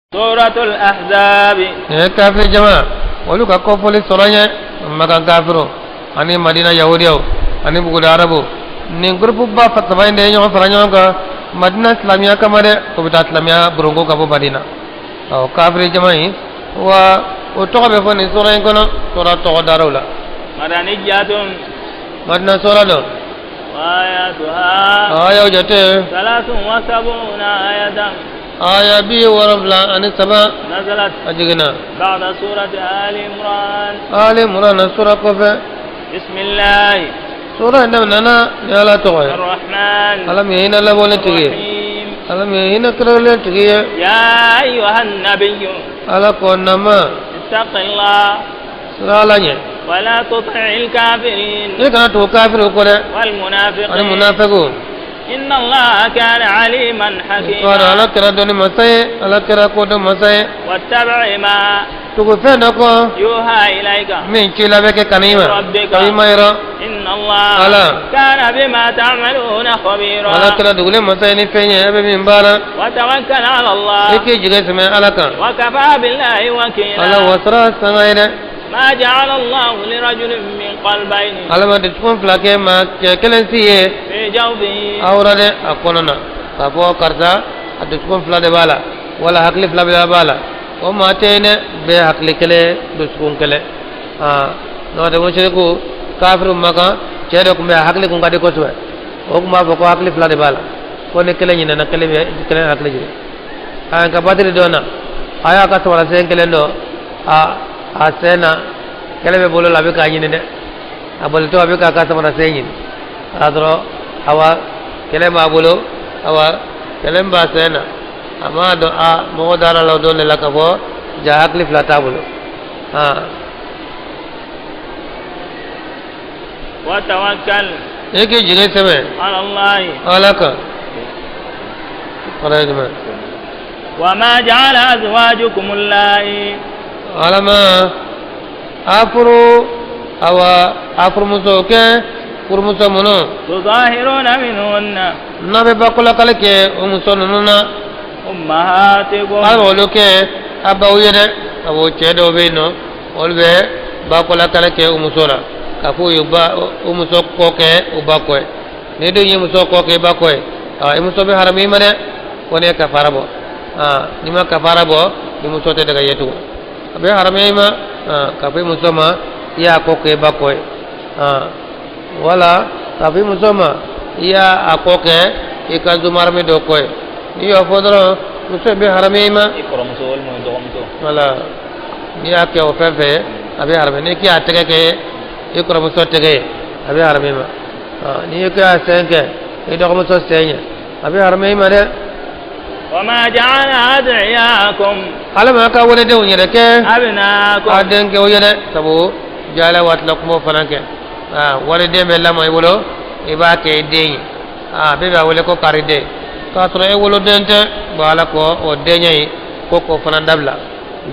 Suratul Ahzab. Nin ye kafiri jama olu ka kɔfɔli sura ye, Makan kafiriw ani Madina yahudiyaw ani buguda arabu. Nin groupe ba saba in de ye ɲɔgɔn fara ɲɔgɔn kan Madina silamɛya kama dɛ, ko bɛ taa silamɛya borongo ka bɔ Madina. Ɔ, kafiri jama in wa, o tɔgɔ bɛ fɔ nin sura in kɔnɔ, sura tɔgɔ daraw la. Madaniyatun. Madina sura don. Ayatuha. Ayaw jate. Salasun wa sabuna ayatan. Aya 73. Nazalat. A jiginna. Ba'da surati Ali Imran. Ali Imran sura kɔfɛ. Bismillah. Sura in daminɛna ni Ala tɔgɔ ye. Ar-Rahman. Ala min ye hinɛ labɔlen tigi ye. Ar-Rahim. Ala min ye hinɛ kɛrɛnkɛrɛnlen tigi ye. Ya ayyuhan nabiyyu. Ala ko nama. Ittaqillah. Siran Ala ɲɛ. Wala tuti'il kafirin. I kana tugu kafiriw kɔ dɛ. Wal munafiqin. Ani munafiqw. Inna Allaha kana aliman hakima. K'a dɔn Ala kɛra dɔnni masa ye, Ala kɛra kodɔn masa ye. Wattabi' ma. Tugu fɛn dɔ kɔ. Yuha ilayka. Min ci la bɛ kɛ ka n'i ma. Rabbika. Ka i ma yɔrɔ. Inna Allaha. Ala. Kana bima ta'maluna khabira. Ala kɛra dugulen masa ye ni fɛn ye e bɛ min baara. Wa tawakkal ala Allah. I k'i jigi sɛmɛ Ala kan. Wa kafa billahi wakila. Ala wasara sanga ye dɛ. Ma ja'ala Allahu li rajulin min qalbayni. Ala ma dusukun fila kɛ maa cɛ kelen si ye. Fi jawfihi. Awra dɛ a kɔnɔ na k'a fɔ karisa a dusukun fila de b'a la wala hakili fila de b'a la, o maa tɛ yen dɛ. Bɛɛ hakili kelen, dusukun kelen. Aa, n'o tɛ, musiriku kafiru Makan cɛ dɔ tun bɛ, a hakili kun ka di kosɛbɛ. O tun b'a fɔ ko hakili fila de b'a la, ko ni kelen ɲinɛna, kelen bɛ kelen hakili jigin. A nka Badiri don na, a y'a ka sabara sen kelen don a sen na, kelen bɛ bolo la, a bɛ k'a ɲini dɛ. A bolitɔ, a bɛ k'a ka samara sen ɲini a dɔrɔn, awa, kelen b'a bolo, awa, kelen b'a sen na. A m'a dɔn a mɔgɔ dara la o don de la k'a fɔ ja hakili fila t'a bolo. Aa. Wa tawakkal. E k'i jigi sɛmɛ. Ala Allah. Ala kan. Kɔrɔ ye jumɛn? Wa ma ja'ala azwajukum allati. Ala ma a furu, awa, a furumuso kɛ furumuso minnu. Tuzahiruna minhunna. N'a bɛ bakolakali kɛ o muso ninnu na. Ummahatikum. A b'olu kɛ a baw ye dɛ. Sabu cɛ dɔw bɛ yen nɔ, olu bɛ bakolakali kɛ o muso la k'a fɔ o ye ba o muso kɔ kɛ o ba kɔ ye. N'i dun ye muso kɔ kɛ i ba kɔ ye, i muso bɛ haramu i ma dɛ, ko ne ye kafara bɔ. N'i ma kafara bɔ, i muso tɛ daga i ye tugun. A bɛ haramu i ma k'a fɔ i muso ma i y'a kɔ kɛ i ba kɔ ye, wala k'a fɔ i muso ma i y'a a kɔ kɛ i ka zumarami dɔ kɔ ye. N'i y'o fɔ dɔrɔn, muso in bɛ haramu i ma. I kɔrɔmuso walima i dɔgɔmuso. Wala n'i y'a kɛ o fɛn fɛn ye, a bɛ haramu. N'i k'i y'a tɛgɛ kɛ i kɔrɔmuso tɛgɛ ye, a bɛ haramu i ma. N'i k'i y'a sen kɛ i dɔgɔmuso sen ye, a bɛ haramu i ma dɛ. Wa ma ja'ala ad'iyakum. Ala ma ka waledenw yɛrɛ kɛ. Abnaakum. A denkɛw ye dɛ, sabu jala waati la kumaw fana kɛ. Waliden bɛ lamɔ i bolo, i b'a kɛ i den ye. Bɛɛ b'a wele ko kari den, k'a sɔrɔ e woloden tɛ. Bon, Ala ko o denya ye ko k'o fana dabila.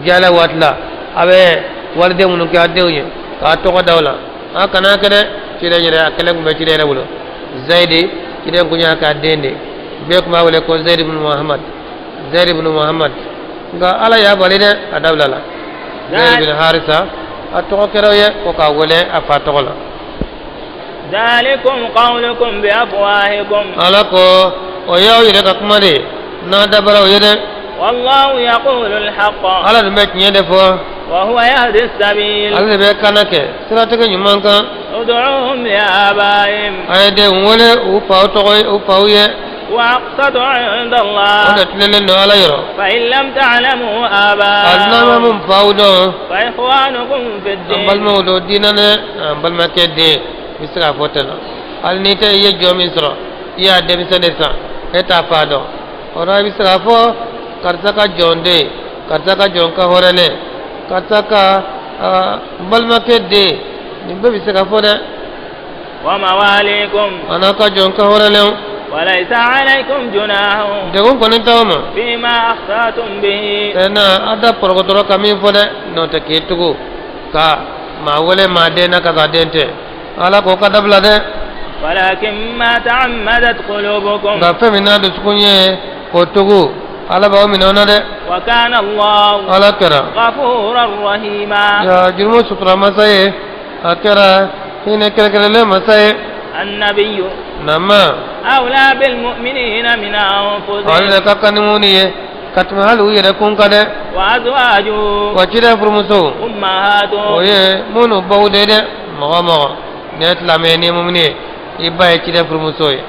Jala waati la, a bɛ waliden minnu kɛ a denw ye k'a tɔgɔ da o la, a kana kɛ dɛ. Ciden yɛrɛ, a kɛlen tun bɛ ciden yɛrɛ bolo. Zayidi, ciden kun y'a k'a den de, bɛɛ tun b'a wele ko Zayidi ibn Muhammad, Zayidi ibn Muhammad. Nka Ala y'a bali dɛ, a dabila la. Zayidi bin Harisa, a tɔgɔ kɛra o ye ko k'a wele a fa tɔgɔ la. Dhalikum qawlukum bi afwahikum. Ala ko o y'aw yɛrɛ ka kuma de ye n'a dabara o ye dɛ. Wallahu yaqulu al-haqqa. Ala dun bɛ tiɲɛ de fɔ. Wa huwa yahdi as-sabil. Ale de bɛ kana kɛ siratigɛ ɲuman kan. Ud'uhum li abaihim. A ye denw wele u faw tɔgɔ ye, u faw ye. Wa aqsatu 'inda Allah. O de tilennen don Ala yɔrɔ. Fa in lam ta'lamu abaahum. Hali n'a ma mun faw dɔn. Fa ikhwanukum fi ad-din. An balimaw don diinɛ dɛ, an balimakɛ den i bɛ se k'a fɔ ten na. Hali n'i tɛ i ye jɔn min sɔrɔ, i y'a denmisɛn de san, e t'a fa dɔn. O la i bɛ se k'a fɔ karisa ka jɔn den, karisa ka jɔn ka hɔrɔnlen, karisa ka n balimakɛ den, nin bɛɛ bɛ se ka fɔ dɛ. Wa mawalikum. A n'a ka jɔn ka hɔrɔnlenw. Walaysa alaykum junahun. Degun kɔni t'aw ma. Fima akhtatum bihi. Ɛna a da pɔrɔkɔtɔrɔ ka min fɔ dɛ, n'o tɛ k'i tugu ka maa wele maa den na ka sɔrɔ a den tɛ, Ala k'o ka dabila dɛ. Walakin ma ta'ammadat qulubukum. Nka fɛn min n'a dusukun ye k'o tugu. Ala b'aw minɛ o na dɛ. وكان الله Ala kɛra غفورا رحيما. Ya jurumu sutura masa ye, a kɛra hinɛ kɛrɛnkɛrɛnlen masa ye. النبي Nama أولى بالمؤمنين من ale أنفسهم de ka kan ni mumuni ye ka tɛmɛ hali u yɛrɛ kun kan dɛ. وأزواجه Wa ciden furumuso o أمهاتهم. ye minnu baw de ye dɛ. Mɔgɔ o mɔgɔ n'i ye silamɛ ye, n'i ye mumuni ye, i ba ye ciden furumuso ye,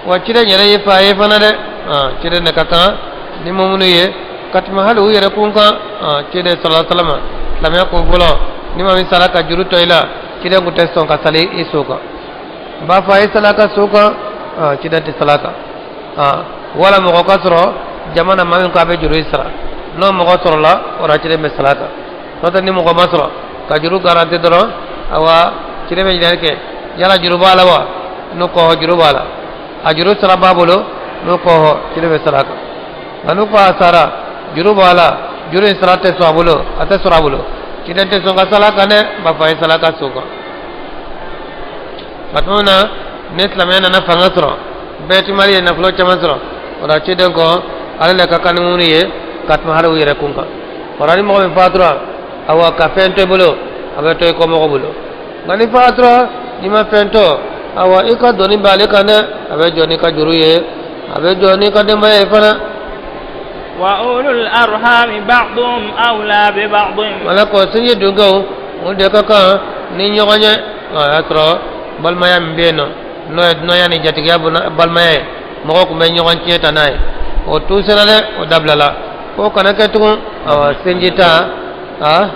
wa ciden yɛrɛ ye fa ye fana dɛ. Ciden de ka kan ni mumuni ye ka tɛmɛ hali u yɛrɛ kun kan. Ciden sɔlɔ salama, silamɛya kun fɔlɔ, ni maa min sara ka juru to i la, ciden kun tɛ sɔn ka sali i so kan. N b'a fɔ a ye sali a ka so kan, ciden tɛ sali a kan. Wala mɔgɔ ka sɔrɔ jama na maa min ko a bɛ juru in sara, n'o mɔgɔ sɔrɔla, o la ciden bɛ sali a kan. N'o tɛ, ni mɔgɔ ma sɔrɔ ka juru garanti dɔrɔn, awa, ciden bɛ ɲininkali kɛ: yala juru b'a la wa? N'o ko juru b'a la, a juru sara b'a bolo, n'o ko ciden bɛ sali a kan. Nka n'u ko a sara, juru b'a la, juru in sara tɛ sɔrɔ a bolo, a tɛ sɔrɔ a bolo, ciden tɛ sɔn ka sali a kan dɛ. N b'a fɔ a ye sali a ka so kan. Waati min na ni silamɛya nana fanga sɔrɔ, bɛɛtimali ye nafolo caman sɔrɔ, o la ciden kɔ ale le ka kan ni minnu ye ka tɛmɛ hali u yɛrɛ kun kan. O la ni mɔgɔ min fatura, awa, ka fɛn to i bolo, a bɛ to i kɔmɔgɔ bolo. Nka ni fatura n'i ma fɛn to, awa, i ka doni b'ale kan dɛ. A bɛ jɔ n'i ka juru ye, a bɛ jɔ n'i ka denbaya ye fana. وأولو الأرحام بعضهم أولى ببعض. Wala ko sinji dunkew, olu de ka kan ni ɲɔgɔn ye. O y'a sɔrɔ balimaya min bɛ yen nɔ, n'o ye dunanya ni jatigiya balimaya ye, mɔgɔw tun bɛ ɲɔgɔn tiɲɛ ta n'a ye, o tu sera dɛ, o dabilala k'o kana kɛ tugun. Awa, sinji ta a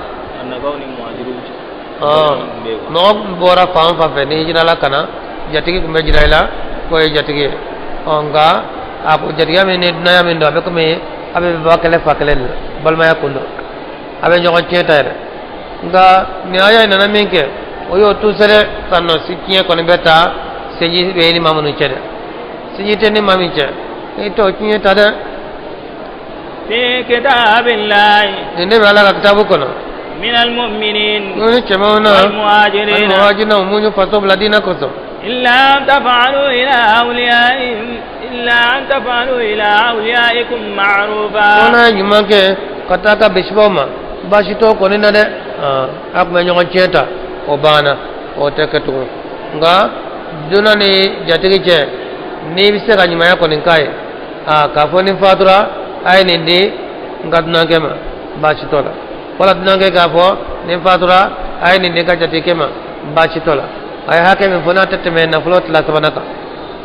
mɔgɔ bɔra fan o fan fɛ, n'i jirala ka na, jatigi tun bɛ jira i la k'o ye jatigi ye. Ɔ, nka a ko jatigiya min ni dunanya min don, a bɛ komi a bɛ ba kelen fa kelen de la, balimaya kun don, a bɛ ɲɔgɔn tiɲɛ ta yɛrɛ. Nka nin aya in nana min kɛ, o y'o tu sɛrɛ ka nɔ si tiɲɛ kɔni bɛ taa sinji bɛ ni maa minnu cɛ dɛ, sinji tɛ ni maa min cɛ, i t'o tiɲɛ ta dɛ. في كتاب الله. Nin de bɛ Ala ka kitabu kɔnɔ. من المؤمنين n'o ni cɛmanw na والمهاجرين muhajirina, mun ye faso bila diinɛ kosɔn. إلا أن تفعلوا إلى أوليائهم إلا أن تفعلوا إلى أوليائكم ko معروفا. n'a ye ɲuman kɛ ka taa ka bisibaw ma, baasi t'o kɔni na dɛ. A tun bɛ ɲɔgɔn tiɲɛ ta, o banna, o tɛ kɛ tugun. Nka dunan ni jatigi cɛ, n'i bɛ se ka ɲumanya kɔni k'a ye, k'a fɔ ni fatura a ye nin di n ka dunankɛ ma, baasi t'o la. Wala dunankɛ k'a fɔ ni fatura a ye nin di n ka jatigikɛ ma, baasi t'o la. A ye hakɛ min fɔ, n'a tɛ tɛmɛ nafolo tila sabanan kan,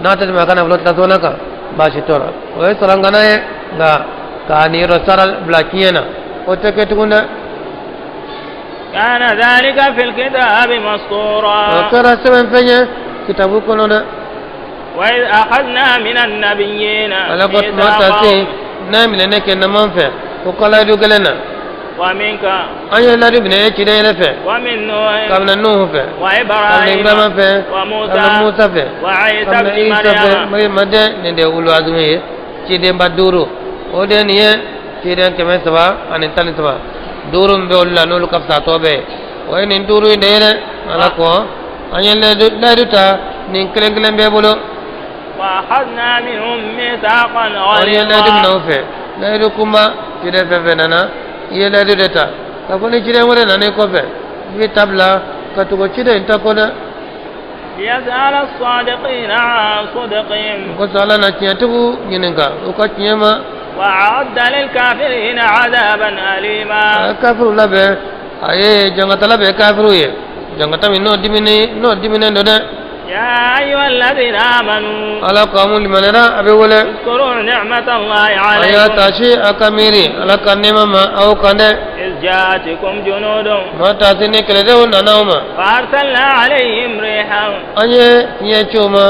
n'a tɛ tɛmɛ a ka nafolo tila sabanan kan, baasi t'o la. O ye sarangana ye. Nka k'a niyɔrɔ sara bila tiɲɛ na, o tɛ kɛ tugun dɛ. كان ذلك في الكتاب O مسطورا. kɛra sɛbɛn fɛn ye kitabu kɔnɔ dɛ. وإذ أخذنا من النبيين Ala ko tuma ta se ميثاقهم n'a minɛ ne kɛ naman fɛ ko kalayidu kelen na. ومنك An ye layidu minɛ e ciden yɛrɛ fɛ. ومن نوح Kabini Nuhu fɛ, kabini وإبراهيم Ibrahima fɛ, وموسى kabini Musa fɛ, وعيسى kabini ابن Isa fɛ, مريم. Mariyama den. Nin de ye ulu azumi ye, cidenba duuru. O de nin ye ciden 313, duuru min bɛ olu la, n'olu ka fisa tɔ bɛɛ ye, o ye nin duuru in de ye dɛ. Ala ko an ye layidu ta nin kelen kelen bɛɛ bolo. وأخذنا منهم ميثاقا An ye layidu minɛ غليظا. o fɛ, layidu kunba. Ciden fɛn fɛn nana, i ye layidu de ta k'a fɔ ni ciden wɛrɛ nana i kɔfɛ, i bɛ ta bila ka tugu ciden in ta kɔ dɛ. ليسأل الصادقين عن صدقهم. O kosɔn Ala na tiɲɛtigiw ɲininka u ka tiɲɛ ma. وأعد للكافرين عذابا A أليما. ye kafiriw labɛn, a ye jangata labɛn kafiriw ye, jangata min n'o diminen don dɛ. يا أيها الذين آمنوا Ala ko amu limaniyara, a bɛ wele. اذكروا نعمة الله A y'a عليكم. taasi a ka miiri Ala ka nɛɛma ma aw kan dɛ. إذ جاءتكم جنود Ma taasi ni kɛlɛdenw nana aw ma. فأرسلنا عليهم ريحا An ye fiɲɛ ci u ma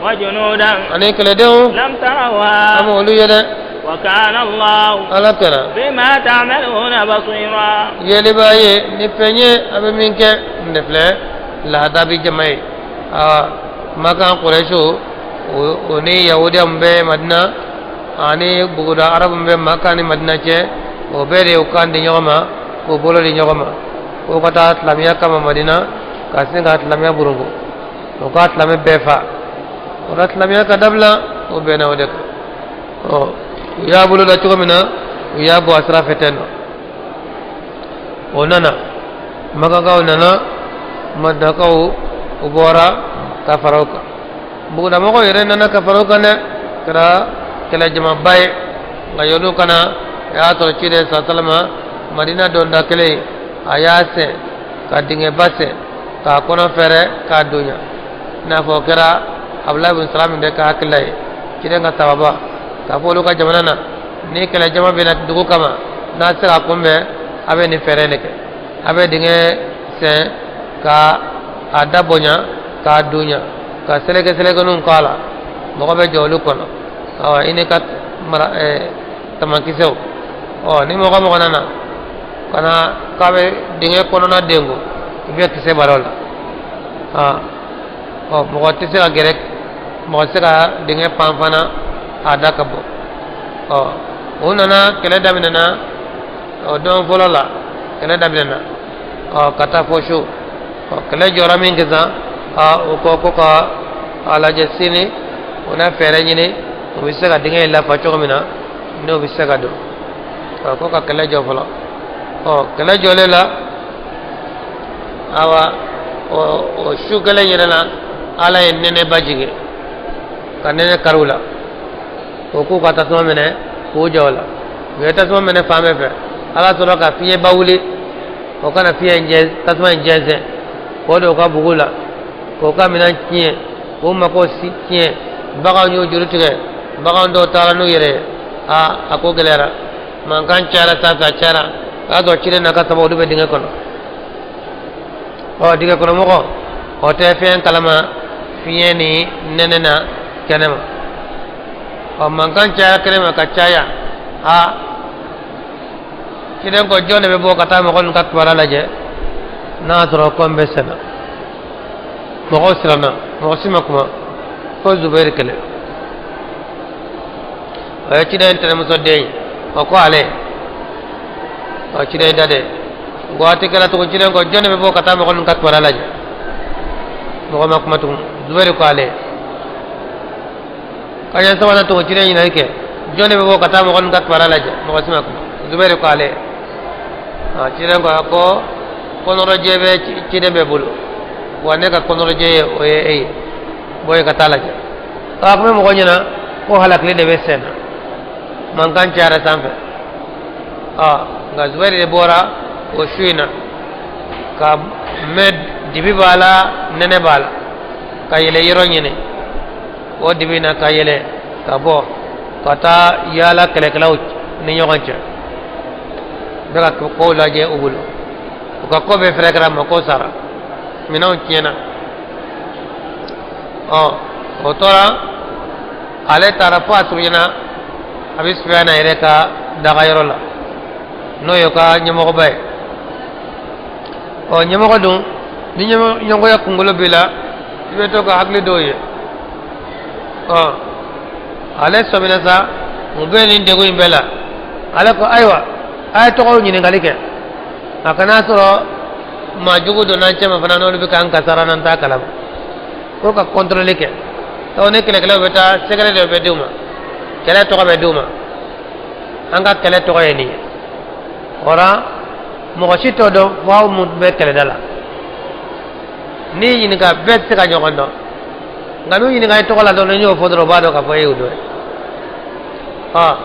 وجنودا ani kɛlɛdenw لم an تروها ma olu ye dɛ. وكان الله Ala kɛra بما تعملون بصيرا. yeliba ye ni fɛn ye a bɛ min kɛ. Nin de filɛ lahada bi jama ye. Aa, Makan Kurɛsiw o ni Yahudiya min bɛ Madina ani buguda Arabu min bɛ Maka ni Madina cɛ, o bɛɛ de y'u kan di ɲɔgɔn ma, k'u bolo di ɲɔgɔn ma, k'u ka taa silamɛya kama Madina ka sin ka silamɛya burungu, o ka silamɛ bɛɛ fa. O la silamɛya ka dabila, o bɛnna o de kan. Ɔ, U y'a bolo da cogo min na, u y'a bɔ a sira fɛ ten nɔ. O nana, Makankaw nana, Madinakaw u bɔra ka fara o kan, bugudamɔgɔw yɛrɛ nana ka fara o kan dɛ, kɛra kɛlɛ jamaba ye. Nka yɔrɔ kana a y'a sɔrɔ ciden sa salama Madina donda kelen, a y'a sen ka dingɛba sen k'a kɔnɔ fɛrɛ k'a donya, i n'a fɔ o kɛra Abulayi bin Salam de ka hakilila ye, ciden ka sababa k'a fɔ olu ka jamana na, ni kɛlɛ jama bɛ na dugu kama, n'a tɛ se ka kunbɛn, a bɛ nin fɛɛrɛ de kɛ: a bɛ dingɛ sen ka a da bonya k'a donya, ka seleke selekeninw k'a la, mɔgɔ bɛ jɔ olu kɔnɔ, awa, i n'i ka mara tamankisɛw. Ɔ, ni mɔgɔ mɔgɔ nana ka na k'a bɛ dingɛ kɔnɔna denko, i bɛ kisɛ bari o la. Ɔ, mɔgɔ tɛ se ka gɛrɛ, mɔgɔ tɛ se ka dingɛ pan fana, a da ka bɔ. Ɔ, o nana, kɛlɛ daminɛna. Ɔ, don fɔlɔ la kɛlɛ daminɛna, ɔ, ka taa fɔ su. Ɔ, kɛlɛ jɔra min kɛ sa, o ko ko ka a lajɛ sini, o na fɛɛrɛ ɲini, o bɛ se ka dingɛ in lafa cogo min na, n'o bɛ se ka don. Ɔ, ko ka kɛlɛ jɔ fɔlɔ. Ɔ, kɛlɛ jɔlen la, awa, o su kelen yɛrɛ la, Ala ye nɛnɛba jigin ka nɛnɛ kari u la. O k'u ka tasuma minɛ k'u jɔ o la. U ye tasuma minɛ fan bɛɛ fɛ, Ala sɔrɔ ka fiɲɛba wuli, o kana fiɲɛ in jɛ, tasuma in jɛnsɛn k'o don u ka bugu la, k'o ka minɛn tiɲɛ, k'u mako si tiɲɛ. Baganw y'u juru tigɛ, bagan dɔw taara n'u yɛrɛ ye. Aa, a ko gɛlɛyara, mankan cayara sanfɛ, a cayara. O y'a sɔrɔ ciden n'a ka sababu, olu bɛ dingɛ kɔnɔ. Ɔ, dingɛ kɔnɔ mɔgɔ, o tɛ fɛn kalama fiɲɛ ni nɛnɛ na kɛnɛma. Ɔ, mankan cayara kɛnɛma ka caya. Aa, ciden ko jɔn de bɛ bɔ ka taa mɔgɔ ninnu ka kibaruya lajɛ n'a y'a sɔrɔ ko n bɛ senna? Mɔgɔw siranna, mɔgɔ si ma kuma fo Zubɛri kelen. O ye ciden tɛnɛmuso den ye. O ko ale, ɔ, ciden da de. Waati kɛra tugun, ciden ko jɔn de bɛ bɔ ka taa mɔgɔ ninnu ka kibaruya lajɛ? Mɔgɔ ma kuma tugun, Zubɛri ko ale. Ka ɲɛ sabanan tugun, ciden ɲininkali kɛ, jɔn de bɛ bɔ ka taa mɔgɔ ninnu ka kibaruya lajɛ? Mɔgɔ si ma kuma, Zubɛri ko ale. Ciden ko a ko kɔnɔrɔjɛ bɛ ciden bɛ bolo wa, ne ka kɔnɔrɔjɛ ye o ye, e ye bɔ yen ka taa lajɛ. A kun bɛ mɔgɔ ɲɛna ko halakili de bɛ sen na, mankan cayara sanfɛ. Nka Zubɛri de bɔra o su in na ka mɛn dibi b'a la, nɛnɛ b'a la, ka yɛlɛ yɔrɔ ɲini o dibi na, ka yɛlɛ ka bɔ ka taa yaala kɛlɛkɛlaw ni ɲɔgɔn cɛ, bɛ ka kow lajɛ u bolo. U ka ko bɛɛ fɛrɛ kɛra, mako sara, minɛnw tiɲɛna. Ɔ, o tora, ale taara fo a surunyana Abi Sufiyana yɛrɛ ka dagayɔrɔ la, n'o ye ka ɲɛmɔgɔba ye. Ɔ, ɲɛmɔgɔ dun, ni ɲɛmɔgɔya kunkolo b'i la, i bɛ to ka hakili dɔw ye. Ɔ, ale sɔmina sa mun bɛ nin degun in bɛɛ la. Ale ko ayiwa, a ye tɔgɔw ɲininkali kɛ, a kana sɔrɔ maa jugu donna an cɛma fana, n'olu bɛ k'an kasara n'an t'a kalama, ko ka kɔntɔrɔli kɛ. Sabu ni kɛlɛkɛlaw bɛ taa, sɛgɛrɛ de bɛ d'u ma, kɛlɛ tɔgɔ bɛ d'u ma, an ka kɛlɛ tɔgɔ ye nin ye. O la, mɔgɔ si t'o dɔn fo aw mun bɛ kɛlɛda la. N'i ɲininka, bɛɛ tɛ se ka ɲɔgɔn dɔn, nka n'u ɲininka i tɔgɔ la dɔrɔn, n'i y'o fɔ dɔrɔn, u b'a dɔn k'a fɔ e y'o dɔ ye. Ɔ,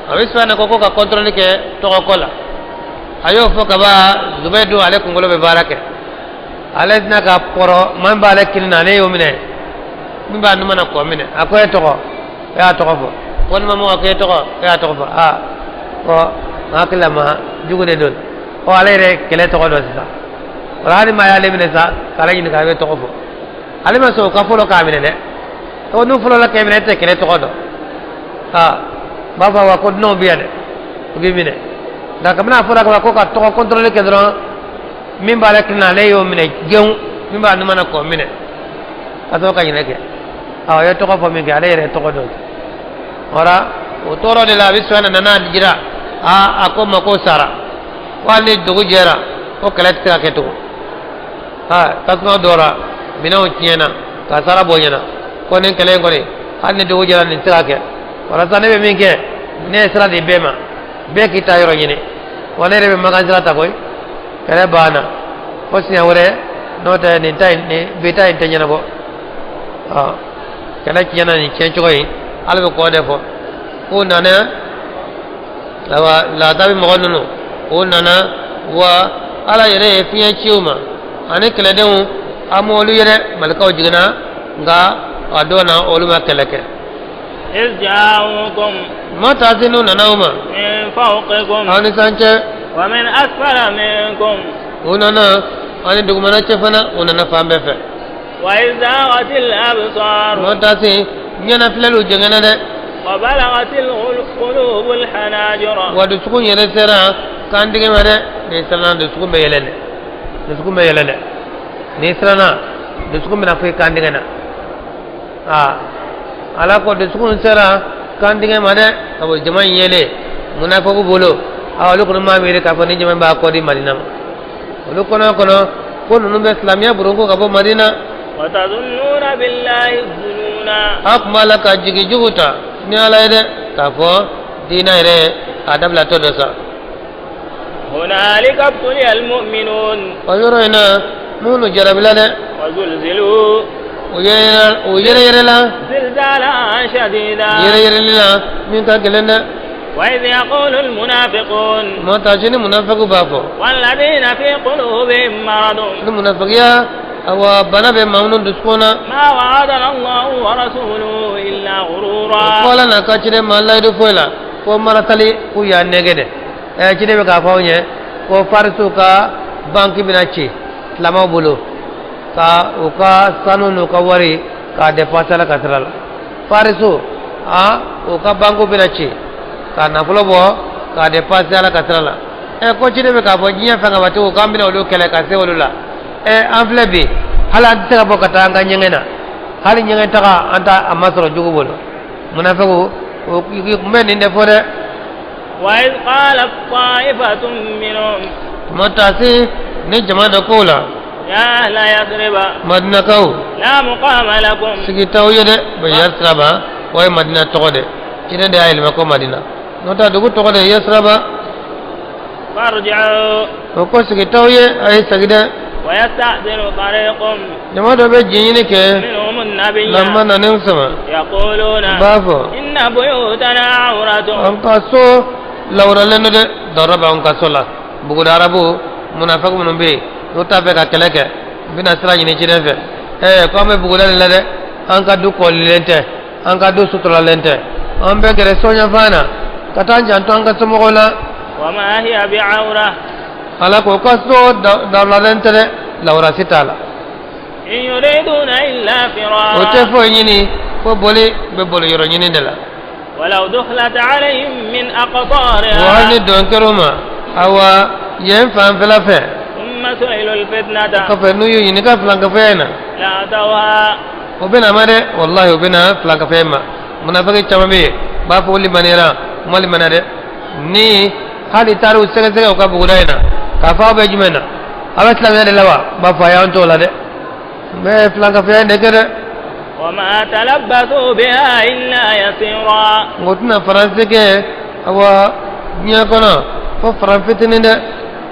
Abi Sufiyana ko ka kɔntɔrɔli kɛ tɔgɔko la. A y'o fɔ kaban, Zubɛri dun, ale kunkolo bɛ baara kɛ, ale tɛna ka pɔrɔ. Maa min b'ale kini na, ale y'o minɛ, min b'a numan na, k'o minɛ. A ko e tɔgɔ? E y'a tɔgɔ fɔ. Walima mɔgɔ ko e tɔgɔ? E y'a tɔgɔ fɔ. Aa, ko n hakili la maa jugu de don. Ɔ, ale yɛrɛ kɛlɛ tɔgɔ dɔn sisan. O la, hali maa y'ale minɛ sa k'ale ɲininka, a bɛ tɔgɔ fɔ. Ale ma sɔn o ka fɔlɔ k'a minɛ dɛ. Ɔ, n'u fɔlɔla k'e minɛ, e tɛ kɛlɛ tɔgɔ dɔn. Aa, n b'a fɔ wa ko dunanw bɛ yan dɛ, u b'i minɛ. Nka kabini a fɔra kaban ko ka tɔgɔ kɔntɔrɔli kɛ dɔrɔn, min b'ale kini na, ale y'o minɛ gɛn, min b'a numan na, k'o minɛ ka sɔrɔ ka ɲinɛ kɛ. Awɔ, a ye tɔgɔ fɔ min kɛ, ale yɛrɛ ye tɔgɔ dɔn. O la, o tɔɔrɔ de la, Abi Sufiyana nana jira. Aa, a ko ma ko sara ko hali ni dugu jɛra, ko kɛlɛ tɛ se ka kɛ tugun. Aa, tasuma dɔra, minɛnw tiɲɛna, kasara bonyana, ko nin kɛlɛ in kɔni, hali ni dugu jɛra, nin tɛ se ka kɛ. Walasa ne bɛ min kɛ, Ne ye sira di bɛɛ ma, bɛɛ k'i ta yɔrɔ ɲini. Wa ne yɛrɛ bɛ makan sira ta koyi. Kɛlɛ banna fo siɲɛ wɛrɛ, n'o tɛ nin ta in, nin bi ta in tɛ ɲɛnabɔ. Ɔ, kɛlɛ tiɲɛna nin tiɲɛ cogo in, ala bɛ k'o de fɔ k'u nana. Awa, laadabi mɔgɔ ninnu, o nana wa ala yɛrɛ ye fiɲɛ ci u ma ani kɛlɛdenw. A ma olu yɛrɛ malikaw jiginna, nka a dɔw na, olu ma kɛlɛ kɛ. إذ جاءوكم Ma taa se n'u nana u ma من فوقكم aw ni san cɛ ومن أسفل منكم u nana aw ni dugumana cɛ fana, u nana fan bɛɛ fɛ. وإذ زاغت الأبصار Ma taa se ɲɛnafilɛliw jɛngɛnna dɛ. وبلغت القلوب الحناجر Wa dusukun yɛrɛ sera kantige ma dɛ. N'i siranna, dusukun bɛ yɛlɛ dɛ, dusukun bɛ yɛlɛ dɛ. N'i siranna, dusukun bɛna fo i kantige na. Aa, ala ko dusukun sera kantige ma dɛ, ka bɔ jama in yelen munafiku bolo. Aa, olu kɔni m'a miiri k'a fɔ ni jama in b'a kɔ di Madina ma. Olu kɔnɔ ko ninnu bɛ silamɛya burunko ka bɔ Madina. وتظنون بالله الظنونا A tun b'a la ka jigi jugu ta ni ala ye dɛ, k'a fɔ diinɛ yɛrɛ a dabilatɔ dɔ sa. هنالك ابتلي المؤمنون O yɔrɔ in na, minnu jarabila dɛ. وزلزلوا U yɛrɛ, u yɛrɛ yɛrɛ la زلزالا شديدا yɛrɛ yɛrɛli la min ka gɛlɛn dɛ. وإذ يقول المنافقون Ma taa ni munafiku b'a fɔ والذين في قلوبهم مرض ni munafikiya, awa, bana bɛ maa minnu dusukun na ما وعدنا الله ورسوله إلا o غرورا fɔla n'a ka ciden ma layidu foyi la fo maratali, k'u y'a nɛgɛ dɛ. Ɛ, ciden bɛ k'a fɔ aw ɲɛ ko farisiw ka banki bɛna ci silamɛw bolo ka u ka sanu n'u ka wari k'a dépenser ala ka sira la. Farisiw, a u ka banku bɛna ci ka nafolo bɔ k'a dépenser ala ka sira la. Ɛ, ko ciden bɛ k'a fɔ diɲɛ fɛn kabatigiw k'an bɛna olu kɛlɛ ka se olu la. Ɛ, an filɛ bi, hali an tɛ se ka bɔ ka taa an ka ɲɛgɛn na, hali ɲɛgɛn taga an ta a ma sɔrɔ jugu bolo. Munafiku o tun bɛ nin de fɔ dɛ. وإذ قالت طائفة منهم Tuma taa se ni jama dɔ kow la يا أهل يثرب Madinakaw لا مقام لكم sigi t'aw ye dɛ. Bɛ Yasiraba, o ye Madina tɔgɔ de, ciden de y'a yɛlɛma ko Madina, n'o tɛ dugu tɔgɔ de ye Yasiraba. فارجعوا O ko sigi t'aw ye, a ye segin dɛ. ويستأذن فريق Jama dɔ bɛ jiɲini kɛ منهم النبي lamma nanen sama يقولون b'a fɔ إن بيوتنا عورة an ka so lawuralen don dɛ, dɔrɔ b'an ka so la. Buguda arabu munafiki minnu bɛ yen n'u t'a fɛ ka kɛlɛ kɛ, u bɛna sira ɲini ciden fɛ. Ɛɛ, ko an bɛ buguda de la dɛ, an ka du kɔlilen tɛ, an ka du suturalen tɛ, an bɛ gɛrɛ soɲɛfan na ka taa janto an ka somɔgɔw la. وما هي بعورة Ala ko ka so dawulalen tɛ dɛ, lawurasi t'a la. إن يريدون إلا O tɛ فرارا foyi ɲini fo boli, bɛ boli yɔrɔ ɲini de la. ولو دخلت عليهم من Wa hali ni أقطارها don kɛr'u ma, awa, yen fanfɛla fɛ ثم سئلوا الفتنة kɔfɛ, n'u y'u ɲininka filankafoya in na لأتوها o bɛna ma dɛ, wallahi, o bɛna filankafoya in ma. Munafiki caman bɛ yen b'a fɔ o limaniyara, u ma limaniya dɛ. Ni hali taar'u sɛgɛsɛgɛ u ka buguda in na k'a fɔ aw bɛ jumɛn na, aw bɛ silamɛya de la wa, u b'a fɔ a y'an t'o la dɛ, n bɛ filankafoya in de kɛ dɛ. وما تلبثوا بها إلا يسيرا N ko tɛna faransi kɛ, awa, diɲɛ kɔnɔ fo faran fitinin dɛ.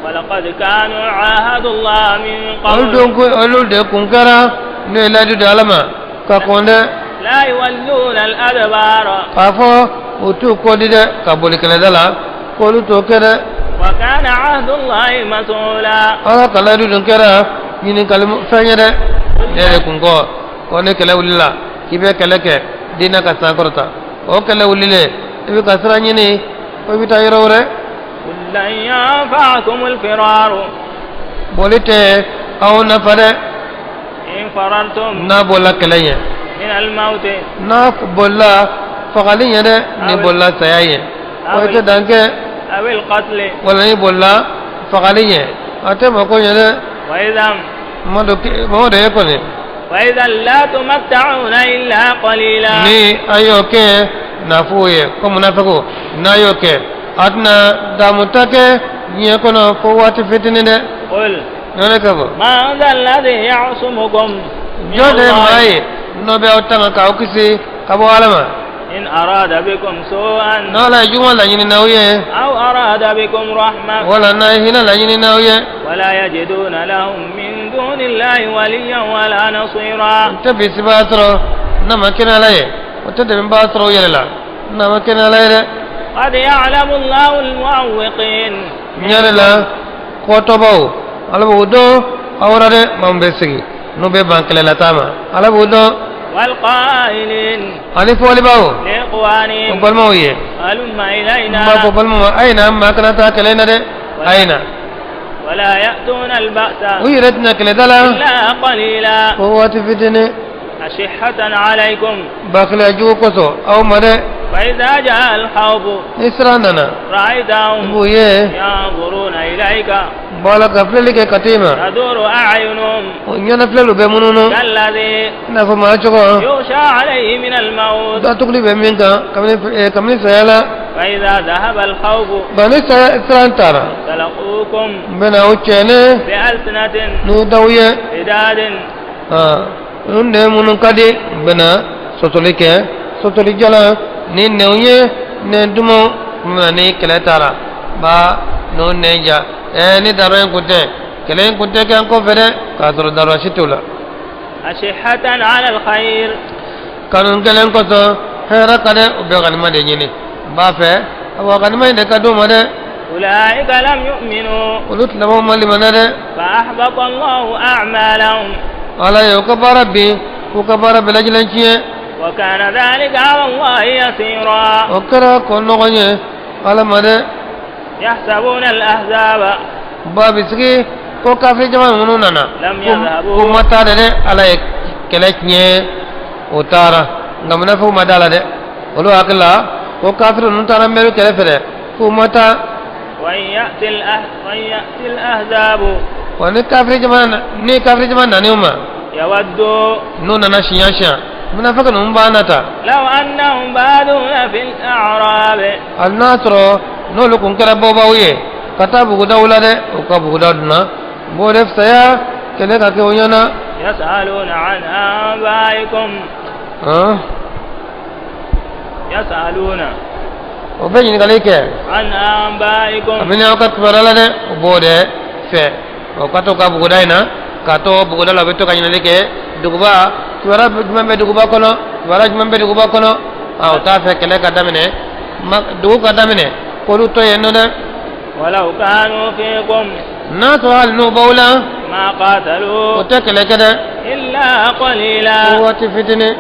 ولقد كانوا عاهدوا الله من Olu قبل don ko olu de kun kɛra n'o ye layidu di ala ma ka kɔn dɛ لا يولون الأدبار k'a fɔ u t'u kɔ di dɛ ka boli kɛlɛda la, k'olu t'o kɛ dɛ. وكان عهد الله مسؤولا Ala ka layidu dun kɛra ɲininkali fɛn ye dɛ. Ne yɛrɛ kun kɔ ko ni kɛlɛ wulila k'i bɛ kɛlɛ kɛ diinɛ ka sankɔrɔta, o kɛlɛ wulilen i bɛ ka sira ɲini ko i bɛ taa yɔrɔ wɛrɛ. قل لن ينفعكم الفرار Boli tɛ aw nafa dɛ إن فررتم n'a bolila kɛlɛ ɲɛ من الموت n'a bolila fagali ɲɛ dɛ, ni bolila saya ɲɛ, o tɛ dan kɛ أو القتل wala ni bolila fagali ɲɛ, a tɛ mako ɲɛ dɛ. وإذا Mɔgɔ dɔ ye kɔni وإذا لا تمتعون إلا قليلا ni a y'o kɛ nafo ye ko munafiki n'a y'o kɛ, a tɛna damuta kɛ diɲɛ kɔnɔ fo waati fitinin dɛ. قل Ne ka fɔ من ذا الذي يعصمكم من jɔn de ye maa الله ye n'o bɛ aw tanga k'aw kisi ka bɔ ala ma? إن أراد بكم سوءا N'Ala ye juguman laɲini n'aw ye أو أراد بكم رحمة wala n'a ye hinɛ laɲini n'aw ye. ولا يجدون لهم من دون الله وليا ولا نصيرا. O tɛ bisibaa sɔrɔ n'a ma kɛ n'Ala ye, o tɛ dɛmɛbaa sɔrɔ u yɛrɛ la n'a ma kɛ n'Ala ye dɛ. قد يعلم الله المعوقين N yɛrɛ la kɔtɔbaw, Ala b'o dɔn aw la dɛ. Maa min bɛ sigi n'u bɛ ban kɛlɛ la taa ma, Ala b'o dɔn. والقائلين Ani fɔlibaw o لإخوانهم balimaw ye هلم n إلينا b'a fɔ balimaw ma, a ye na, maa kana taa kɛlɛ in na dɛ, a ye na. ولا يأتون البأس U yɛrɛ tɛna kɛlɛda la إلا قليلا. fo waati fitinin. أشحة عليكم. Bakiliya jugu kosɔn aw ma dɛ. فإذا جاء الخوف Ni siran nana, n رأيتهم b'u ye ينظرون إليك n b'a la ka filɛli kɛ ka t'i ma. تدور أعينهم O ɲɛnafilɛliw bɛ mununu كالذي i n'a fɔ maa cogo يغشى عليه من الموت. datuguli bɛ min kan kabini saya la. فإذا ذهب الخوف Nka ni saya siran taara, سلقوكم n bɛna aw cɛnɛ بألسنة n'u daw ye. حداد. Aa, n nɛ minnu ka di, n bɛna sɔsɔli kɛ, sɔsɔli jalan ni nɛw ye, nɛn dumanw n bɛna ni kɛlɛ taara ba n'o nɛn ja. Ɛɛ, ni darɔ in kun tɛ, kɛlɛ in kun tɛ kɛ an kɔfɛ dɛ, k'a sɔrɔ darɔ si t'o la. أشحة على الخير. Kanu kelen kosɔn hɛrɛ ka dɛ, u bɛ ganima de ɲini n b'a fɛ, awa ganima in de ka d'u ma dɛ. أولئك لم يؤمنوا Olu tilabaw ma limana dɛ. فأحبط الله أعمالهم. Ala ye u ka baara bin k'u ka baara bɛɛ lajɛlen tiɲɛ. وكان ذلك على الله يسيرا. O kɛra ko nɔgɔ ye Ala ma dɛ. يحسبون الأحزاب Ba bisigi ko kafiri jama minnu nana لم يذهبوا ko ma taa dɛ, Ala ye kɛlɛ tiɲɛ, o taara, nka munafigiw ma da la dɛ. Olu hakili la ko kafiri ninnu taara mɛri kɛrɛfɛ dɛ, k'u ma taa. وإن يأتي الأحزاب Wa ni kafiri jama ni kafiri jama nan'u ma يودوا n'u nana siɲɛ siɲɛ, munafiki ninnu b'a nata لو أنهم بادون في الأعراب. Hali n'a sɔrɔ n'olu kun kɛra bɔbaw ye ka taa bugudaw la dɛ, u ka buguda dunna n b'o de fisaya kɛlɛ ka kɛ o ɲɛna. يسألون عن آبائكم. Han? يسألون O bɛ ɲininkali kɛ عن آبائكم. kabini aw ka kibaruya la dɛ, o b'o de fɛ o ka to ka buguda in na, ka to buguda la, o bɛ to ka ɲininkali kɛ duguba kibaruya jumɛn bɛ duguba kɔnɔ, kibaruya jumɛn bɛ duguba kɔnɔ. A o t'a fɛ kɛlɛ ka daminɛ ma dugu ka daminɛ k'olu to yen nɔ dɛ. ولو كانوا فيكم N'a sɔrɔ hali n'u b'aw la ما o قاتلوا tɛ kɛlɛ kɛ dɛ إلا o قليلا. waati fitinin.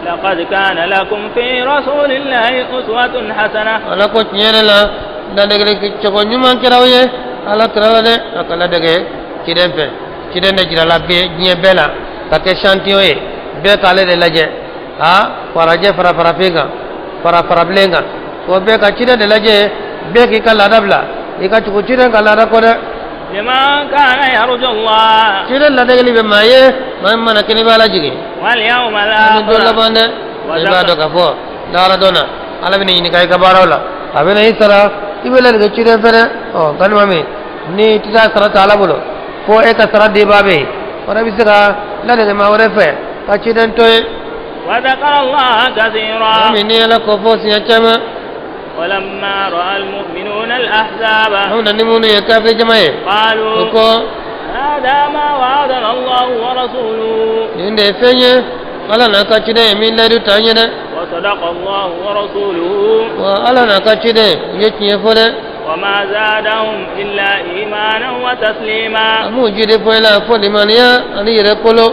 لقد كان لكم في رسول الله أسوة حسنة. Ala ko tiɲɛ yɛrɛ la, ladegeli cogo ɲuman kɛra aw ye Ala kira la dɛ. A ka ladege ciden fɛ, ciden de jirala bɛɛ diɲɛ bɛɛ la ka kɛ champion ye, bɛɛ k'ale de lajɛ, a farajɛ fara farafin kan, fara farabilen kan, o bɛɛ ka ciden de lajɛ, bɛɛ k'i ka laada bila i ka tugu ciden ka laada kɔ dɛ. لمن كان يرجو الله Ciden ladegeli bɛ maa ye, maa min mana kini b'a lajigin واليوم ani don الآخر laban dɛ. I b'a dɔn k'a fɔ lahara dɔn na, Ala bɛna ɲininka i ka baaraw la, a bɛna i sara, i bɛ ladege ciden fɛ dɛ. Ɔ galima min ni i tɛ taa sara ta Ala bolo fo e ka sara dibaa bɛ yen, o fana bɛ se ka ladege maa wɛrɛ fɛ ka ciden to yen. وذكر الله كثيرا. Min ni Ala ko fɔ siɲɛ caman. ولما رأى المؤمنون الأحزاب Anw na ni minnu ye kafiri jama ye, o قالوا ko هذا ما وعدنا الله ورسوله nin de ye fɛn ye Ala n'a ka ciden ye min layidu ta an ye dɛ. وصدق الله ورسوله Wa Ala n'a ka ciden u ye tiɲɛ fɔ dɛ. وما زادهم إلا إيمانا وتسليما. A m'u jidi foyi la fo limaniya ani yɛrɛ kolo.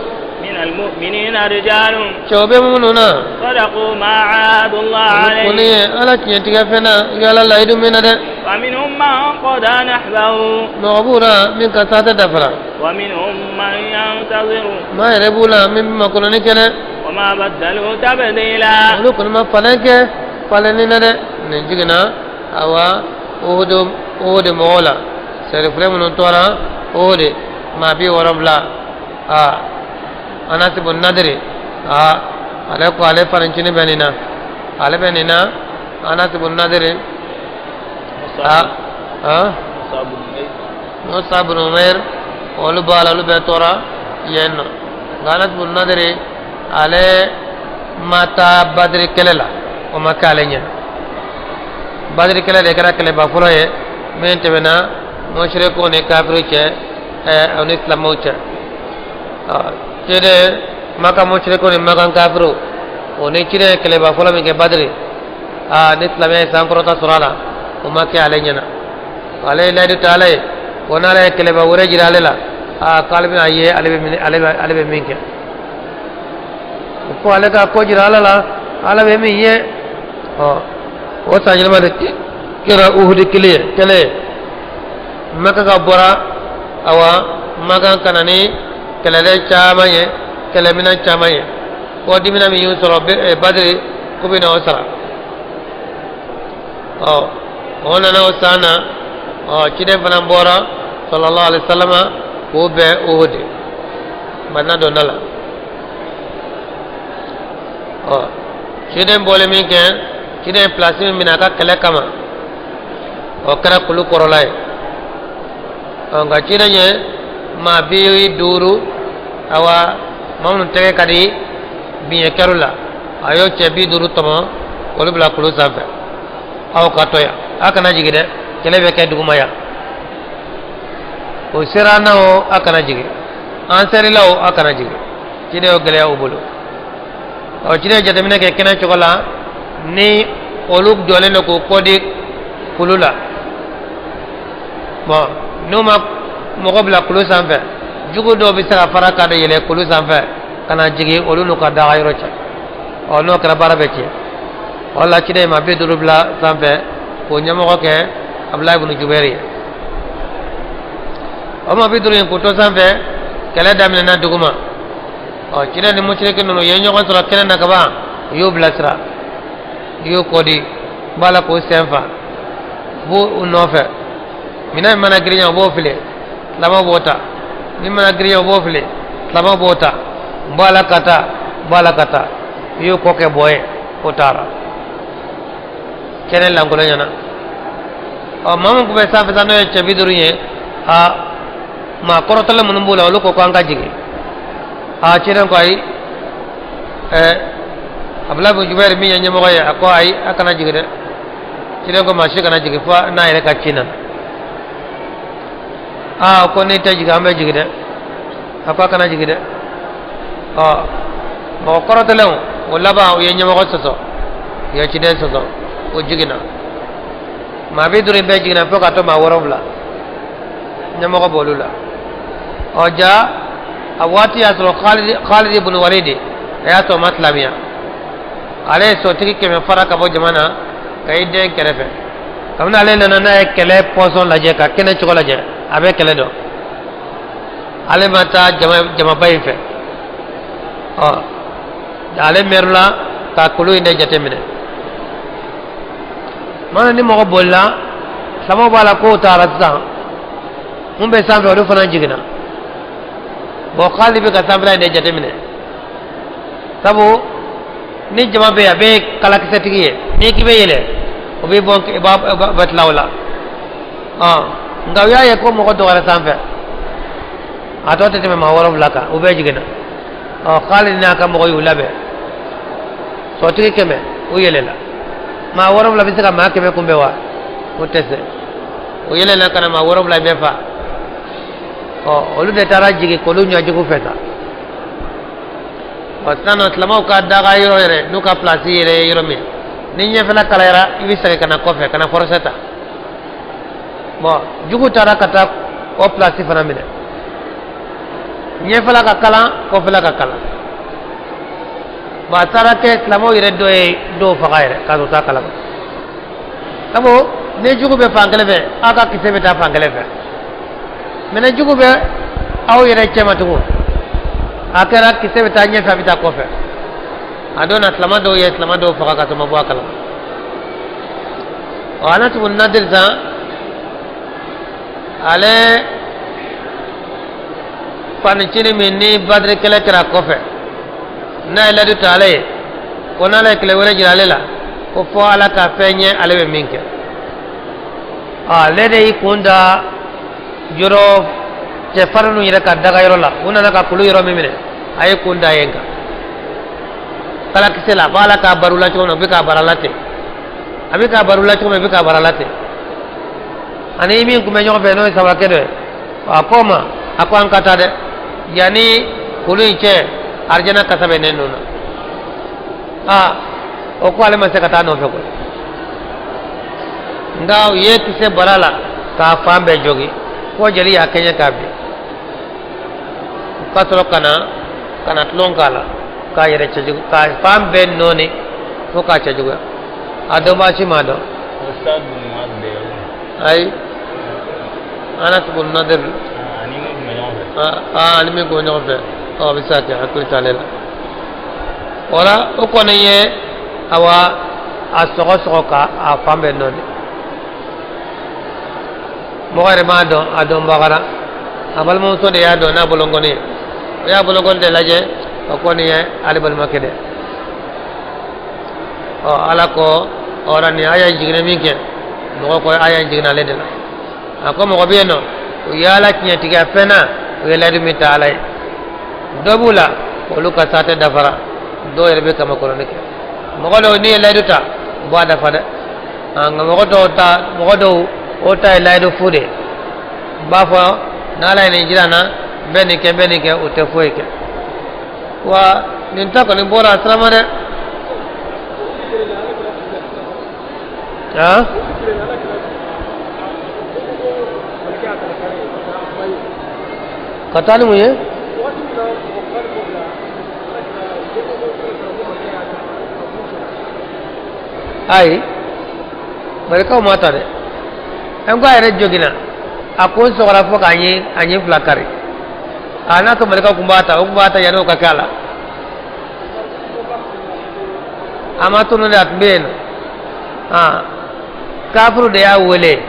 من المؤمنين رجال Cɛw bɛ minnu na صدقوا ما عاهدوا الله olu kɔni عليه ye Ala tiɲɛtigɛ fɛn na, i ye Ala layidu min na dɛ. ومنهم من قضى نحبه Mɔgɔ b'u la min ka saatɛ dafara. ومنهم من ينتظر Maa yɛrɛ b'u la min bɛ makɔnɔni kɛ dɛ. وما بدلوا تبديلا. Olu kɔni ma falen kɛ falenni na dɛ. Nin jiginna awa Uhud mɔgɔw la, sɛrifilɛ minnu tora Uhud, maa 70, aa Anas ibn Nadiri, aa ale ko ale farincinin bɛ nin na, ale bɛ nin na, Anas ibn Nadiri, aa aa Musa ibn Umair, olu b'a la, olu bɛɛ tora yen nɔ. Nka Anas ibn Nadiri ale ma taa Badiri kɛlɛ la. O ma kɛ ale ɲɛna. Badiri kɛlɛ de kɛra kɛlɛba fɔlɔ ye min tɛmɛna musirikuw ni kafiriw cɛ, o ni silamɛw cɛ. Ciden, Maka musirikuw ni Makan kafiriw, o ni ciden ye kɛlɛba fɔlɔ min kɛ Badiri, aa, ni silamɛya ye sankɔrɔta sɔrɔ a la, o ma kɛ ale ɲɛna. Ale ye layidu ta Ala ye ko n'Ala ye kɛlɛba wɛrɛ jira ale la, aa, k'ale bɛna ye ale bɛ min kɛ. Ko ale ka ko jira Ala la, Ala bɛ min ye. Ɔ, o san yɛlɛma de kɛra Uhudi kɛlɛ ye. Kɛlɛ ye Maka ka bɔra, awa, Makan ka na ni kɛlɛden caman ye, kɛlɛminɛn caman ye, ko dimina min y'u sɔrɔ Badiri, k'u bɛ na o sara. Ɔ, o nana o san na. Ɔ, ciden fana bɔra, sallallahu alaihi wasallam, k'o bɛn Uhudi Madina donda la. Ɔ, ciden bɔlen min kɛ, ciden ye pilasi min minɛ a ka kɛlɛ kama, o kɛra kulu kɔrɔla ye. Ɔ, nka ciden ye maa 50, awa, maa minnu tɛgɛ ka di biɲɛkɛriw la, a y'o cɛ 50 tɔmɔ k'olu bila kulu sanfɛ. Aw ka to yan, a kana jigin dɛ, kɛlɛ bɛ kɛ duguma yan. O sera an na o, a kana jigin, an serila o, a kana jigin. Ciden y'o gɛlɛya u bolo. Ɔ, ciden ye jateminɛ kɛ kɛnɛ cogo la, ni olu jɔlen don k'u kɔ di kulu la. Bɔn, n'u ma mɔgɔ bila kulu sanfɛ, jugu dɔw bɛ se ka fara ka don yɛlɛ kulu sanfɛ ka na jigin olu n'u ka daga yɔrɔ cɛ. Ɔ, n'o kɛra, baara bɛ tiɲɛ. O la, ciden ye maa 50 bila sanfɛ k'o ɲɛmɔgɔ kɛ Abulayi ibn Jubɛri ye. O maa 50 in k'u to sanfɛ, kɛlɛ daminɛna duguma. Ɔ, ciden ni musiriki ninnu ye ɲɔgɔn sɔrɔ kɛnɛ na kaban, u y'u bilasira, u y'u kɔdi u b'a la k'u sen fa, u b'u nɔfɛ. Minɛn min mana girinya, u b'o fili, silamɛw b'o ta. Min mana girinya, u b'o fili, silamɛw b'o ta. U b'a la ka taa, u b'a la ka taa, u y'u kɔ kɛ bɔ ye, o taara kɛnɛ lankolonya na. Ɔ, maa min tun bɛ sanfɛ sa, n'o ye cɛ 50 ye, a maa kɔrɔtɔlen minnu b'u la, olu ko k'an ka jigin. A ciden ko ayi. Abulayi bin Jubɛri min ye ɲɛmɔgɔ ye, a ko ayi, a kana jigin dɛ. Ciden ko maa si kana jigin fo n'a yɛrɛ ka ci nana. Aa, ko n'i tɛ jigin, an bɛ jigin dɛ. A ko a kana jigin dɛ. Ɔ, mɔgɔ kɔrɔtɔlenw o laban, u ye ɲɛmɔgɔ sɔsɔ, u ye ciden sɔsɔ, o jiginna. Maa 50 in bɛɛ jiginna fo ka to maa 7, ɲɛmɔgɔ b'olu la. Ɔ, ja a waati y'a sɔrɔ Khalid ibn Walid, a y'a sɔrɔ o ma silamɛya. Ale ye sotigi 100 fara ka bɔ jama na ka i den kɛrɛfɛ. Kabini ale nana n'a ye kɛlɛ pɔsɔn lajɛ, ka kɛnɛ cogo lajɛ, a bɛ kɛlɛ dɔn. Ale ma taa jamaba in fɛ. Ɔ, ale mɛrila ka kulu in de jateminɛ. Mana ni mɔgɔ bolila, silamɛw b'a la k'o taara sisan, mun bɛ sanfɛ, olu fana jiginna. Bɔn, k'ale bɛ ka sanfɛla in de jateminɛ, sabu ni jama bɛ yen, a bɛ kalakisɛtigi ye, n'i k'i bɛ yɛlɛ, o bɛ bɔn, i b'a bɛ tila o la. Nka u y'a ye ko mɔgɔ dɔgɔyara sanfɛ, a tɔ tɛ tɛmɛ maa 7 kan, u bɛɛ jiginna. Ɔ, k'ale n'a ka mɔgɔ y'u labɛn, sɔtigi 100, u yɛlɛla. Maa 7 bɛ se ka maa 100 kunbɛn wa? O tɛ se. O yɛlɛla ka na maa 7 bɛɛ fa. Ɔ, olu de taara jigin k'olu ɲɔjugu fɛ sa. Ɔ, sisan nɔ, silamɛw ka daga yɔrɔ yɛrɛ n'u ka pilasi yɛrɛ ye yɔrɔ min, ni ɲɛfɛla kalayara, i bɛ segin ka na kɔfɛ ka na fɔrɔsɛ ta. Bɔn, jugu taara ka taa o pilasi fana minɛ, ɲɛfɛla ka kalan, kɔfɛla ka kalan. Bɔn, a taara kɛ silamɛw yɛrɛ dɔ ye dɔw faga yɛrɛ k'a sɔrɔ t'a kalama, sabu ni jugu bɛ fan kelen fɛ, aw ka kisɛ bɛ taa fan kelen fɛ. Mɛ ni jugu bɛ aw yɛrɛ cɛma tugun, a kɛra kisɛ bɛ taa ɲɛfɛ, a bɛ taa kɔfɛ. A dɔw na, silamɛ dɔw ye silamɛ dɔw faga ka sɔrɔ ma bɔ a kalama. Ɔ, Anas ibn Nadir san, ale fanicinin min ni Badiri kɛlɛ kɛra kɔfɛ, n'a ye layidu ta ale ye ko n'Ala ye kɛlɛ wɛrɛ jira ale la, ko fɔ Ala ka fɛn ɲɛ ale bɛ min kɛ. Ale de y'i kun da yɔrɔ cɛfarin ninnu yɛrɛ ka daga yɔrɔ la, u nana ka kulu yɔrɔ min minɛ, a ye kun da yen kan. kalakisɛ la a b'a la k'a baro la cogo min na u bɛ k'a bara la ten a bɛ k'a baro la cogo min na u bɛ k'a bara la ten ani min tun bɛ ɲɔgɔn fɛ n'o ye sabakɛ dɔ ye a ko ma a ko an ka taa dɛ yanni kulu in cɛ arijana kasa bɛ ne nun na aa o ko ale ma se ka taa nɔfɛ koyi nka u ye kisɛ bara la k'a fan bɛɛ jogin fo jeli y'a kɛɲɛ k'a bin u ka sɔrɔ ka na ka na tulon k'a la k'a yɛrɛ cɛjugu k'a fan bɛɛ nɔɔni fo k'a cɛjuguya a dɔnbaa si m'a dɔn ayi Anas bun Nadir ani min kun bɛ ɲɔgɔn fɛ ɔ a bɛ se ka kɛ hakili t'ale la o la o kɔni ye awa a sɔgɔ sɔgɔ ka a fan bɛɛ nɔɔni mɔgɔ yɛrɛ m'a dɔn a dɔnbaga la a balimamuso de y'a dɔn n'a bolonkɔni ye o y'a bolonkɔni de lajɛ o kɔni ye ale balimakɛ de ɔ ala ko ɔra nin aya in jiginna min kɛ mɔgɔ ko aya in jiginna ale de la a ko mɔgɔ bɛ yen nɔ u ye ala tiɲɛtigiya fɛn na u ye layidu min ta ala ye dɔ b'u la olu ka saatɛ dafara dɔw yɛrɛ bɛ kamakɔrɔni kɛ mɔgɔ dɔw n'i ye layidu ta u b'a dafa dɛ nka mɔgɔ dɔw ta mɔgɔ dɔw o ta ye layidu fu de ye n b'a fɔ n'ala ye nin jira n na n bɛ nin kɛ n bɛ nin kɛ o tɛ foyi kɛ wa nin ta kɔni bɔra a sira ma dɛ han ka taa ni mun ye ayi malikaw ma ta dɛ n ko a yɛrɛ joginna a kun sɔgɔra fo k'a ɲin a ɲin fila kari a n'a to malikaw kun b'a ta o kun b'a ta yanni o ka kɛ a la a ma tunu dɛ a tun bɛ yen nɔ aa kafiru de y'a wele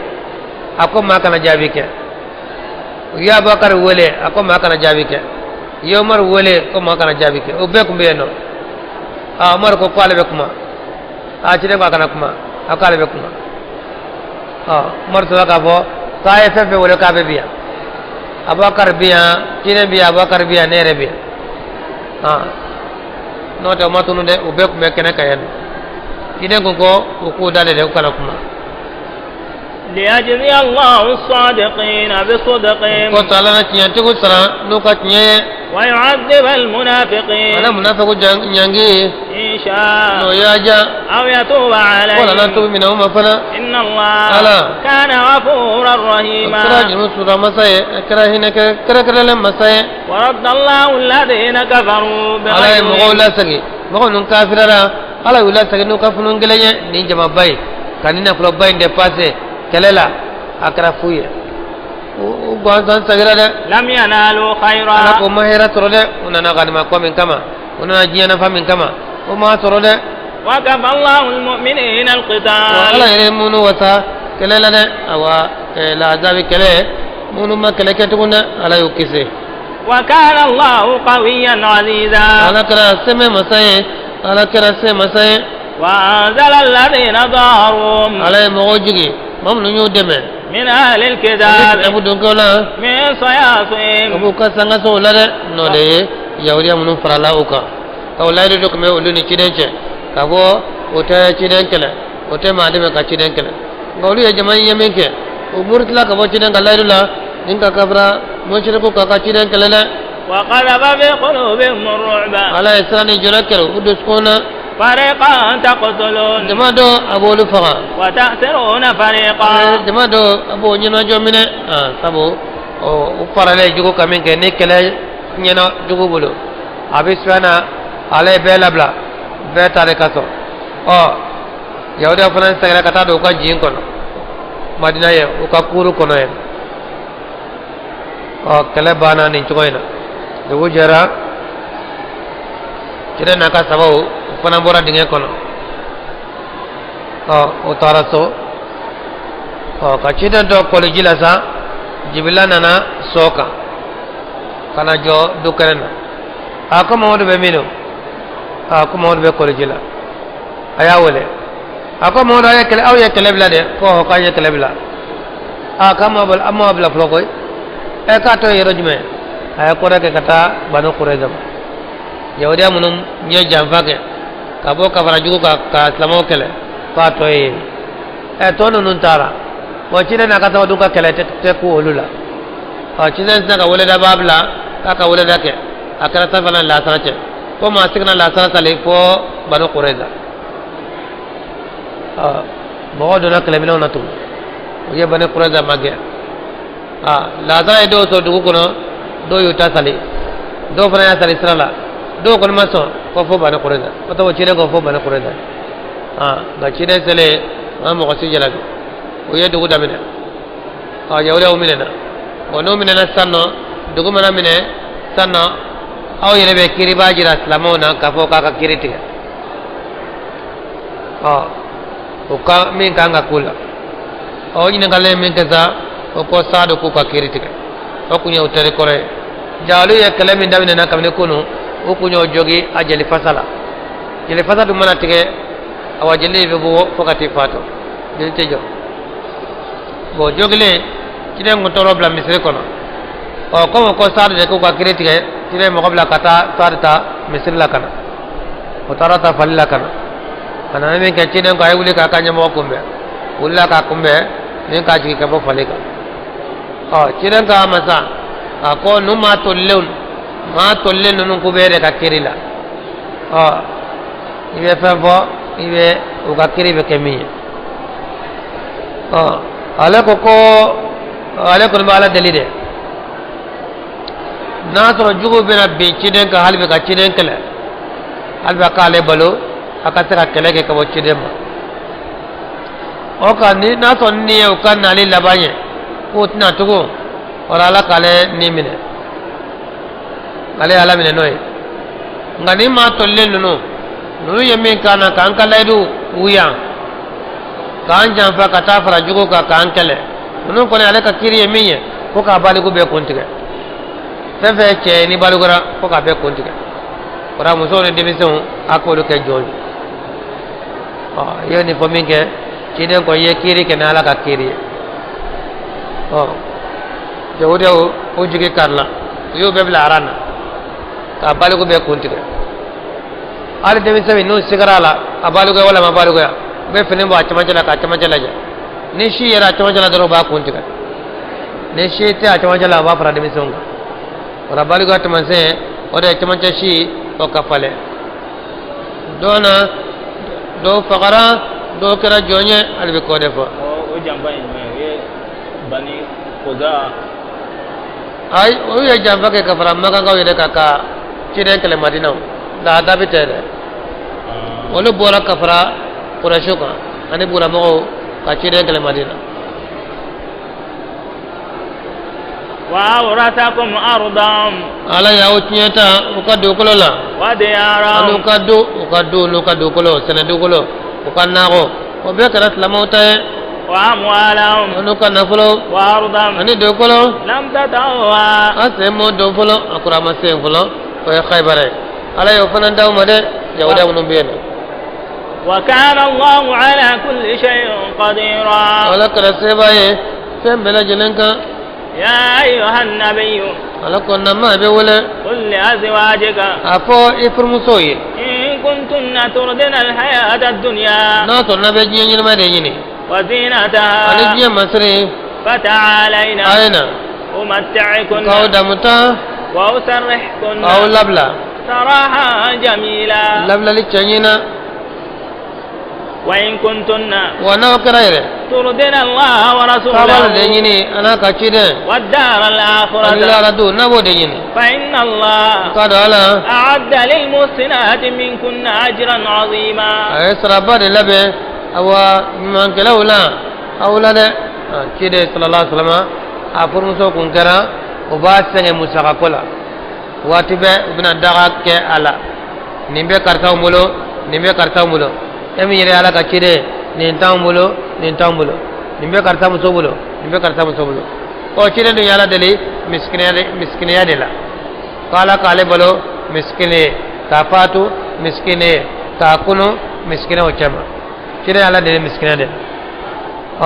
a ko maa kana jaabi kɛ u ye abubakar wele a ko maa kana jaabi kɛ u ye umaru wele ko maa kana jaabi kɛ o bɛɛ tun bɛ yen nɔ aa umaru ko ko ale bɛ kuma aa ciden ko a kana kuma a ko ale bɛ kuma ɔ umaru sɔrɔla k'a fɔ k'a ye fɛn fɛn wele k'a bɛ bi yan abubakar bi yan ciden bi yan abubakar bi yan ne yɛrɛ bi yan aa n'o tɛ o ma tunu dɛ u bɛɛ tun bɛ kɛnɛ kan yan nɔ ciden ko ko u k'u dalen dɛ u kana kuma ليجزي الله الصادقين بصدقهم ko ala na tiɲɛtigiw sara n'u ka tiɲɛ ye ويعذب المنافقين ala munafiku ɲangi إن شاء n'o y'a diya أو يتوب wala na عليهم tubi minɛ u ma fana إن الله ala كان غفورا o kɛra رحيما jurumu sura masa ye a kɛra hinɛ kɛrɛnkɛrɛnlen masa ye ورد الله الذين كفروا ala ye mɔgɔw بغيظهم lasegin mɔgɔ ninnu kafirara ala y'u lasegin n'u ka funun kelen ye nin jamaba ye ka nin nafoloba in dépensé kɛlɛ la a kɛra fu ye u gansan segira dɛ لم ينالوا خيرا ala ko ma hɛrɛ sɔrɔ dɛ u nana ganima ko min kama u nana diɲɛ nafa min kama u ma sɔrɔ dɛ وكفى الله المؤمنين wa القتال ala yɛrɛ minnu wasa kɛlɛ la dɛ awa lazabi kɛlɛ minnu ma kɛlɛ kɛ tugun dɛ ala y'u kisi وكان الله قويا عزيزا ala kɛra sɛmɛ masa ye ala kɛra se masa ye وأنزل الذين ظاهروهم ala ye mɔgɔw jigin maa minnu y'u dɛmɛ من أهل ani الكتاب kitabu donkɛw la من ka صياصيهم b'u ka sangasow la dɛ n'o de ye yahudiya minnu farala u kan ka o layidu dɔ tun bɛ olu ni ciden cɛ k'a fɔ o tɛ ciden kɛlɛ o tɛ maa dɛmɛ ka ciden kɛlɛ nka olu ye jama in ye min kɛ u murutila ka bɔ ciden ka layidu la ni ka kafira musiriku ka ka ciden kɛlɛ dɛ وقذف في قلوبهم الرعب ala ye siran ni jɔrɔ kɛlɛ u dusukun na فريقا تقتلون jama dɔ a b'olu faga وتأسرون فريقا jama dɔ a b'o ɲɛnajɔ minɛ sabu ɔ u faralen jugu ka min kɛ ni kɛlɛ ɲɛna jugu bolo a bɛ siran na ale ye bɛɛ labila bɛɛ ta de ka sɔn ɔ yahudiya fana seginna ka taa don u ka jin kɔnɔ madina ye u ka kuuru kɔnɔ yen ɔ kɛlɛ banna nin cogo in na dugu jɛra ciden n'a ka sabaw u fana bɔra dingɛ kɔnɔ ɔ u taara so ɔ ka ciden dɔ kɔlɔji la sa jibila nana so kan ka na jɔ du kɛnɛ na a ko mamadu bɛ min o a ko mamadu bɛ kɔlɔji la a y'a wele a ko mamadu aw ye kɛlɛ aw ye kɛlɛ bila dɛ ko ɔhɔ k'an ye kɛlɛ bila a k'an ma bila an ma bila fɔlɔ koyi ɛ k'a tɔ ye yɔrɔ jumɛn a ye kɔrɔ kɛ ka taa banu kurɛza ma yahudiya minnu ye janfa kɛ Ka bɔ ka fara jugu kan ka silamɛw kɛlɛ f'a tɔ ye yen. Ɛ, tɔ ninnu taara bon, ciden n'a ka sababu ka kɛlɛ tɛ ku olu la. Ɔ, ciden sina ka weledaba bila k'a ka weleda kɛ. A kɛra safana ni lasara cɛ ko maa si kana lasara sali fo Banu Kureza. Ɔ, mɔgɔw donna kɛlɛminɛnw na tugun, u ye Banu Kureza magɛn. Aa, lasara ye dɔw sɔrɔ dugu kɔnɔ, dɔw y'u ta sali, dɔw fana y'a sali sira la, dɔw kɔni ma sɔn ko fo Banu Kureza ko tɔgɔ ciden ko fo Banu Kureza. Aa, nka ciden selen ma mɔgɔ si jalaki. U ye dugu daminɛ. Ɔ, yahudiyaw minɛna. Bon, n'u minɛna sisan nɔ, dugu mana minɛ sisan nɔ, aw yɛrɛ bɛ kiiribaa jira silamɛw na k'a fɔ k'a ka kiiri tigɛ. Ɔ, o ka min kan ka k'u la, ɔ, o ɲininkali ye min kɛ sa, o ko Saadu k'u ka kiiri tigɛ. O kun ye u teri kɔrɔ ye. Ja olu ye kɛlɛ min daminɛna kabini kunu, u kun y'o jogi a jeli fasa la. Jeli fasa dun mana tigɛ, awa, jeli bɛ bɔ fo ka t'i faatu, jeli tɛ jɔ. Bon, jogilen, ciden kun tɔɔrɔ bila misiri kɔnɔ. Ɔ, komi ko Saadu de k'u ka kiiri tigɛ, ciden mɔgɔ bila ka taa Saadu ta misiri la ka na. O taara ta fali la ka na. A nana min kɛ, ciden ko a ye wuli k'a ka ɲɛmɔgɔ kunbɛn. Wulila k'a kunbɛn ni k'a jigin ka bɔ fali kan. Ɔ, ciden k'a ma sa, a ko ninnu maa tolilenw, maa tolilen ninnu k'u bɛ e de ka kiiri la. Ɔ, i bɛ fɛn fɔ, i bɛ u ka kiiri bɛ kɛ min ye. Ɔ, ale ko ko ale kɔni bɛ Ala deli dɛ, n'a sɔrɔ juguw bɛna bin ciden kan, hali bi ka ciden kɛlɛ, hali bi a k'ale balo, a ka se ka kɛlɛ kɛ ka bɔ ciden ma. O ka ni n'a sɔrɔ nin ye u ka nali laban ye, k'u tɛna tugun, o la Ala k'ale ni minɛ, ale ye Ala minɛ n'o ye. Nka ni maa tolilen ninnu ye min k'an na, k'an ka layidu wuyan, k'an janfa ka taa fara jugu kan k'an kɛlɛ, ninnu kɔni, ale ka kiiri ye min ye, ko k'a baliku bɛɛ kun tigɛ. Fɛn fɛn ye cɛ ye ni balikura, ko k'a bɛɛ kun tigɛ. O la musow ni denmisɛnw, a k'olu kɛ jɔn ye. Ɔ, i ye nin fɔ min kɛ, ciden ko i ye kiiri kɛ ni Ala ka kiiri ye. Ɔ, yahudiyaw o jigi karila, u y'o bɛɛ bila aran na k'a baliku bɛɛ kun tigɛ. Hali denmisɛn min n'u sigara a la, a balikuya walima a ma balikuya, u bɛ fini bɔ a cɛmancɛ la k'a cɛmancɛ lajɛ. Ni si yɛrɛ a cɛmancɛ la dɔrɔn, u b'a kun tigɛ. Ni si tɛ a cɛmancɛ la, u b'a fara denmisɛnw kan. O la balikuya taamasiyɛn, o de ye cɛmancɛ si, o ka falen. Dɔw na, dɔw fagara, dɔw kɛra jɔn ye, hali bi k'o de fɔ. O janfa in jumɛn o ye Bani Koza? Ayi, olu ye janfa kɛ ka fara Makankaw yɛrɛ kan ka ciden kɛlɛ Madina. Nka a dabi tɛ dɛ, olu bɔra ka fara Kurɛsiw kan ani buguramɔgɔw ka ciden kɛlɛ Madina. وأورثكم أرضهم. Ala y'aw tiɲɛ ta u ka dugukolo la. وديارهم. Ani u ka du, u ka du n'u ka dugukolo, sɛnɛ dugukolo, u ka nakɔ, o bɛɛ kɛra silamɛw ta ye. وأموالهم. Ani u ka nafolo. وأرضا. Ani dugukolo. لم تطئوها. An sen m'o don fɔlɔ, a kɔrɔ a ma sen fɔlɔ, o ye Xaybara ye. Ala y'o fana d'aw ma dɛ, yahudiya minnu bɛ yen nɔ. وكان الله على كل شيء قديرا. Ala kɛra sebaa ye fɛn bɛɛ lajɛlen kan. يا أيها النبي. Ala ko na maa bɛ wele. قل لأزواجك. A fɔ i furumusow ye. إن كنتن تردن الحياة الدنيا. N'a sɔrɔ n'a bɛ diɲɛ ɲɛnama de ɲini وزينتها. ani diɲɛ masiri, فتعالين. a ye na أمتعكن. k'aw damuta, وأسرحكن. k'aw labila سراحا جميلا. labilali cɛ ɲina. وإن كنتن Wa n'aw kɛra yɛrɛ تردن الله k'aw b'a de ورسوله ɲini a n'a ka ciden والدار ani الآخرة lahara don, n'a b'o de ɲini, فإن الله k'a dɔn Ala أعد للمحسنات منكن أجرا عظيما. a ye saraba de labɛn, awa, ɲumankɛlaw la aw la dɛ. Ciden sallallahu alaihi wasallam, a furumuso kun kɛra u b'a sɛgɛn musakako la waati bɛɛ. U bɛna daga kɛ a la, nin bɛ karisaw bolo, nin bɛ karisaw bolo, e min yɛrɛ ye Ala ka ciden, nin t'anw bolo, nin t'anw bolo, nin bɛ karisa muso bolo, nin bɛ karisa muso bolo. Ɔ, ciden dun ye Ala deli misikiniya de, misikiniya de la, k'Ala k'ale balo misikini ye, k'a fatu misikini ye, k'a kunu misikinaw cɛma. Ciden ye Ala deli misikiniya de la.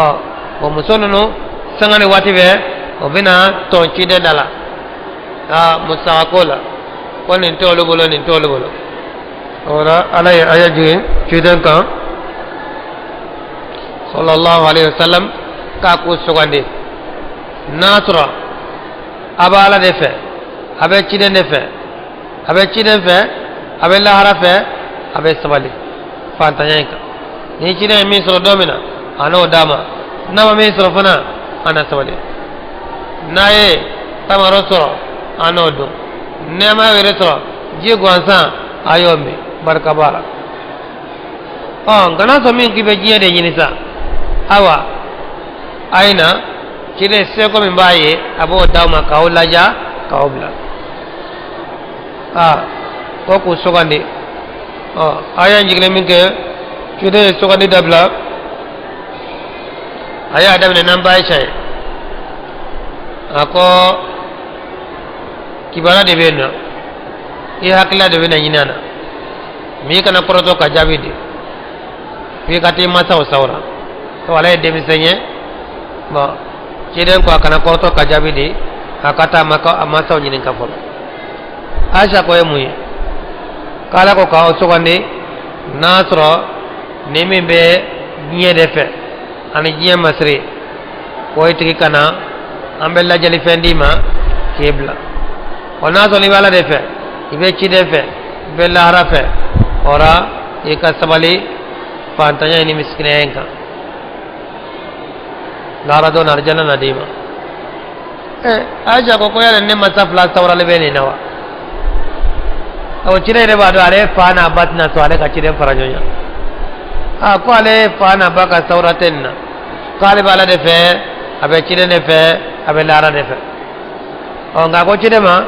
Ɔ, o muso ninnu, sanga ni waati bɛɛ, o bɛna tɔn ciden da la aa musakako la, ko nin t'olu bolo, nin t'olu bolo. O la Ala ye aya jigin ciden kan sallallahu alaihi wasallam k'a k'u sugandi n'a sɔrɔ a bɛ Ala de fɛ, a bɛ ciden de fɛ, a bɛ ciden fɛ, a bɛ lahara fɛ, a bɛ sabali fantanya in kan. Ni ciden ye min sɔrɔ don min na, a n'o d'a ma. N'a ma min sɔrɔ fana, a na sabali. N'a ye tamaro sɔrɔ, a n'o dun. N'a ma yɛrɛ sɔrɔ, ji gansan a y'o min, barika b'a la. Ɔ nka n'a sɔrɔ min k'i bɛ diɲɛ de ɲini sa, ayiwa a ye na ciden seko min b'a ye, a b'o d'aw ma k'aw laja k'aw bila. Aa ko k'u sugandi. Ɔ aya in jiginnen min kɛ, ciden ye sugandi dabila. A y'a daminɛ n'an ba Ayisa ye. A ko kibaruya de bɛ yen nɔ, i hakilila de bɛ na ɲini a na, mɛ i kana kɔrɔtɔ ka jaabi di f'i ka t'i masaw sawura. Sabu ale ye denmisɛn ye. Bɔn ciden ko a kana kɔrɔtɔ ka jaabi di, a ka taa a masaw ɲininka fɔlɔ. Ayisa ko ye mun ye? K'Ala ko k'aw sugandi n'a sɔrɔ ni min bɛ diɲɛ de fɛ ani diɲɛ masiri, k'o tigi ka na, an bɛ lajɛlifɛn d'i ma k'e bila. Ɔ n'a sɔrɔ i bɛ Ala de fɛ, i bɛ ciden fɛ, i bɛ lahara fɛ, o la i ka sabali fantanya ni misikinaya in kan. Lahara don arijana na d'i ma. Ɛ Ayisa ko yala ne masa fila sawuralen bɛ nin na wa? O ciden yɛrɛ b'a dɔn ale fa n'a ba tɛna sɔn ale ka ciden fara ɲɔgɔn kan. A ko ale fa n'a ba ka sawura tɛ nin na, k'ale bɛ Ala de fɛ, a bɛ ciden de fɛ, a bɛ lahara de fɛ. Ɔ nka ko ciden ma,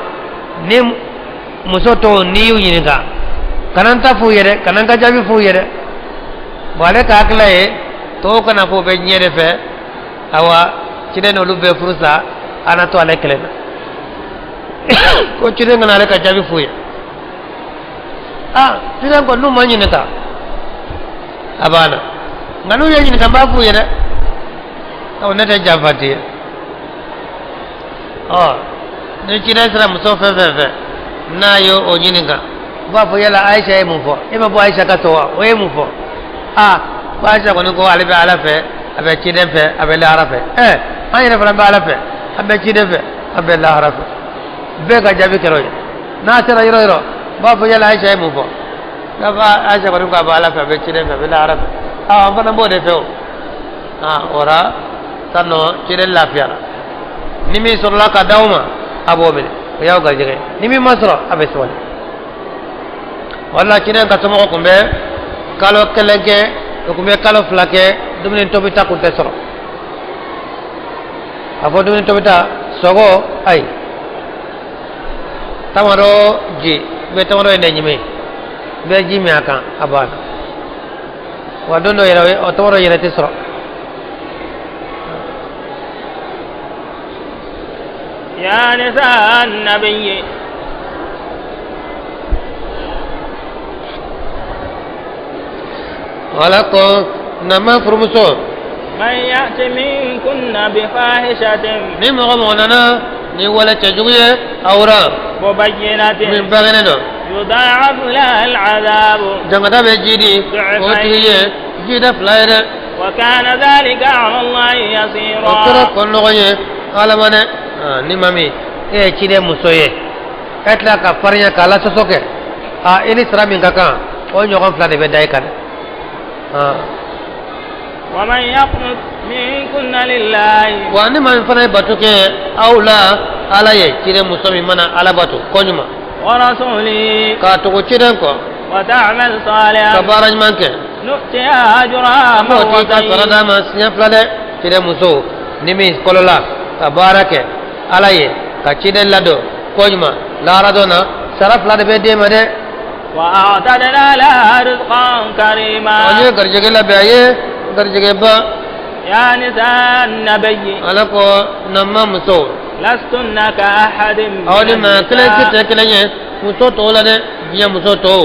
ni muso tɔw n'i y'u ɲininka, kana n ta f'u ye dɛ, kana n ka jaabi f'u ye dɛ. Bon ale ka hakilila ye tɔw kana fɔ u bɛ diɲɛ de fɛ, awa ciden n'olu bɛɛ furu sa, a na to ale kelen na. Ko ciden kana ale ka jaabi f'u ye. Aa ciden ko n'u ma ɲininka a banna, nka n'u ye ɲininka n b'a f'u ye dɛ, aw ne tɛ janfanti ye. Ɔ ni ciden sera muso fɛn fɛn fɛ n'a ye o ɲininka, u b'a fɔ yala Ayisa ye mun fɔ? E ma bɔ Ayisa ka so wa? O ye mun fɔ? Aa ko Ayisa kɔni ko ale bɛ Ala fɛ, a bɛ ciden fɛ, a bɛ lahara fɛ. Ɛ an yɛrɛ fana bɛ Ala fɛ, an bɛ ciden fɛ, an bɛ lahara fɛ. Bɛɛ ka jaabi kɛra o ye. N'a sera yɔrɔ yɔrɔ, u b'a fɔ yala Ayisa ye mun fɔ? N'a fɔ Ayisa kɔni ko a bɛ Ala fɛ, a bɛ ciden fɛ, a bɛ lahara fɛ. Aa an fana b'o de fɛ o. Aa o la sisan nɔ ciden lafiyara. Ni min sɔrɔla ka d'aw ma, a b'o minɛ, o y'aw garijɛgɛ. Ni min ma sɔrɔ, a bɛ sabali. Wala ciden ka somɔgɔw tun bɛ kalo kelen kɛ, o tun bɛ kalo fila kɛ, dumuni tobita tun tɛ sɔrɔ. A fɔ dumuni tobita sogo, ayi tamaro ji, i bɛ tamaro in de ɲimi, i bɛ ji min a kan, a banna. Wa don dɔ yɛrɛ, o tamaro yɛrɛ tɛ sɔrɔ. يا نساء النبي Ala ko nama furumuso, من يأت منكن بفاحشة ni mɔgɔ mɔgɔ nana ni wale cɛjugu ye awra مبينة min bangenen don, يضاعف لها العذاب jangata bɛ jidi o tigi ye jida fila ye dɛ. وكان ذلك على الله O kɛra يسيرا. ko nɔgɔ ye Ala ma dɛ. Ni ma min e ye ciden muso ye, e tila ka farinya k'a la sɔsɔ kɛ, a i ni sara min ka kan, o ɲɔgɔn fila de bɛ da i kan dɛ. ومن يقنت منكن لله Wa ni maa min fana ye bato kɛ aw la Ala ye, ciden muso min mana Ala bato koɲuman ورسوله k'a tugu ciden kɔ وتعمل ka صالحا baara ɲuman kɛ, نؤتها أجرها an b'o tigi ka sara مرتين d'a ma siɲɛ fila dɛ. Ciden muso ni min kɔlɔla ka baara kɛ Ala ye ka ciden ladon koɲuman, lahara don na sara fila de bɛ d'e ma dɛ. وأعتدنا لها رزقا كريما. An ye garijɛgɛ labɛn a ye, garijɛgɛba. يا نساء النبي Ala ko nama muso, لستن كأحد aw من ni maa kelen si النساء tɛ kelen ye muso tɔw la dɛ. Diɲɛ muso tɔw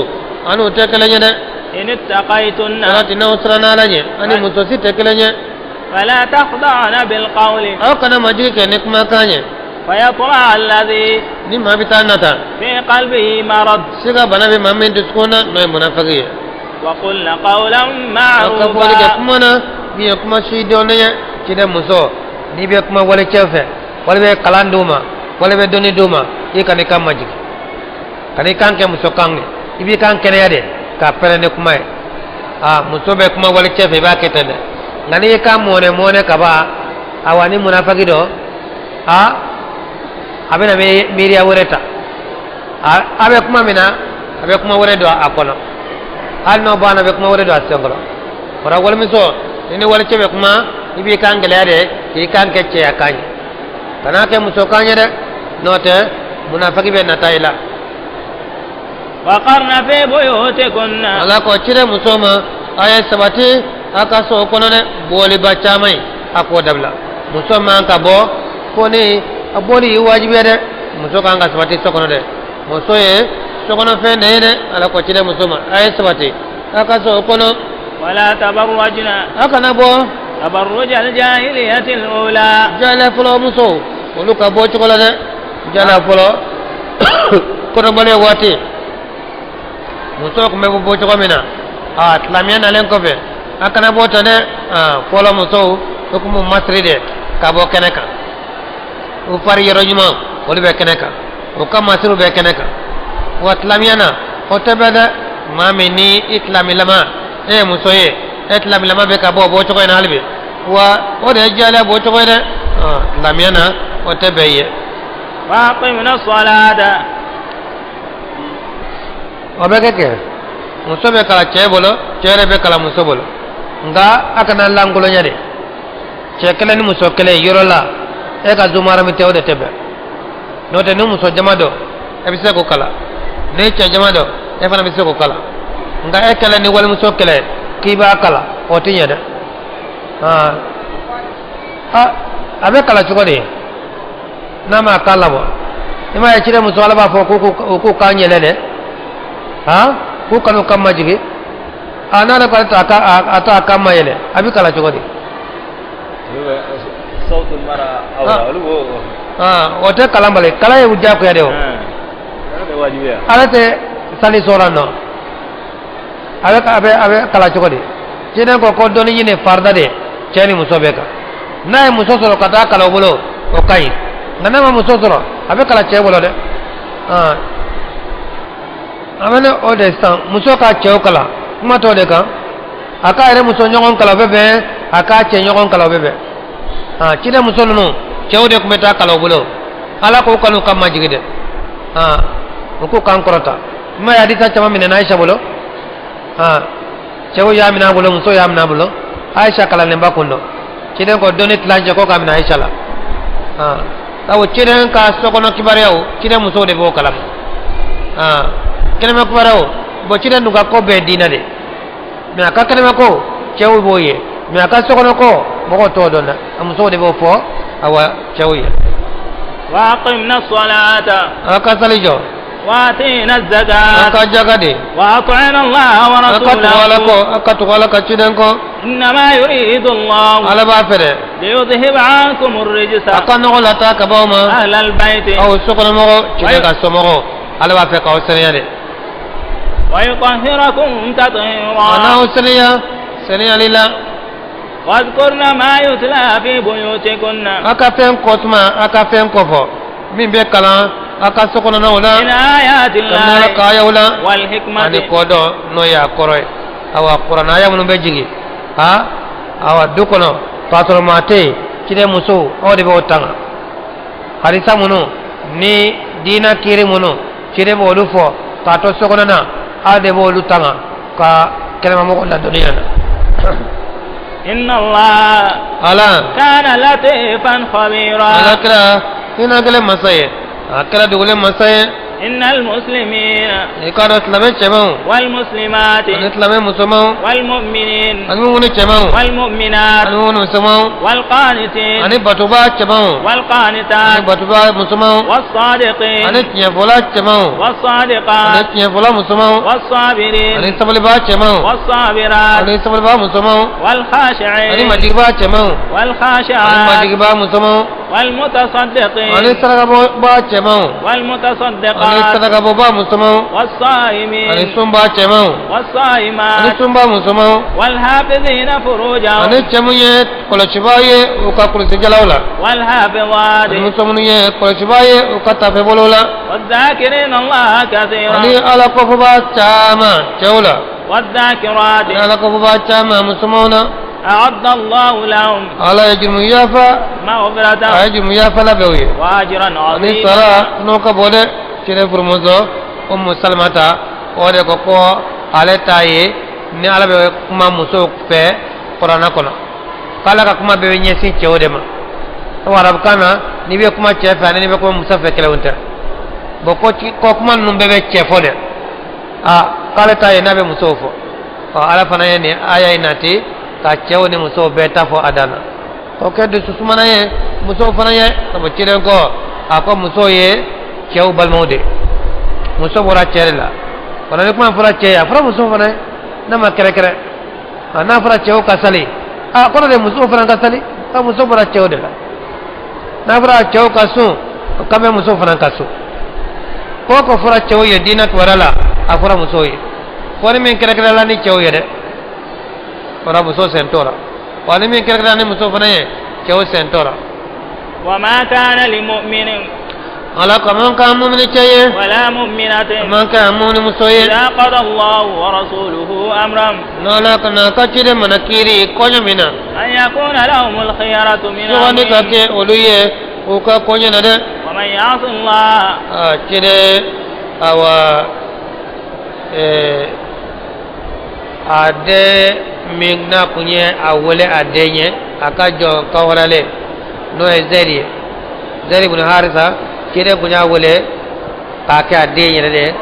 ani tɛ kelen ye dɛ. إن اتقيتن Alati n'aw siranna Ala ɲɛ, ani muso si tɛ kelen ye. فلا تخضعن بالقول Aw kana majigi kɛ ni kumakan ye. فيطمع الذي Ni maa bɛ taa nata في قلبه مرض. Siga bana bɛ maa min dusukun na, n'o ye munafiki ye. وقلن قولا Aw ka fɔli kɛ معروفا. Kuma na min ye kuma si dɔnnen ye. Ciden muso, n'i bɛ kuma walicɛ fɛ, wali bɛ kalan d'u ma, wali bɛ dɔnni d'u ma, i kana i kan majigin, kana i kan kɛ muso kan ye. I b'i kan kɛnɛya de k'a pɛrɛn ni kuma ye. Aa, muso bɛ kuma walicɛ fɛ, i b'a kɛ ten dɛ. Nka n'i y'i kan mɔnɛ mɔnɛ ka ban, awa, ni munafiki dɔ, aa, a bɛna miiriya wɛrɛ ta. A bɛ kuma min na, a bɛ kuma wɛrɛ don a kɔnɔ. Hali n'o banna, a bɛ kuma wɛrɛ don a senkɔrɔ. O la, walimuso, ni walicɛ bɛ kuma, i b'i kan gɛlɛya de k'i kan kɛ cɛya kan ye, kan'a kɛ muso kan ye dɛ. N'o tɛ, munafiki bɛ nata i la. وقرن في بيوتكن. Ala ko cire muso ma, a ye sabati a ka so kɔnɔ dɛ. Bɔliba caman ye, a k'o dabila. Muso man ka bɔ fo ni a bɔli ye wajibi ye dɛ. Muso kan ka sabati so kɔnɔ dɛ. Muso ye sokɔnɔfɛn de ye dɛ. Ala ko cire muso ma, a ye sabati a ka so kɔnɔ. ولا تبرجن A kana bɔ تبرج الجاهلية الأولى. Jala fɔlɔ musow, olu ka bɔ cogo la dɛ. Jala fɔlɔ kɔnɔbɔlen waati, musow tun bɛ bɔ cogo min na, a silamɛya nalen kɔfɛ, a kana bɔ ten dɛ. Fɔlɔ musow, o tun b'u masiri de ka bɔ kɛnɛ kan. U fari yɔrɔ ɲuman, olu bɛ kɛnɛ kan, u ka masiriw bɛ kɛnɛ kan. Wa silamɛya na, o tɛ bɛn dɛ. Maa min ni i silamɛlama, e ye muso ye, e silamɛlama bɛ ka bɔ o bɔ cogo in na hali bi, wa o de ye jahiliya bɔ cogo ye dɛ. Silamɛya na, o tɛ bɛn i ye. وأقمنا الصلاة. O bɛ kɛ muso bɛ kalan cɛ bolo, cɛ yɛrɛ bɛ kalan muso bolo. Nka a kana lankolonya de. Cɛ kelen ni muso kelen yɔrɔ la, e ka zumarami tɛ, o de tɛ bɛn. N'o tɛ, ni muso jama dɔ, e bɛ se k'o kalan. Ni cɛ jama dɔ, e fana bɛ se k'o kalan. Nka e kɛlɛ ni walimuso kɛlɛ k'i b'a kalan, o tɛ ɲɛ dɛ. Aa, a bɛ kalan cogo di n'a ma kan labɔ? I m'a ye, ciden muso, Ala b'a fɔ k'u k'u kan yɛlɛ dɛ, han, k'u kan'u kan majigin. A n'ale ko a t'a kan ma yɛlɛ, a bɛ kalan cogo di? صوت المرأة أو O tɛ kalan bali. Kalan ye diyagoya de o. Ala tɛ sali sɔrɔ nɔ, a bɛ kalan cogo di? Ciden ko dɔnni ɲini farida de cɛ ni muso bɛɛ kan. N'a ye muso sɔrɔ ka taa kalan o bolo, o ka ɲi. Nka n'a ma muso sɔrɔ, a bɛ kalan cɛ bolo dɛ. A bɛ ne o de sisan, muso ka cɛw kalan, kuma t'o de kan. A k'a yɛrɛ muso ɲɔgɔn kalan, o bɛ bɛn. A k'a cɛ ɲɔgɔn kalan, o bɛ bɛn. Ciden muso ninnu, cɛw de tun bɛ taa kalan o bolo. Ala k'o kanu ka majigin dɛ, u k'u kan kɔrɔta. I ma ye, hadisa caman minɛ Ayisa bolo. Cɛw y'a minɛ a bolo, muso y'a minɛ a bolo. Ayisa kalanlenba kun don. Ciden ko dɔnni tilancɛ ko k'a minɛ Ayisa la. Sabu ciden ka sokɔnɔ kibaruyaw, ciden musow de b'o kalama. Kɛnɛma kibaruyaw bon, ciden dun ka ko bɛɛ diinɛ de. Mais a ka kɛnɛma ko, cɛw b'o ye. Mais a ka sokɔnɔ ko, mɔgɔw t'o dɔn dɛ. A musow de b'o fɔ awa cɛw ye. وأقمنا الصلاة. A ka sali jɔ. وآتينا A الزكاة. ka jaka di. وأطعنا الله A ka tugu Ala kɔ. ورسوله. A ka tugu Ala ka ciden kɔ. إنما يريد الله Ala b'a fɛ dɛ ليذهب عنكم الرجس a ka nɔgɔ lata ka bɔ aw ma أهل البيت aw sokɔnɔmɔgɔw, ciden ka somɔgɔw. Ala b'a fɛ k'aw saniya de. ويطهركم A تطهيرا. n'aw saniya saniyali la. واذكرن ما يتلى في بيوتكن A ka fɛn kɔtuma, a ka fɛn kɔfɔ min bɛ kalan a ka sokɔnɔnaw la من آيات kabini Ala الله ka ayaw la والحكمة. ani kɔdɔn, n'o y'a kɔrɔ ye. Awa, kuranɛ aya minnu bɛ jigin ha, awa, du kɔnɔ k'a sɔrɔ maa tɛ yen, ciden musow, aw de b'o tanga. Hadisa minnu ni diina kiiri minnu ciden b'olu fɔ k'a to sokɔnɔ na, aw de b'olu tanga ka kɛnɛmamɔgɔw ladɔnniya na. إن الله Ala كان لطيفا خبيرا. Ala kɛra hinɛ kɛlɛ masa ye, a kɛra dugulen masa ye. إن المسلمين I k'a dɔn, silamɛ cɛmanw والمسلمات ani silamɛ musomanw والمؤمنين ani mumuni cɛmanw والمؤمنات ani mumuni musomanw والقانتين ani batoba cɛmanw ani والقانتات batoba musomanw والصادقين ani tiɲɛfɔla cɛmanw ani والصادقات tiɲɛfɔla musomanw والصابرين ani sabaliba cɛmanw والصابرات ani sabaliba musomanw ani والخاشعين majigiba cɛmanw ani والخاشعات majigiba musomanw. والمتصدقين Ani sarakabɔbaa cɛmanw. Ani والمتصدقات sarakabɔbaa musomanw. Ani والصائمين sunbaa cɛmanw. Ani والصائمات sunbaa musomanw. والحافظين Ani فروجهم cɛ mun ye kɔlɔsibaa ye u ka kulusijalaw la. والحافظات Ani muso minnu ye kɔlɔsibaa ye u ka tafebolow la. والذاكرين الله Ani كثيرا ala kofɔbaa caman cɛw la. والذاكرات Ani ala kofɔbaa caman musomanw na. أعد الله لهم Ala ye jurumu yafa, a مغفرة ye jurumu yafa labɛn u ye. وأجرا Ani عظيما sara n'o ka bon dɛ. Ciden furumuso Umu Salamata, o de ko ko ale ta ye ni ala bɛ kuma musow fɛ kuranɛ kɔnɔ, k'ala ka kuma bɛɛ bɛ ɲɛsin cɛw de ma. O arabukan na, n'i bɛ kuma cɛ fɛ ani n'i bɛ kuma muso fɛ, kelenw tɛ. Bon, ko ko kuma ninnu bɛɛ bɛ cɛ fɔ dɛ. Aa, k'ale ta ye n'a bɛ musow fɔ. Ɔ, ala fana ye nin aya in nati ka cɛw ni musow bɛɛ ta fɔ a dan na. O kɛ dusu sumana ye musow fana ye, sabu ciden kɔ a ko musow ye cɛw balimaw de, muso bɔra cɛ de la. O la, ni kuma fɔra cɛ ye, a fɔra muso fana ye n'a ma kɛrɛkɛrɛ. A n'a fɔra cɛw ka sali, a kɔrɔ de musow fana ka sali, ka muso bɔra cɛw de la. N'a fɔra cɛw ka sun, o kan bɛ musow fana ka sun. Ko o ko fɔra cɛw ye diinɛ kibaruya la, a fɔra musow ye. Fɔ ni min kɛrɛkɛrɛla ni cɛw ye dɛ, o la muso sen t'o la. Wa ni min kɛrɛkɛrɛla ni muso fana ye, cɛw sen t'o la. وما كان لمؤمن Ala ko a man kan mumini cɛ ye, ولا مؤمنة a man kan mumini muso ye, إذا قضى الله ورسوله أمرا n'ala ka n'a ka ciden mana kiiri koɲɛ min na, أن يكون لهم الخيرة من sugandi ka أمرهم kɛ olu ye u ka koɲɛ na dɛ. ومن يعص الله A ciden, awa, a den min n'a kun ye a wele a den ye, a ka jɔn kanhɔrɔlen, n'o ye Zɛri ye, Zɛri ibn Harisa, ciden kun y'a wele k'a kɛ a den yɛrɛ de ye.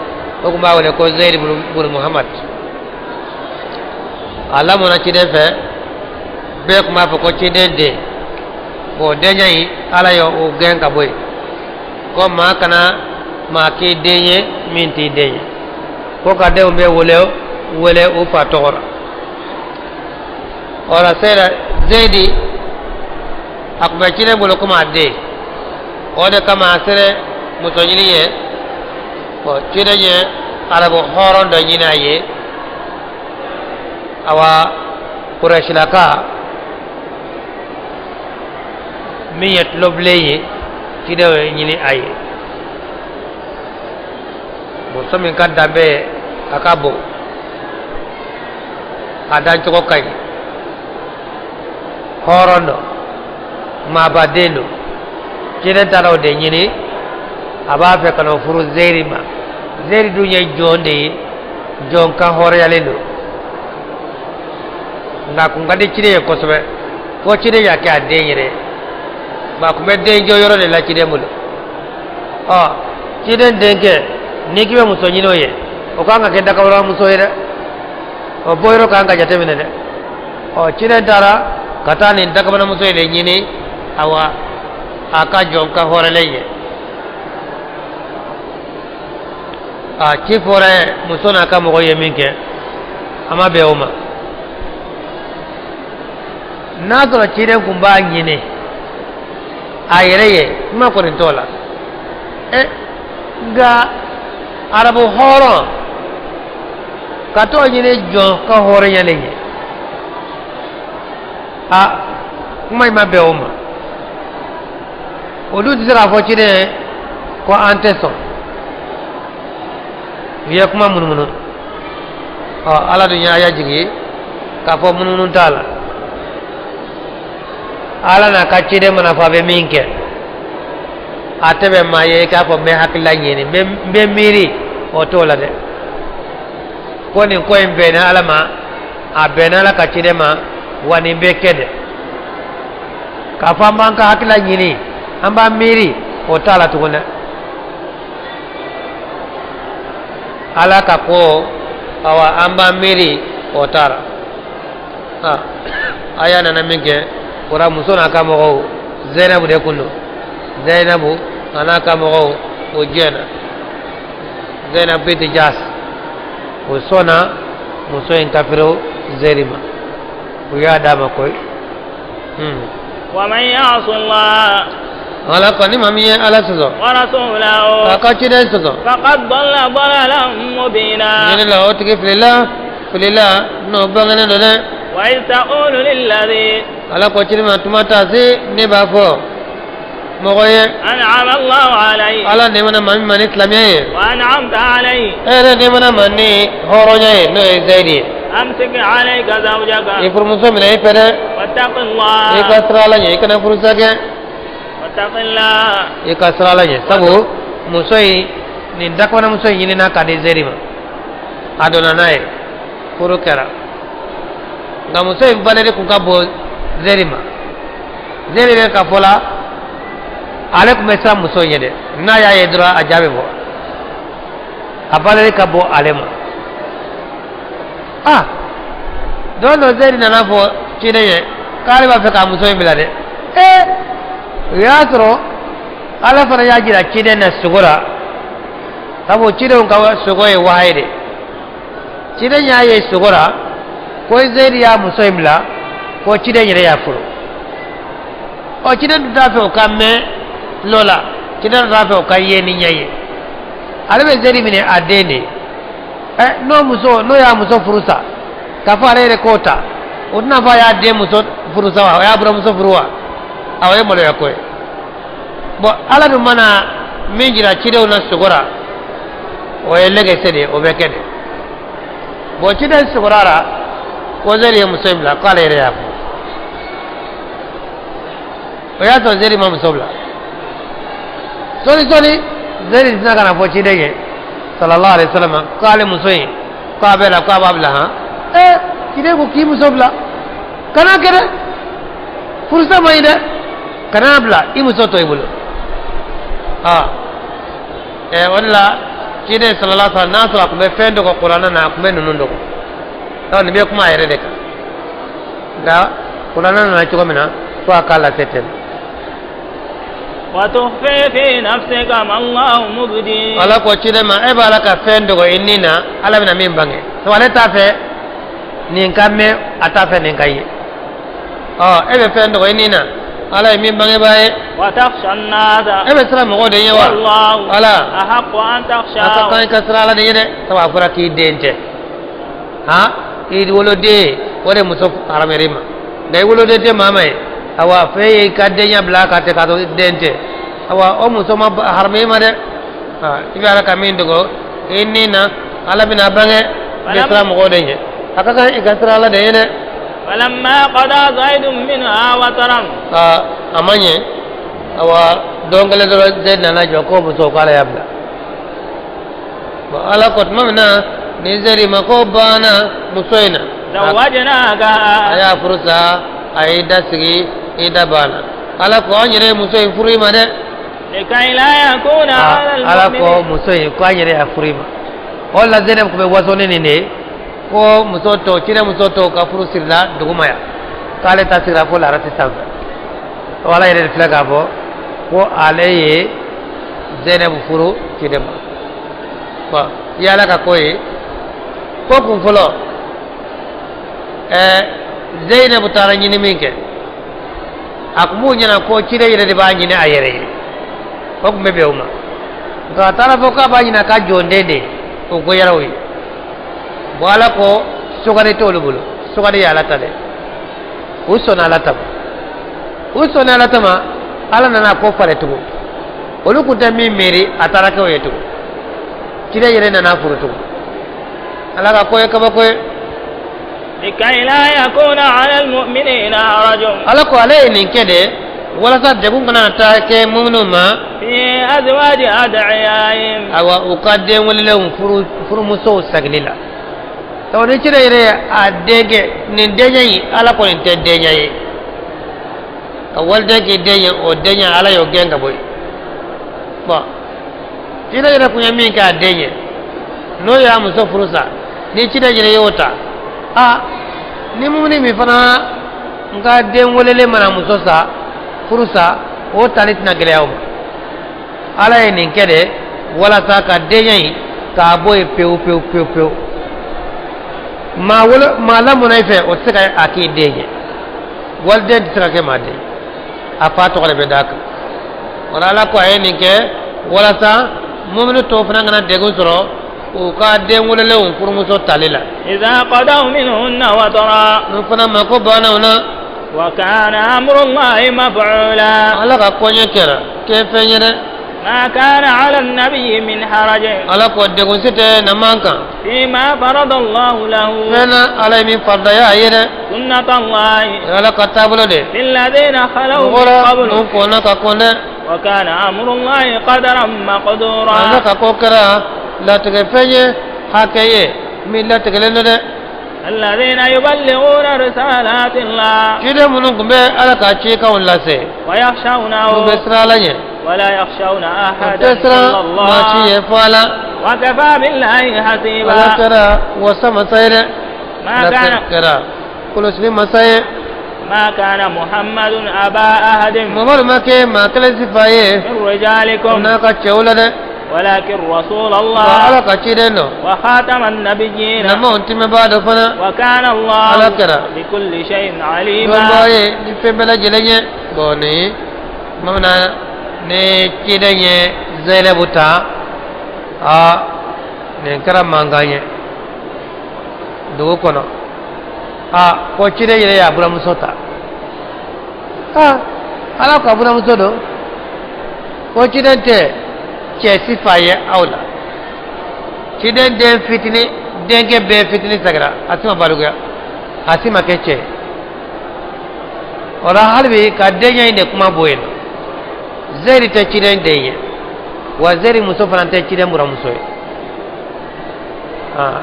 O kun b'a wele ko Zɛri ibn Muhammad. A lamɔna ciden fɛ, bɛɛ kun b'a fɔ ko ciden den. Bon, denkɛ in, ala ye o gɛn ka bɔ yen, ko maa kana maa k'i den ye min t'i den ye, ko ka denw bɛ wele wele u fa tɔgɔ la. O la sera Zeyidi, a tun bɛ ciden bolo komi a den. O de kama a sera muso ɲini ye. Bon, ciden ye arabu hɔrɔn dɔ ɲini a ye, awa, Kurɛsilaka min ye tulobilen ye. Ciden ye ɲini a ye muso min ka danbe a ka bon, a dancogo ka ɲi, hɔrɔn dɔ, maabaden don. Ciden taara o de ɲini, a b'a fɛ ka n'o furu Zeri ma. Zeri dun ye jɔn de ye, jɔn kan hɔrɔnyalen don, nka a kun ka di ciden ye kosɛbɛ, fo ciden y'a kɛ a den yɛrɛ ye. Nka a kun bɛ den jɔ yɔrɔ de la ciden bolo. Ɔ, ciden denkɛ, n'i k'i bɛ muso ɲini o ye, o kan ka kɛ dakabana muso ye dɛ, o bɔyɔrɔ kan ka jateminɛ dɛ. Ɔ, ciden taara ka taa nin dakabana muso in de ɲini, awa, a ka jɔn ka hɔrɔnlen ye. A ci fɔra muso n'a ka mɔgɔ ye min kɛ, a ma bɛn o ma. N'a sɔrɔ ciden kun b'a ɲini a yɛrɛ ye, kuma kɔni t'o la. Ɛ, nka arabu hɔrɔn ka t'o ɲini jɔn ka hɔrɔnyalen ye, a kuma in ma bɛn o ma. Olu tɛ se k'a fɔ ciden ye ko an tɛ sɔn. U ye kuma munumunu. Ɔ, ala dun ye aya jigin k'a fɔ munumunu t'a la. Ala n'a ka ciden mana fɔ a bɛ min kɛ, a tɛ bɛn maa ye k'a fɔ n bɛ hakilila ɲini, n bɛ miiri, o t'o la dɛ. Ko nin ko in bɛnna ala ma, a bɛnna ala ka ciden ma, wa nin bɛ kɛ dɛ. K'a fɔ an b'an ka hakilila ɲini, an b'an miiri, o t'a la tugun dɛ. Ala ka ko, awa, an b'an miiri, o t'a la. Aya nana min kɛ o la, muso n'a ka mɔgɔw, Zainabu de kun don, Zainabu a n'a ka mɔgɔw, o jɛna. Zainab binti Jas, o sɔnna muso in ka furu Zeri ma, u y'a d'a ma koyi. ومن يعص الله Ala ko ni maa min ye Ala sɔsɔ, ورسوله, k'a ka ciden sɔsɔ, فقد ضل ضلالا مبينا. Tiɲɛ la, o tigi filila, filila n'o bangenen don dɛ. وإذ تقول للذي Ala ko ciden ma, tuma taa se ne b'a fɔ mɔgɔ ye, أنعم الله عليه, Ala nɛɛmana maa min ma ni silamɛya ye, وأنعمت عليه, e yɛrɛ nɛɛmana ma ni hɔrɔnya ye, n'o ye Zayidi ye, أمسك عليك زوجك, i furumuso minɛ i fɛ dɛ, واتق i ka الله. siran Ala ɲɛ, i kana furusa kɛ. واتق الله. I ka siran Ala ɲɛ, sabu muso in, nin dakɔnɔmuso in ɲinina ka di Zayidi ma, a donna n'a ye, furu kɛra. Nka muso in valeur kun ka bon Zayidi ma. Zayidi bɛ ka fɔ la, ale tun bɛ siran muso in ɲɛ dɛ. N'a y'a ye dɔrɔn, a ja bɛ bɔ, a valeur ka bon ale ma. Ah, don dɔ Zayidi nana fɔ ciden ye k'ale b'a fɛ ka muso in bila dɛ. Ee, o y'a sɔrɔ Ala fana y'a jira ciden na sogo la, sabu cidenw ka sogo ye wahayi de. Ciden y'a ye sogo la ko Zeyidi y'a muso in bila, ko ciden yɛrɛ y'a furu. Ɔ, ciden dun t'a fɛ o ka mɛn tulo la, ciden dun t'a fɛ o ka ye ni ɲɛ ye. Ale bɛ Zeyidi minɛ a den de ye. Ɛ, n'o muso, n'o y'a muso furu sa, k'a fɔ ale yɛrɛ k'o ta, o tɛna fɔ a y'a den muso furu sa wa, o y'a buramuso furu wa? Awɔ, o ye maloya ko ye. Bɔn, Ala dun mana min jira cidenw na sogo la, o ye lɛgɛsɛ de ye, o bɛ kɛ de. Bɔn, ciden sogora la ko Zeyidi ye muso in bila, k'ale yɛrɛ y'a furu. O y'a sɔrɔ Zeyidi ma muso bila. Sɔɔni sɔɔni, Zeyidi tɛna ka na fɔ ciden ye sallallahu alaihi wasallam k'ale muso in, k'a bɛ la, k'a b'a bila. Han, ee, ciden ko k'i muso bila, kana kɛ dɛ, furusa man ɲi dɛ, kana bila, i muso to i bolo. Aa, ɛ, o de la ciden sallallahu alaihi wasallam, n'a sɔrɔ a tun bɛ fɛn dogo kuranɛ na, a tun bɛ ninnu dogo. Donc nin bɛ kuma a yɛrɛ de kan, nka kuranɛ nana cogo min na, fo a k'a lase ten. وتخفي في نفسك ما الله مبديه. Ala ko ciden ma, e b'a la ka fɛn dogo i ni na, Ala bɛna min bange. Sabu ale t'a fɛ nin ka mɛn, a t'a fɛ nin ka ye. Ɔ, e bɛ fɛn dogo i ni na, Ala ye min bangebaa ye. وتخشى الناس. E bɛ siran mɔgɔw de ɲɛ wa? والله Ala أحق أن a ka تخشاه. kan i ka siran Ala de ɲɛ dɛ, sabu a fɔra k'i den tɛ. Han, i woloden, o de muso haramuyara i ma, nka i woloden tɛ maa ma ye. Awa, fɛn ye i ka denya bila ka tɛ k'a sɔrɔ den tɛ. Awa, o muso ma haramuya i ma dɛ. I bɛ Ala ka min dogo i ni na, Ala bɛna bange. I bɛ siran mɔgɔw de ɲɛ, a ka kan i ka siran Ala de ɲɛ dɛ. فلما قضى زيد منها وطرا. Aa, a ma ɲɛ. Awa, don kelen dɔrɔn, Zeyid nana jɔ ko muso, k'ale y'a bila. Bon, Ala ko tuma min na ni Zeyidi ma ko banna muso in na, زوجناكها. a y'a furu sa, a y'i da sigi, i da banna. Ala ko an yɛrɛ ye muso in furu i ma dɛ. لكي لا يكون على Ala ko المؤمنين. muso in, ko an yɛrɛ y'a furu i ma. O la Zeynab tun bɛ waso ni nin de ye, ko muso tɔw, ciden muso tɔw ka furu sirila duguma yan, k'ale ta sirila fo larasi sanfɛ. O Ala yɛrɛ de filɛ k'a fɔ ko ale ye Zeynab furu ciden ma. Bon, i Ala ka ko ye ko kun fɔlɔ, ɛɛ, Zeynab taara ɲini min kɛ, a kun b'u ɲɛna ko ciden yɛrɛ de b'a ɲini a yɛrɛ ye, o tun bɛ bɛn o ma. Nka a taara fɔ k'a b'a ɲini a ka jɔnden de ye, o goyara o ye. Bon, Ala ko sugandi t'olu bolo, sugandi ye Ala ta dɛ. U sɔnna Ala ta ma, u sɔnna Ala ta ma. Ala nana ko falen tugun, olu kun tɛ min miiri, a taara kɛ o ye tugun. Ciden yɛrɛ nana furu tugun. Ala ka ko ye kabako ye. لكي لا يكون على المؤمنين حرج. Ala ko ale ye nin kɛ de walasa degun kana taa kɛ muminu ma في أزواج أدعيائهم. Awa, u ka den welelenw furu, furumusow sagili la. Sabu ni ciden yɛrɛ ye a denkɛ nin denya in, Ala ko nin tɛ denya ye, ka waliden k'i den ye, o denya, Ala y'o gɛn ka bɔ yen. Bon, ciden yɛrɛ kun ye min kɛ a den ye, n'o y'a muso furu sa, ni ciden yɛrɛ y'o ta, a ni mumuni min fana n ka den welelen mana muso sa, furu sa, o tali tɛna gɛlɛya o ma. Ala ye nin kɛ de walasa ka denya in k'a bɔ yen pewu pewu pewu pewu. Maa wolo, maa lamɔna i fɛ, o tɛ se ka a k'i den ye. Waliden tɛ se ka kɛ maa den ye, a fa tɔgɔ de bɛ d'a kan. Wala Ala ko a ye nin kɛ walasa muminu tɔw fana kana degun sɔrɔ u ka den wololenw furumuso tali la. إذا قضوا منهن وطرا. N'u fana mako banna o na. وكان أمر الله مفعولا. Ala ka koɲɛ kɛra kɛ fɛn ye dɛ. ما كان على النبي من حرج. Ala ko degun si tɛ na man kan. فيما فرض الله له. Fɛn na Ala ye min faridaya a ye dɛ. سنة الله. Ala ka taabolo de. في الذين خلوا من Mɔgɔ قبل. n'u kɔnna ka kɔn dɛ. وكان أمر الله قدرا مقدورا. Ala ka ko kɛra latigɛ fɛn ye hakɛ ye min latigɛlen don dɛ. الذين يبلغون رسالات الله. Ciden minnu tun bɛ Ala ka cikanw lase. ويخشونه. U bɛ siran Ala ɲɛ. ولا يخشون U أحدا tɛ siran إلا maa si الله. ɲɛ fo Ala. وكفى بالله حسيبا. Ala kɛra wasa masa ye dɛ. ما Ala كان kɛra kɔlɔsili masa ye. ما كان محمد أبا أحد Mamadu ma kɛ maa kelen sifa ye. من رجالكم. N'a ka cɛw la dɛ. ولكن رسول Nka الله Ala ka ciden don. وخاتم النبيين. Namaw timɛbaa dɔ fana. وكان الله Ala kɛra بكل شيء عليما. dɔnbaa ye ni fɛn bɛɛ lajɛlen ye. Bon ni bamanan ni ciden ye Zɛnɛbu ta, aa nin kɛra mankan ye dugu kɔnɔ. Aa ko ciden yɛrɛ y'a buramuso ta. Aa Ala ko a buramuso don. Ko ciden tɛ cɛ sifa ye aw la. Ciden den fitinin denkɛ bɛɛ fitinin sagira a si ma balikuya a si ma kɛ cɛ ye. O la hali bi ka denkɛ in de kuma bɔ yen nɔ. Zeri tɛ ciden den ye wa Zeri muso fana tɛ ciden buramuso ye. Aa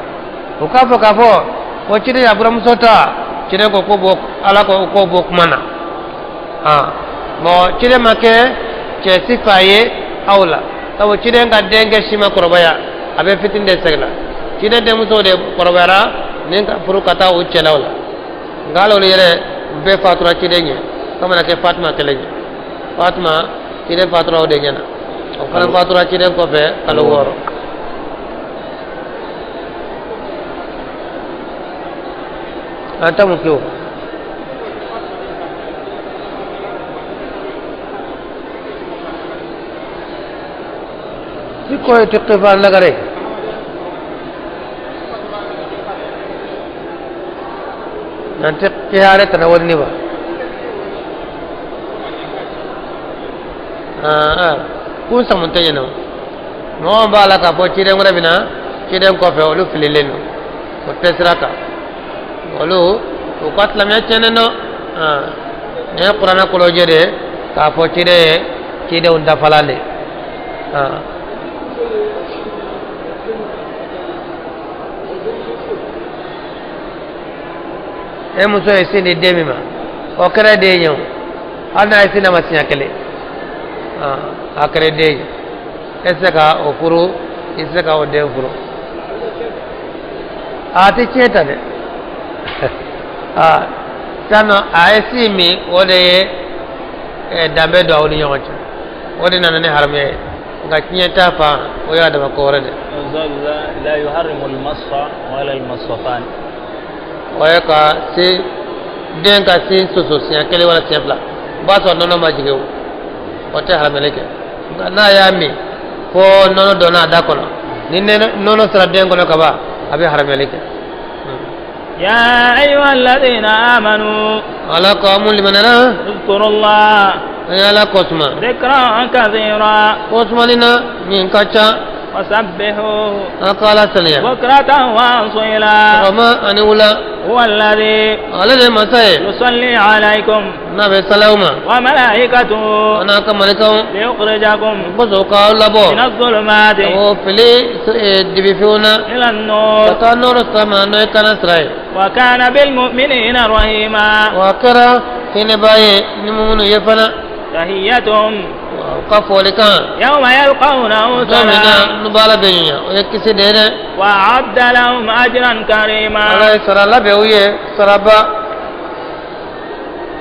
o k'a fɔ k'a fɔ ko ciden y'a buramuso ta, ciden ko ko bɔ Ala ko ko bɔ kuma na. Aa mɔgɔ ciden ma kɛ cɛ sifa ye aw la. Sabu ciden ka denkɛ si ma kɔrɔbaya a bɛ fitinin de sɛgɛ la. Ciden denmuso de kɔrɔbayara ni ka furu ka taa o cɛlaw la. Nka hali olu yɛrɛ bɛɛ fatura ciden ɲɛ fo mana kɛ Fatima kelen ye. Fatima ciden fatura o de ɲɛna. O fana fatura ciden kɔfɛ kalo 6. An ta mun kɛ o. Ni ko ye tiqifan lagare. Nanti kihare tana wani ba. Aa kun samun tɛ ɲɛna. Mɔgɔ b'a la k'a fɔ ciden wɛrɛ bɛ na ciden kɔfɛ olu fililen don. O tɛ sira kan. Olu u ka silamɛya tiɲɛnen don. Aa nin ye kuranɛ kolojɛ de ye k'a fɔ ciden ye cidenw dafalan de. Aa e muso ye sin di den min ma o kɛra den ye o hali n'a ye sin d'a ma siɲɛ kelen a kɛra den ye e tɛ se ka o furu i tɛ se ka o den furu a tɛ tiɲɛ ta dɛ aa sisan nɔ a ye sin min o de ye danbe don aw ni ɲɔgɔn cɛ o de nana ni haramuya ye nka tiɲɛ t'a fan o y'a dama ko wɛrɛ de. لا يحرم المص ولا المصفان. O ye ka se den ka sin soso siɲɛ kelen wala siɲɛ fila o b'a sɔrɔ nɔnɔ ma jigin o tɛ haramuyali kɛ nka n'a y'a min fo nɔnɔ donna a da kɔnɔ ni nɔnɔ sera den kɔnɔ ka ban a bɛ haramuyali kɛ. يا أيها الذين آمنوا Ala ko amu limanana. اذكروا الله An ye Ala kɔsuma. ذكرا كثيرا. Kɔsumani na min ka ca. وسبحوه An ka Ala saniya. بكرة وأصيلا. Sɔgɔma ani wula. هو الذي Ale de ye masa ye. يصلي عليكم N'a bɛ salaw ma. وملائكته A n'a ka malikaw. ليخرجكم Kosɔn k'aw labɔ. من الظلمات Ka bɔ fili dibifinw na. إلى النور. Ka taa nɔrɔ sira ma n'o ye kana sira ye. وكان بالمؤمنين رحيما. Wa kɛra hinɛbaa ye ni minnu ye fana. تحيتهم U ka fɔlikan. يوم يلقونه Don min na سلام. n'u b'a la bɛ ɲɛ o ye kisi de ye dɛ. وأعد لهم أجرا كريما. Ala ye sara labɛn u ye saraba.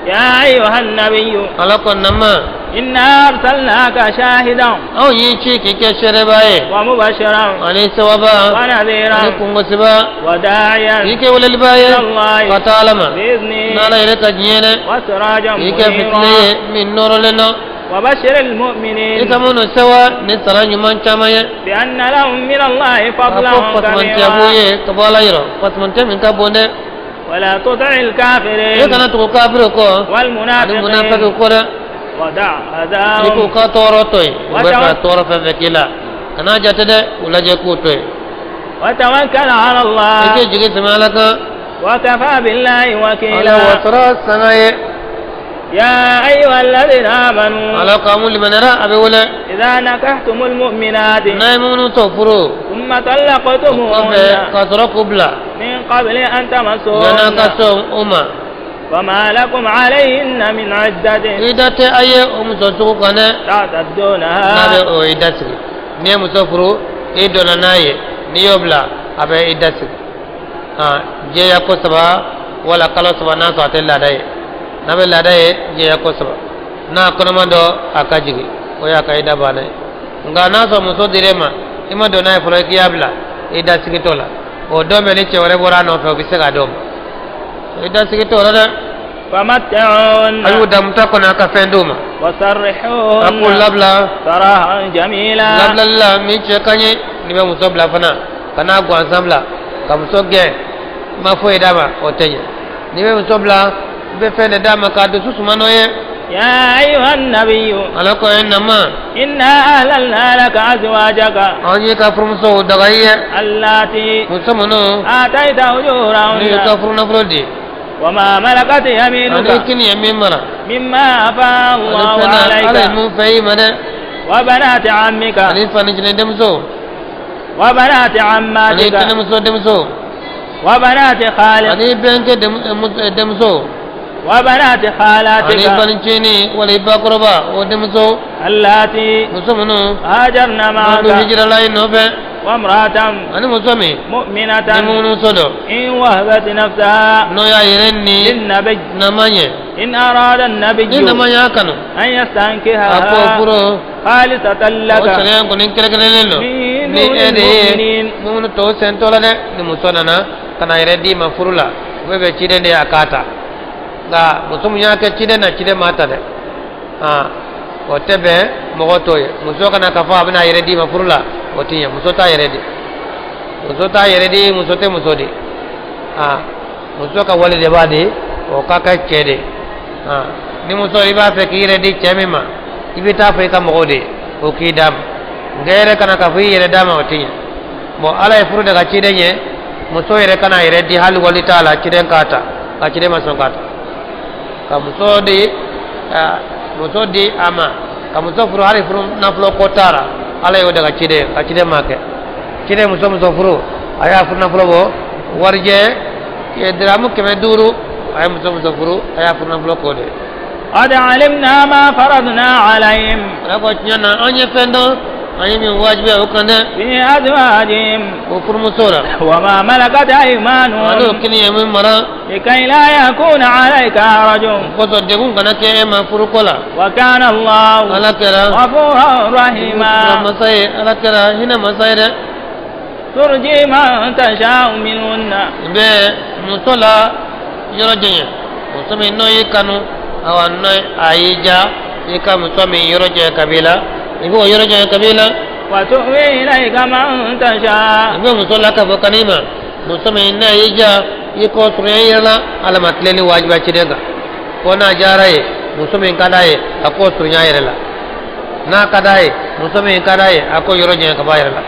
يا أيها النبي Ala ko nama. إنا أرسلناك شاهدا Anw y'i ci k'i kɛ seereba ye. ومبشرا Ani sewaba. ونذيرا Ani kungosiba. وداعيا K'i kɛ weleliba ye. إلى الله Ka taa Ala ma. بإذنه N'Ala yɛrɛ ka diɲɛ dɛ. وسراجا K'i kɛ fitinɛ منيرا. ye min nɔrɔlen don. وبشر المؤمنين I ka minnu sewa ni sara ɲuman caman ye. بأن لهم من الله A فضلا ko fasamantiya b'u كبيرا. ye ka bɔ Ala yɔrɔ, fasamantiya min ka bon dɛ. ولا تطع E الكافرين kana tugu kafiri kɔ ani munafiki والمنافقين kɔ dɛ. ودع I k'u أذاهم. ka tɔɔrɔ to yen, u bɛ ka tɔɔrɔ fɛn fɛn k'i la, kana jate dɛ, u lajɛ k'u to yen. وتوكل على I الله k'i jigi sɛmɛ Ala kan. وكفى بالله Ala وكيلا. wasara sanga ye. يا أيها الذين آمنوا Ala ko amu limaniyara, a bɛ wele. إذا نكحتم المؤمنات N'a ye minnu tɔ furu ثم o kɔfɛ طلقتموهن ka sɔrɔ k'u bila من قبل أن yan'a ka تمسوهن sɔn o ma, فما لكم عليهن من عدة i da tɛ a ye o muso sugu kan dɛ. N'a bɛ تعتدونها. o i da sigi, n'i ye muso furu, i donna n'a ye, n'i y'o bila, a bɛ i da sigi jɛya ko saba wala kalo saba. N'a sɔrɔ a tɛ laada ye, n'a bɛ laada ye, jɛya ko saba, n'a kɔnɔma dɔ a ka jigin, o y'a ka i da bannen ye. Nka n'a sɔrɔ muso dir'e ma, i ma don n'a ye fɔlɔ, i k'i y'a bila i da sigitɔ la, o don bɛ ni cɛ wɛrɛ bɔra a nɔfɛ, o bɛ se k'a d'o ma, i da sigitɔ la dɛ. فمتعوهن A y'u damuta kɔnɔ, a ka fɛn d'u ma, a k'u وسرحوهن labila سراحا جميلا. labilali la min cɛ ka ɲi. N'i bɛ muso bila fana, kana gansan bila ka muso gɛn, i ma foyi d'a ma, o tɛ ɲɛ. N'i bɛ muso bila, i bɛ fɛn de d'a ma k'a dusu suma n'o ye. يا أيها النبي Ala ko ye nama إنا أهللنا لك أزواجك anw y'i ka furumusow daga i ye, اللاتي muso minnu آتيت n'u y'i ka أجورهن furu nafolo di, وما ملكت ani يمينك kini ye min mara, مما أفاء ani الله fɛn na Ala ye عليك mun fɛ i ma dɛ, وبنات عمك ani fanicinin denmuso, وبنات ani عماتك tɛnɛmuso denmuso, وبنات خالك ani bɛnkɛ denmuso, وبنات ani خالاتك fanicinin wala i bakɔrɔba o denmuso, اللاتي muso minnu هاجرن n'olu معك hijirala i nɔfɛ, وامرأة ani muso min مؤمنة ni mumuso dɔ إن وهبت نفسها n'o y'a yɛrɛ ni للنبي nama ɲɛ, إن أراد النبي ni nama y'a kanu أن a k'o يستنكحها furu, خالصة o لك sariya in kɔni kɛrɛnkɛrɛnnen don من ni دون e de ye المؤمنين. mumunu tɔw sentɔ la dɛ. Ni muso nana ka na yɛrɛ d'i ma furu la, o bɛ bɛn ciden de ye a k'a ta. Nka muso min y'a kɛ ciden na, ciden m'a ta dɛ. O tɛ bɛn mɔgɔ t'o ye. Muso kana k'a fɔ a bɛna a yɛrɛ d'i ma furu la, o tɛ ɲɛ. Muso t'a yɛrɛ di, muso t'a yɛrɛ di, muso tɛ muso di. Muso ka wale de b'a di, o ka kɛ cɛ de. Ni muso i b'a fɛ k'i yɛrɛ di cɛ min ma, i bɛ taa fɔ i ka mɔgɔw de ye, o k'i d'a ma. Nka e yɛrɛ kana k'a fɔ i yɛrɛ d'a ma, o tɛ ɲɛ. Bon, Ala ye furu de ka ciden ye, muso yɛrɛ kana a yɛrɛ di, hali wali t'a la ciden k'a ta, nka ciden ma sɔn k'a ta ka muso di, muso di a ma, ka muso furu, hali furu nafolo ko t'a la. Ala y'o de ka ciden, ka ciden ma kɛ ciden muso furu, a y'a furu nafolo bɔ warijɛ diramu 500, a ye muso furu, a y'a furu nafolo k'o de ye. قد علمنا ما فرضنا عليهم Ala ko tiɲɛ na, an ye fɛn dɔn, an ye min wajibiya o kan dɛ, في أزواجهم o furumuso la, وما ملكت ani o أيمانهم kini ye min mara, لكي لا يكون عليك حرج kosɔn degun kana kɛ e ma furuko la. وكان الله Ala kɛra غفورا رحيما. masa ye, Ala kɛra hinɛ masa ye dɛ. ترجي من تشاء منهن. I bɛ muso la yɔrɔ janya, muso min n'o y'i kanu, awa n'o a y'i ja, i ka muso min yɔrɔ janya kabila, i b'o yɔrɔ janya kabila. وتؤوي إليك من I تشاء. bɛ muso la ka fɔ kan'i ma, muso min n'a y'i ja, i k'o surunya i yɛrɛ la. Ala ma tilen ni wajibiya ciden kan ko n'a diyara ye, muso min ka d'a ye, a k'o surunya a yɛrɛ la. N'a ka d'a ye, muso min ka d'a ye, a k'o yɔrɔ janya ka bɔ a yɛrɛ la.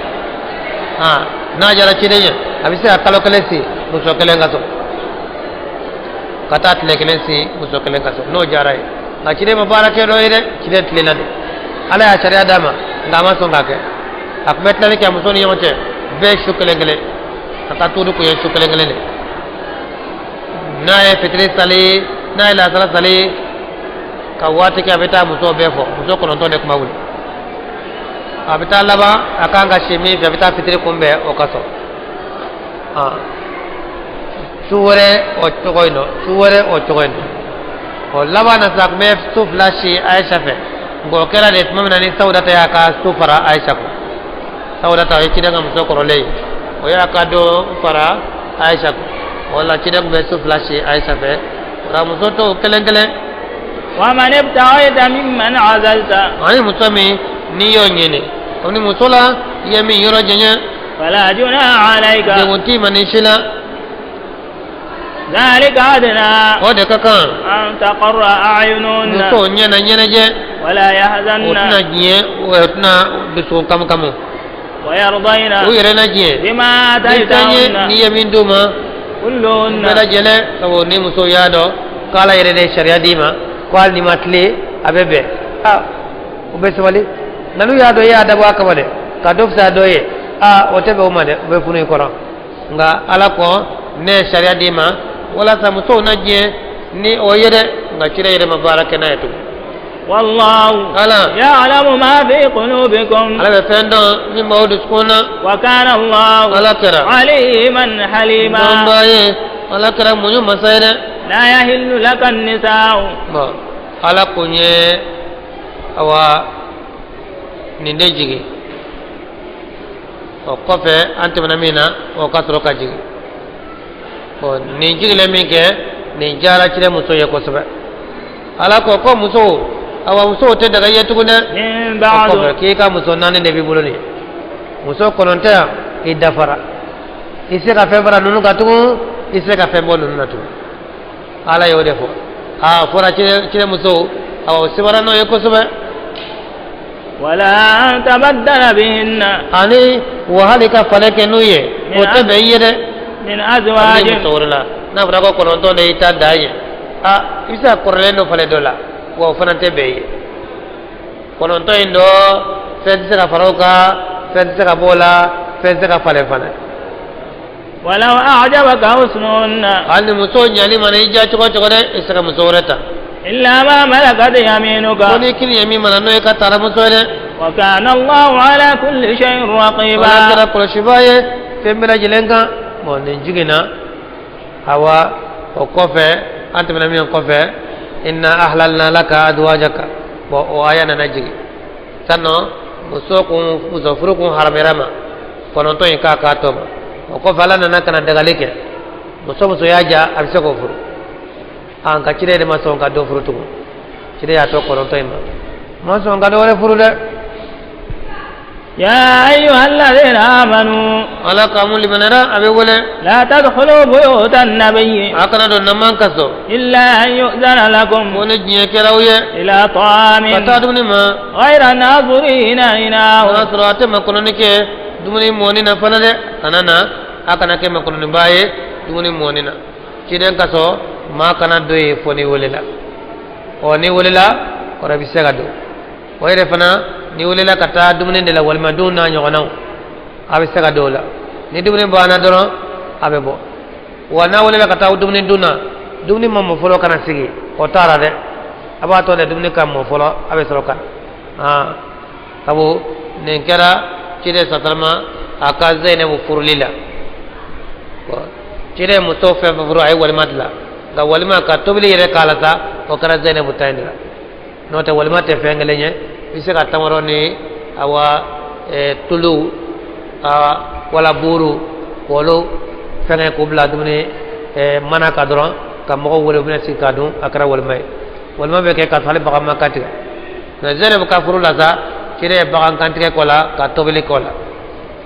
N'a diyara ciden ye, a bɛ se ka kalo kelen si muso kelen ka so, ka taa tile kelen si muso kelen ka so, n'o diyara ye. Nka ciden ma baara kɛ dɔ ye dɛ, ciden tilenna de. Ala y'a sariya d'a ma, nka a ma sɔn k'a kɛ. A tun bɛ tilali kɛ muso ni ɲɔgɔn cɛ bɛɛ su kelen kelen, a ka tuuru kun ye su kelen kelen de. N'a ye fitiri sali, n'a ye lasara sali ka waati kɛ, a bɛ taa muso bɛɛ fɔ, muso 9 de kuma wuli. A bɛ taa laban a kan ka si min fɛ, a bɛ taa fitiri kunbɛn o ka sɔrɔ su wɛrɛ o cogo in nɔ, su wɛrɛ o cogo in nɔ. O laban na sa, a tun bɛ su fila si Ayisa fɛ. Nka o kɛra de tuma min na ni Sawudata y'a ka su fara Ayisa kun. Sawudata, o ye ciden ka muso kɔrɔlen ye, o y'a ka don fara Ayisa kun, o la ciden tun bɛ su fila si Ayisa fɛ. O la muso tɔw kelen kelen. ومن ابتغيت ممن عزلت. Ani muso min n'i y'o ɲini, kabini muso la i ye min yɔrɔ janya. فلا جناح عليك. Degun t'i ma nin si la. ذلك أدنى O de ka kan أن تقر أعينهن. musow ɲɛ na ɲɛnajɛ. ولا O يحزن. tɛna diɲɛ, o tɛna dusukun kamu kamu. ويرضين U yɛrɛ na diɲɛ بما ni fɛn ye آتيتهن n'i ye min d'u ma كلهن. bɛɛ lajɛlen. Sabu ni muso y'a dɔn k'ala yɛrɛ de ye sariya d'i ma ko hali n'i ma tilen a bɛ bɛn, a o bɛ sabali. Nka n'u y'a dɔn i y'a dabɔ a kama dɛ ka dɔ fisaya dɔ ye, a o tɛ bɛn o ma dɛ, o bɛ funu i kɔrɔ. Nka ala kɔ ne ye sariya d'i ma walasa musow na diɲɛ ni o ye dɛ, nka cire yɛrɛ ma baara kɛ n'a ye tugun. والله ala يعلم ما في قلوبكم. Ala bɛ fɛn dɔn min b'aw dusukun na. وكان الله ala kɛra عليما حليما. dɔnbaa ye, ala kɛra muɲu masa ye dɛ. لا يحل لك النساء. Bon, ala kun ye awa nin de jigin, o kɔfɛ an tɛmɛna min na, o ka sɔrɔ ka jigin. Bon, nin jigilen min kɛ, nin diyara cire muso ye kosɛbɛ. Ala ko ko musow, awa musow tɛ daga i ye tugun dɛ. من O بعد kɔfɛ k'i ka muso naani de b'i bolo nin ye, muso kɔnɔntɔn yan, i dafara, i se ka fɛn fara ninnu kan tugun, i se ka fɛn bɔ ninnu na tugun. Ala y'o de fɔ. Aa, fɔra cire musow, awa o sebara n'o ye kosɛbɛ. ولا أن تبدل بهن Ani wa hali ka falen kɛ n'u ye, o tɛ bɛn i ye dɛ. من kabini أزواج muso wɛrɛ la, n'a fɔra ko kɔnɔntɔn de y'i ta dan ye, a i bɛ se ka kɔrɔlen dɔ falen dɔ la, wa o fana tɛ bɛn i ye. Kɔnɔntɔn in dɔ, fɛn tɛ se ka fara o kan, fɛn tɛ se ka bɔ o la, fɛn tɛ se ka falen fana. ولو أعجبك حسنهن. Hali ni muso ɲali mana i diya cogo o cogo dɛ, i tɛ se ka muso wɛrɛ ta. إلا ما ملكت يمينك. Ko ni kini ye min mana, n'o ye ka taara muso ye dɛ. وكان الله على كل شيء Ala رقيبا. kɛra kɔlɔsibaa ye fɛn bɛɛ lajɛlen kan. Bon, nin jiginna, awa o kɔfɛ an tɛmɛna min kɔfɛ, إنا أحللنا لك أزواجك. Bon, o aya nana jigin sanɔ muso kun muso furu kun haramuyara ma kɔnɔntɔn in k'a k'a tɔ ma. O kɔfɛ ala nana ka na dagali kɛ, muso muso y'a ja, a bɛ se k'o furu. A nka ciden de ma sɔn ka dɔ furu tugun. Ciden y'a to kɔnɔntɔn in ma, ma sɔn ka dɔ wɛrɛ furu dɛ. يا أيها الذين آمنوا Ala ka mun limanɛra, a bɛ wele لا تدخلوا بيوت النبي a kana don naman kaso إلا أن يؤذن لكم ko ni diɲɛ kɛra aw ye إلى طعام ka taa dumuni ma غير ناظرين إناه. O y'a sɔrɔ a tɛ makɔnɔni kɛ dumuni mɔni na fana dɛ. Kana na, a kana kɛ makɔnɔniba ye dumuni mɔni na. Ciden kaso, maa kana don yen fo ni welela. Ɔ, ni welela kɔrɔ, i bɛ se ka don. O yɛrɛ fana, ni welela ka taa dumuni de la, walima denw n'a ɲɔgɔnnaw, a bɛ se ka don o la. Ni dumuni banna dɔrɔn, a bɛ bɔ. Wa n'a welela ka taa dumuni dun na, dumuni ma mɔ fɔlɔ, kana sigi o taara dɛ. A b'a to de dumuni ka mɔ fɔlɔ, a bɛ sɔrɔ ka na. Sabu nin kɛra ciden sasalama a ka Zeyinabu furuli la. Ciden muso fɛn fɛn furu, a ye walima dilan, nka walima ka tobili yɛrɛ k'a la sa, o kɛra Zeyinabu ta in de la. N'o tɛ, walima tɛ fɛn kelen ye. I bɛ se ka tamaro ni awa tulu wala buuru k'olu fɛngɛ k'u bila dumuni mana kan dɔrɔn ka mɔgɔw wele, u bɛna sigi k'a dun, a kɛra walima ye. Walima bɛ kɛ ka sɔrɔ hali bagan ma kantigɛ. Nka Zeyinabu ka furu la sa, ciden ye bagan kantigɛ k'o la ka tobili k'o la.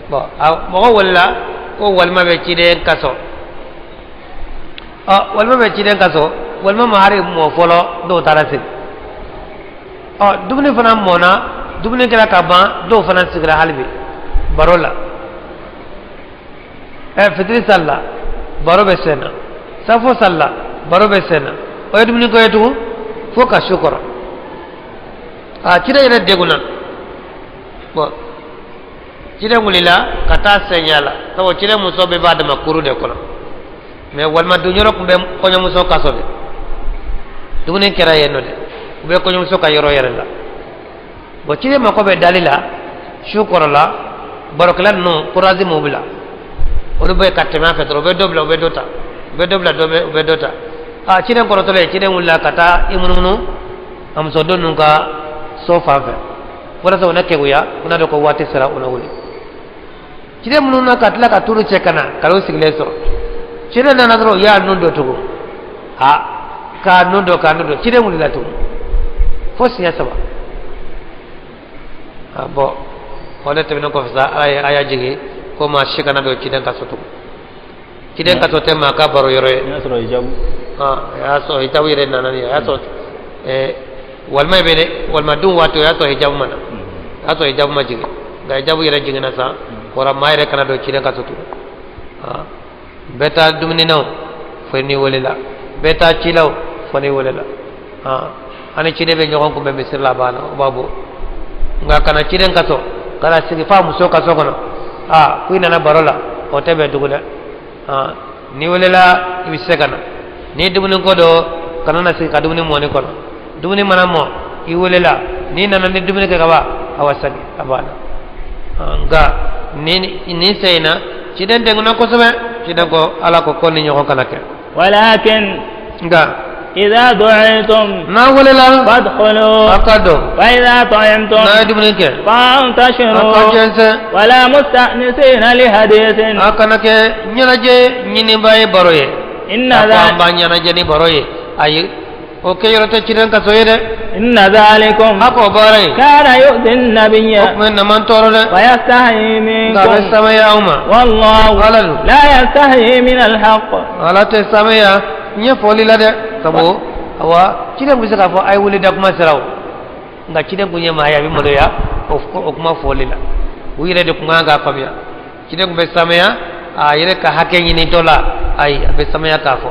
Bon, a mɔgɔ welela ko walima bɛ ciden kaso. Ɔ, walima bɛ ciden kaso, walima ma hali mɔ fɔlɔ, dɔw taara sigi. Ɔ, dumuni fana mɔna, dumuni kɛra ka ban, dɔw fana sigira hali bi baro la. Ɛ, fitiri salila, baro bɛ sen na. Safo salila, baro bɛ sen na. O ye dumuni ko ye tugun fo ka su kɔrɔ. A ciden yɛrɛ degunna. Bon, ciden wulila ka taa sɛnya la, sabu ciden muso bɛɛ b'a dama kuru de kɔnɔ. Mɛ walima dunyɔrɔ tun bɛ kɔɲɔmuso kaso de. Dumuni kɛra yen nɔ de, u bɛ kɔɲɔmuso ka yɔrɔ yɛrɛ la. Bon, ciden mako bɛ dali la su kɔrɔla. Barokɛla ninnu, courage m'u bila, olu bɛ ka tɛmɛ a fɛ dɔrɔn, u bɛ dɔ bila, u bɛ dɔ ta, u bɛ dɔ bila, dɔ bɛ, u bɛ dɔ ta. A ciden kɔrɔtɔlen, ciden wulila ka taa i munumunu a musoden ninnu ka so fan fɛ walasa u na keguya, u n'a dɔn ko waati sera, u na wuli. Ciden minnu na ka tila ka turu cɛ ka na ka n'u sigilen sɔrɔ, ciden nana dɔrɔn, u y'a nun dɔ tugun, a k'a nun dɔ, k'a nun dɔ. Ciden wulila tugun. Fo siɲɛ saba. A bɔn, o de tɛmɛnen kɔfɛ sa, Ala ye aya jigin ko maa si kana don ciden ka so tugun. Ciden ka so tɛ maa ka baro yɔrɔ ye. Y'a sɔrɔ hijabu. A y'a sɔrɔ hijabu yɛrɛ nana nin ye. A y'a sɔrɔ walima bɛ dɛ, walima dun waati, o y'a sɔrɔ hijabu ma na, o y'a sɔrɔ hijabu ma jigin. Nka hijabu yɛrɛ jiginna sa, kɔrɔ maa yɛrɛ kana don ciden ka so tugun. Bɛɛ taa dumuni na o, fo n'i welela. Bɛɛ taa ci la o, fo n'i welela. Ani ciden bɛ ɲɔgɔn kunbɛn misiri la, a banna, o b'a bɔ. Nka kana ciden ka so kana sigi f'a muso ka so kɔnɔ, aa, ko i nana baro la, o tɛ bɛn tugun dɛ. N'i welela, i bɛ se ka na. Ni dumuni ko don, kana na sigi ka dumuni mɔni kɔnɔ. Dumuni mana mɔ, i welela, n'i nana ni dumuni kɛ ka ban, awa sagi, a banna. Nka nin sen in na, ciden degunna kosɛbɛ. Ciden ko Ala ko ni ɲɔgɔn kana kɛ. ولكن Nka إذا دعيتم n'a welela, فادخلوا a ka don. وإذا طعمتم N'a ye dumuni kɛ, a ka فانتشروا jɛnsɛn. ولا مستأنسين لحديث A kana kɛ ɲɛnajɛ ɲiniba ye baro ye. إن A ko an ذلك b'a ɲɛnajɛ ni baro ye, ayi, o kɛ yɔrɔ tɛ ciden ka so ye dɛ. إن ذلكم A k'o baara ye كان يؤذي النبي o tun bɛ naman tɔɔrɔ dɛ. ويستحيي Nka a bɛ منكم samaya aw ma. والله Ala dun لا يستحيي من الحق. Ala tɛ samaya ɲɛfɔli la dɛ. Sabu awa, ciden bɛ se k'a fɔ a ye wuli, da kuma sera o. Nka ciden kun ye maa ye, a bɛ maloya o kuma fɔli la. U yɛrɛ de kun kan k'a faamuya. Ciden kun bɛ samaya a yɛrɛ ka hakɛ ɲini dɔ la. Ayi, a bɛ samaya k'a fɔ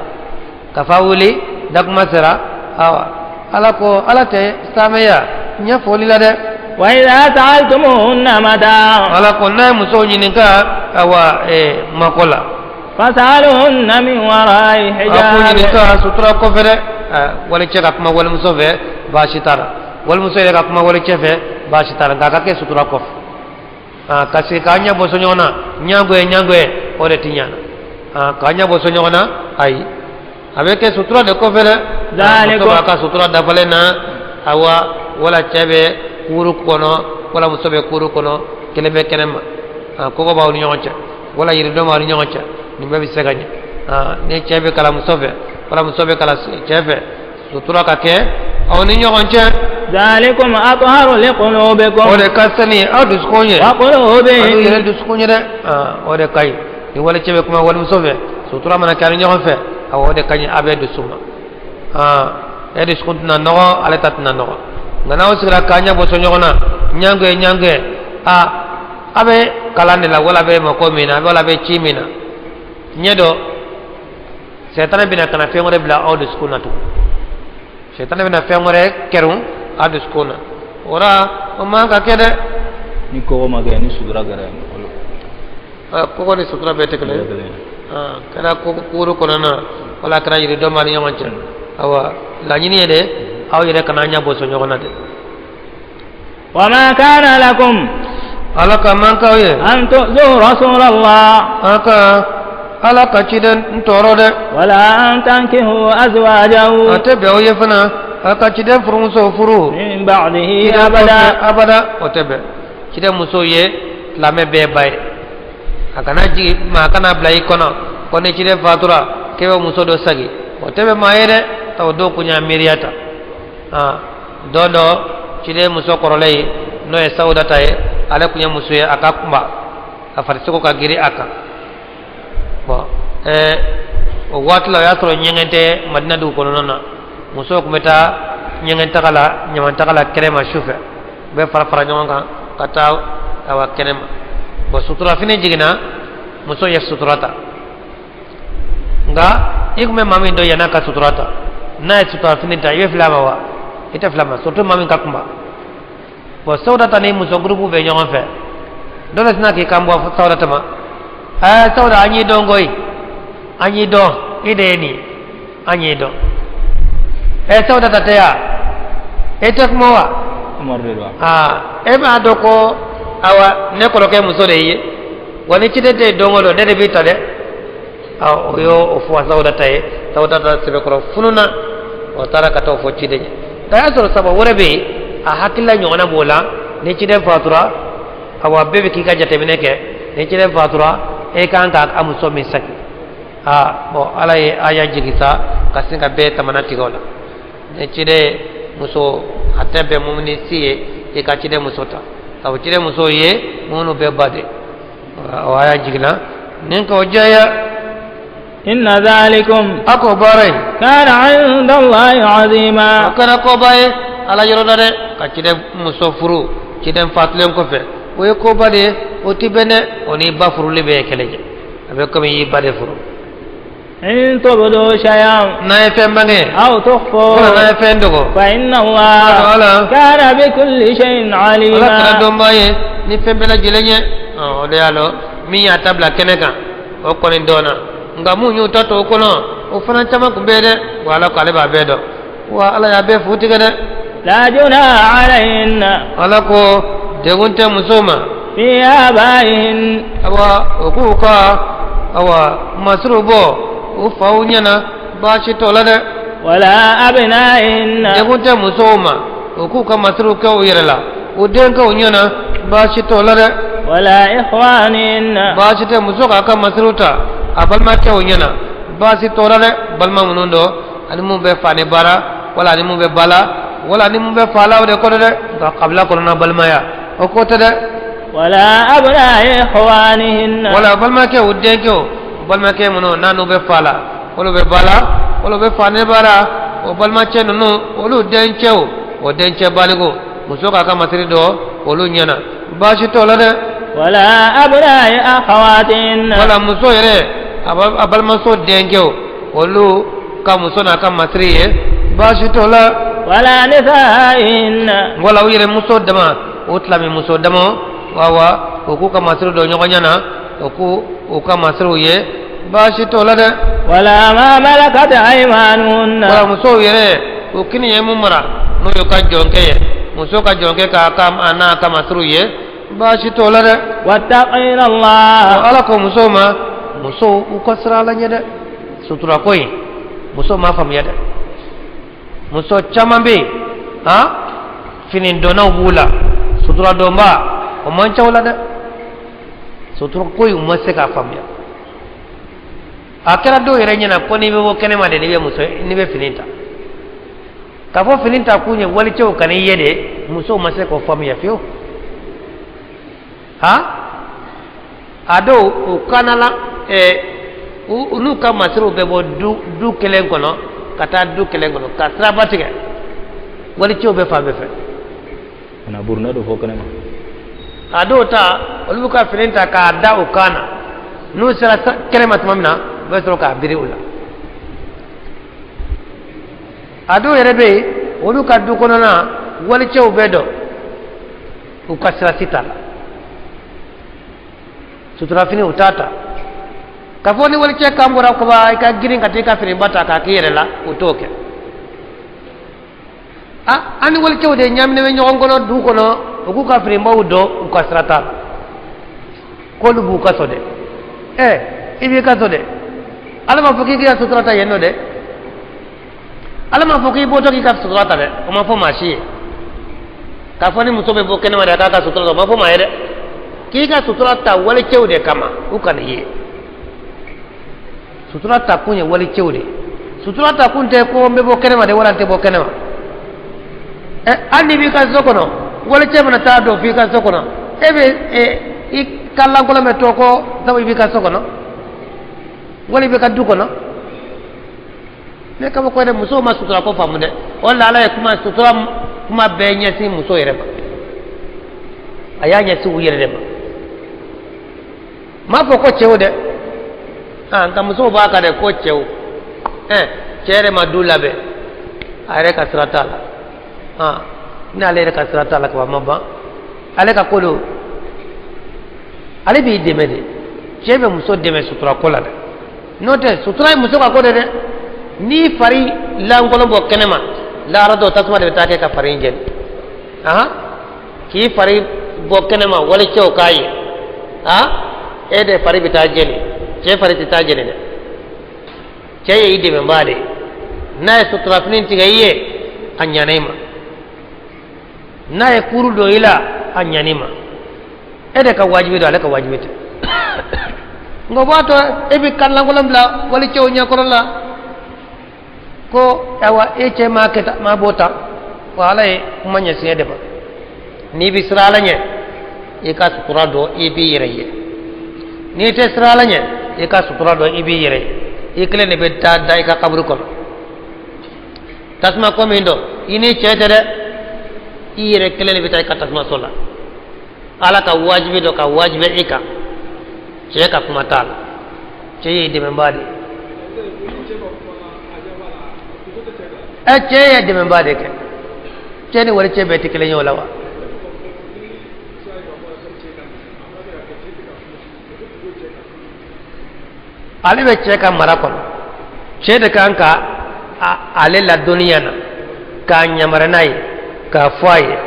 ka fa wuli, da kuma sera. Awa, Ala ko Ala tɛ samaya ɲɛfɔli la dɛ. وإذا سألتموهن متاعا Ala ko n'a ye musow ɲininka, awa, mako la, فاسألوهن من وراء a k'u حجاب. ɲininka sutura kɔfɛ dɛ. Walicɛ ka kuma walimuso fɛ, baasi t'a la. Walimuso yɛrɛ ka kuma walicɛ fɛ, baasi t'a la. Nka a ka kɛ sutura kɔfɛ. Ka sigi k'a ɲɛ bɔsɔ ɲɔgɔn na, ɲangoye ɲangoye, o de ti ɲana. K'a ɲɛ bɔsɔ ɲɔgɔn na, ayi, a bɛ kɛ sutura de kɔfɛ dɛ. Zalikum. Muso b'a ka sutura dafalen na, awa, wala cɛ bɛ kuru kɔnɔ, wala muso bɛ kuru kɔnɔ, kelen bɛ kɛnɛ ma, kɔgɔ b'aw ni ɲɔgɔn cɛ, wala yiridɔn b'aw ni ɲɔgɔn cɛ, nin bɛɛ bɛ se ka ɲɛ. Ni cɛ bɛ kalan muso fɛ, wala muso bɛ kalan cɛ fɛ, sutura ka kɛ aw ni ɲɔgɔn cɛ. ذلكم أطهر لقلوبكم O de ka sani aw dusukun ye aw وقلوبهم. yɛrɛ dusukun ye dɛ. O de ka ɲi. Ni walicɛ bɛ kuma walimuso fɛ, sutura mana kɛ aw ni ɲɔgɔn fɛ, awɔ, o de ka ɲi a bɛɛ dusu ma. E dusukun tɛna nɔgɔ, ale ta tɛna nɔgɔ. Nka n'aw sigira k'a ɲɛ bɔsɔ ɲɔgɔn na, ɲangoye ɲangoye, a bɛ kalan de la, wala a bɛ mako min na, wala a bɛ ci min na, ɲɛ dɔ, sɛtanɛ bɛna ka na fɛn wɛrɛ bila aw dusukun na tugun. Sɛtanɛ bɛna fɛn wɛrɛ kɛrun aw dusukun na. O la, o man ka kɛ dɛ. Ni kɔgɔ ma kɛ, ni sutura kɛra yen, Kɔgɔ ni sutura bɛɛ tɛ kelen ye. Bɛɛ kelen ye. Kɛra kuru kɔnɔna na, wala kɛra yiridɔn b'a ni ɲɔgɔn cɛ, awa, laɲini ye de aw yɛrɛ kana ɲɛ bɔsɔ ɲɔgɔn na dɛ. وما كان لكم Ala ka man k'aw ye أن تؤذوا رسول الله a ka Ala ka ciden n tɔɔrɔ dɛ. ولا أن تنكحوا أزواجه A tɛ bɛn aw ye fana a ka ciden furumuso furu من بعده ciden أبدا. kɔfɛ abada, o tɛ bɛn. Ciden muso ye silamɛ bɛɛ ba ye. A kana jigi maa kana bila i kɔnɔ ko ni ciden fatura k'e bɛ muso dɔ sagi, o tɛ bɛn maa ye dɛ. O dɔw kun y'a miiriya ta. Don dɔ, ciden muso kɔrɔlen ye, n'o ye Sawudata ye, ale kun ye muso ye, a ka kunba, a farisogo ka girin a kan. Bɔn, o waati la, o y'a sɔrɔ ɲɛgɛn tɛ Madina dugu kɔnɔna na. Musow tun bɛ taa ɲɛgɛn taga la, ɲaman taga la kɛnɛ ma su fɛ. U bɛ fara fara ɲɔgɔn kan ka taa, awa, kɛnɛ ma. Bɔn, suturafini jiginna, muso ye sutura ta. Nka i tun bɛ maa min dɔn yann'a ka sutura ta, n'a ye suturafini ta, i bɛ fili a ma wa? I tɛ fili a ma, surtout maa min ka kunba. Bɔn, Sawudata ni muso gurupu bɛ ɲɔgɔn fɛ. Dɔ de tɛna k'i kan bɔ Sawudata ma: ɛɛ, Sawuda, an y'i dɔn koyi, an y'i dɔn, i de ye nin ye, an y'i dɔn. Ɛɛ, Sawudata tɛ yan, e tɛ kuma wa? Umar de don. Aa, e b'a dɔn ko awa, ne kɔrɔkɛ muso de ye wa. Ni ciden tɛ yen don o don, ne de b'i ta dɛ. O y'o fɔ Sawudata ye. Sawudata sɛbɛkɔrɔ fununa, o taara ka t'o fɔ ciden ye. Nka y'a sɔrɔ saba wɛrɛ bɛ yen, a hakilila ɲɔgɔnna b'o la. Ni ciden fatura, awa, bɛɛ bɛ k'i ka jateminɛ kɛ. Ni ciden fatura, e kan ka a muso min saki. Aa, bɔn, Ala ye aya jigin sa ka sin ka bɛɛ tamana tigɛ o la. Ni ciden Muso a tɛ bɛn mumini si ye i ka ciden muso ta, ka fɔ ciden muso ye minnu bɛɛ ba de. O aya jiginna nin k'o jɛya. إن ذلكم A k'o baara in كان عند الله o عظيما. Kɛra koba ye Ala yɔrɔ la dɛ, ka ciden muso furu ciden fatulen kɔfɛ, o ye koba de ye. O ti bɛn dɛ, o n'i ba furuli bɛɛ ye kelen ye, a bɛ komi i y'i ba de furu. إن تبدوا شيئا N'a ye fɛn bange أو تخفوه wala n'a ye fɛn dogo, فإن الله Ala كان بكل شيء Ala kɛra عليما. Dɔnbaa ye ni fɛn bɛɛ lajɛlen ye. O de y'a lɔ min y'a ta bila kɛnɛ kan, o kɔni dɔnna, nka mun y'u ta to o kɔnɔ, o fana caman tun bɛ yen dɛ. Wa Ala ko ale b'a bɛɛ dɔn, wa Ala y'a bɛɛ fu tigɛ dɛ. لا جناح عليهن Ala ko degun tɛ muso ma في آبائهن awa o k'u ka awa masiriw bɔ u faw ɲɛna, baasi t'o la dɛ. ولا أبنائهن Degun tɛ musow ma o k'u ka masiriw kɛ u yɛrɛ la u denkɛw ɲɛna, baasi t'o la dɛ. ولا إخوانهن Baasi tɛ muso k'a ka masiriw ta a balimakɛw ɲɛna, baasi t'o la dɛ. Balima minnu don ani mun bɛ fa ni baara wala ani mun bɛ ba la wala ani mun bɛ fa la, o de kɔrɔ dɛ, nka kabila kɔnɔna balimaya o ko tɛ dɛ. ولا أبناء إخوانهن Wala balimakɛ u denkɛw, balimakɛ minnu n'a n'u bɛ fa la olu bɛ ba la olu bɛ fa ni ba la, o balimacɛ ninnu olu dencɛw, o dencɛ baliku, muso k'a ka masiri dɔn olu ɲɛna, baasi t'o la dɛ. ولا أبناء أخواتهن Wala muso yɛrɛ a balimamuso denkɛw, olu ka muso n'a ka masiri ye, baasi t'o la. ولا نسائهن Wala u yɛrɛ muso dama, o tilami muso dama wa u k'u ka masiri dɔn ɲɔgɔn ɲɛna, o k'u u ka masiriw ye, baasi t'o la dɛ. ولا ما ملكت أيمانهن Wala musow yɛrɛ o kini ye mun mara, n'o y'u ka jɔnkɛ ye, muso ka jɔnkɛ k'a ka a n'a ka masiriw ye, baasi t'o la dɛ. واتقين الله. Ala ko musow ma, musow u ka siran Ala ɲɛ dɛ. Sutura ko in, musow m'a faamuya dɛ. Muso caman bɛ yen, han, fini dɔnnaw b'u la, sutura dɔnba o man ca o la dɛ. Sutura ko in, u ma se k'a faamuya. A kɛra dɔw yɛrɛ ɲɛna ko n'i bɛ bɔ kɛnɛma de, n'i bɛ muso, n'i bɛ fini ta, k'a fɔ fini ta kun ye walicɛw kana i ye de. Musow ma se k'o faamuya fiyewu. Han, a dɔw u kana la u n'u ka masiriw bɛ bɔ du kelen kɔnɔ ka taa du kelen kɔnɔ ka siraba tigɛ, walicɛw bɛ fan bɛɛ fɛ. Kana buruna don fɔ kɛnɛma. A dɔw ta, olu b'u ka fini ta k'a da u kan na, n'u sera kɛnɛma tuma min na, u bɛ sɔrɔ k'a biri u la. A dɔw yɛrɛ bɛ yen, olu ka du kɔnɔna walicɛw bɛ dɔn, u ka sira si t'a la, suturafini u t'a ta. Ka fɔ ni walicɛ kan bɔra kaba, i ka girin ka taa i ka finiba ta k'a k'i yɛrɛ la, u t'o kɛ. A an ni walicɛw de ɲaaminen bɛ ɲɔgɔn kɔnɔ du kɔnɔ, u k'u ka finibaw dɔn, u ka sira t'a la, k'olu b'u ka so dɛ. I b'i ka so dɛ, Ala m'a fɔ k'i ka sutura ta yen nɔ dɛ. Ala m'a fɔ k'i bɔtɔ k'i ka sutura ta dɛ. O ma fɔ maa si ye k'a fɔ ni muso bɛ bɔ kɛnɛma de a k'a ka sutura ta, o ma fɔ maa ye dɛ. K'i ka sutura ta walicɛw de kama, u kana ye. Sutura ta kun ye walicɛw de, sutura ta kun tɛ ko n bɛ bɔ kɛnɛma de wala n tɛ bɔ kɛnɛma. Hali n'i b'i ka so kɔnɔ, walicɛ mana taa don f'i ka so kɔnɔ, e bɛ i ka lankolon bɛ to kɔ sabu i b'i ka so kɔnɔ wala i b'i ka du kɔnɔ. Ne kabako dɛ, musow ma sutura ko faamu dɛ. O la Ala ye kuma sutura kuma bɛɛ ɲɛsin muso yɛrɛ ma, a y'a ɲɛsin u yɛrɛ de ma, m'a fɔ ko cɛw dɛ. Nka musow b'a kan dɛ ko cɛw. Cɛ yɛrɛ ma du labɛn, a yɛrɛ ka sira t'a la. N'ale yɛrɛ ka sira t'a la kaba ma ban, ale ka ko don, ale b'i dɛmɛ de. Cɛ bɛ muso dɛmɛ sutura ko la dɛ, n'o tɛ sutura ye muso ka ko de dɛ. N'i fari lankolon bɔ kɛnɛma, lahara dɔw tasuma de bɛ taa kɛ ka fari in jeni. K'i fari bɔ kɛnɛma walicɛw k'a ye, e de fari bɛ taa jeni, cɛ fari tɛ taa jeni dɛ. Cɛ ye i dɛmɛbaa de ye, n'a ye suturafini tigɛ i ye, a ɲana i ma, n'a ye kuru don i la, a ɲana i ma. E de ka wajibi don, ale ka wajibi tɛ. Nka o b'a to e bɛ kan lankolon bila walicɛw ɲɛkɔrɔ la ko ayiwa e cɛ m'a kɛ tan, m'a bɔ tan. Wa Ala ye kuma ɲɛsin e de ma. N'i bɛ siran Ala ɲɛ, i ka sutura dɔn, i b'i yɛrɛ ye. N'i tɛ siran Ala ɲɛ, i ka sutura dɔn, i b'i yɛrɛ ye. I kelen de bɛ taa da i ka kaburu kɔnɔ. Tasuma ko min don, i ni cɛ tɛ dɛ, i yɛrɛ kelen de bɛ taa i ka tasumaso la. Ala ka wajibi dɔ ka wajibi i kan, cɛ ka kuma t'a la. Cɛ y'i dɛmɛbaa de ye. Ɛ, cɛ ye dɛmɛbaa de kɛ. Cɛ ni wali cɛ bɛɛ tɛ kelen ye o la wa? Ale bɛ cɛ ka mara kɔnɔ. Cɛ de kan ka ale ladɔnniya na, k'a yamaruya n'a ye, k'a fɔ a ye.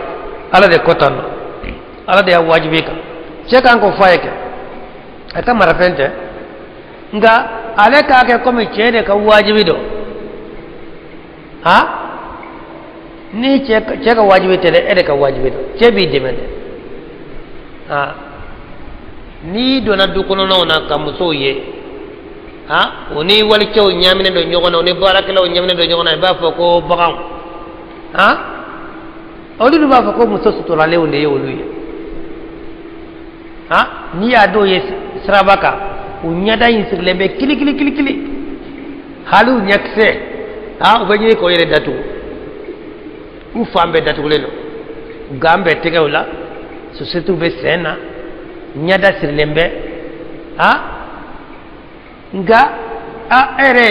Ala de ko tan nɔ, Ala de y'a wajibi kan. Cɛ kan k'o fɔ a ye kɛ, a ka marafɛn tɛ. Nka ale k'a kɛ komi cɛ de ka wajibi don. Ha, ni cɛ ka wajibi tɛ dɛ, e de ka wajibi don. Cɛ b'i dɛmɛ dɛ. Ha, n'i donna du kɔnɔnaw na ka musow ye, ha, o ni walicɛw ɲaaminen don ɲɔgɔn na, o ni baarakɛlaw ɲaaminen don ɲɔgɔn na, i b'a fɔ ko baganw. Ha, olu dun b'a fɔ ko muso suturalenw de ye olu ye. Ha, n'i y'a dɔw ye siraba kan, u ɲɛda in sirilen bɛ kili kili kili kili, hali u ɲɛkisɛ, ha, u bɛ ɲini k'o yɛrɛ datugu. U fan bɛɛ datugulen don, gan bɛ tɛgɛw la, sosɛtiw bɛ sen na, ɲɛda sirilen bɛ. Ha, nka a e yɛrɛ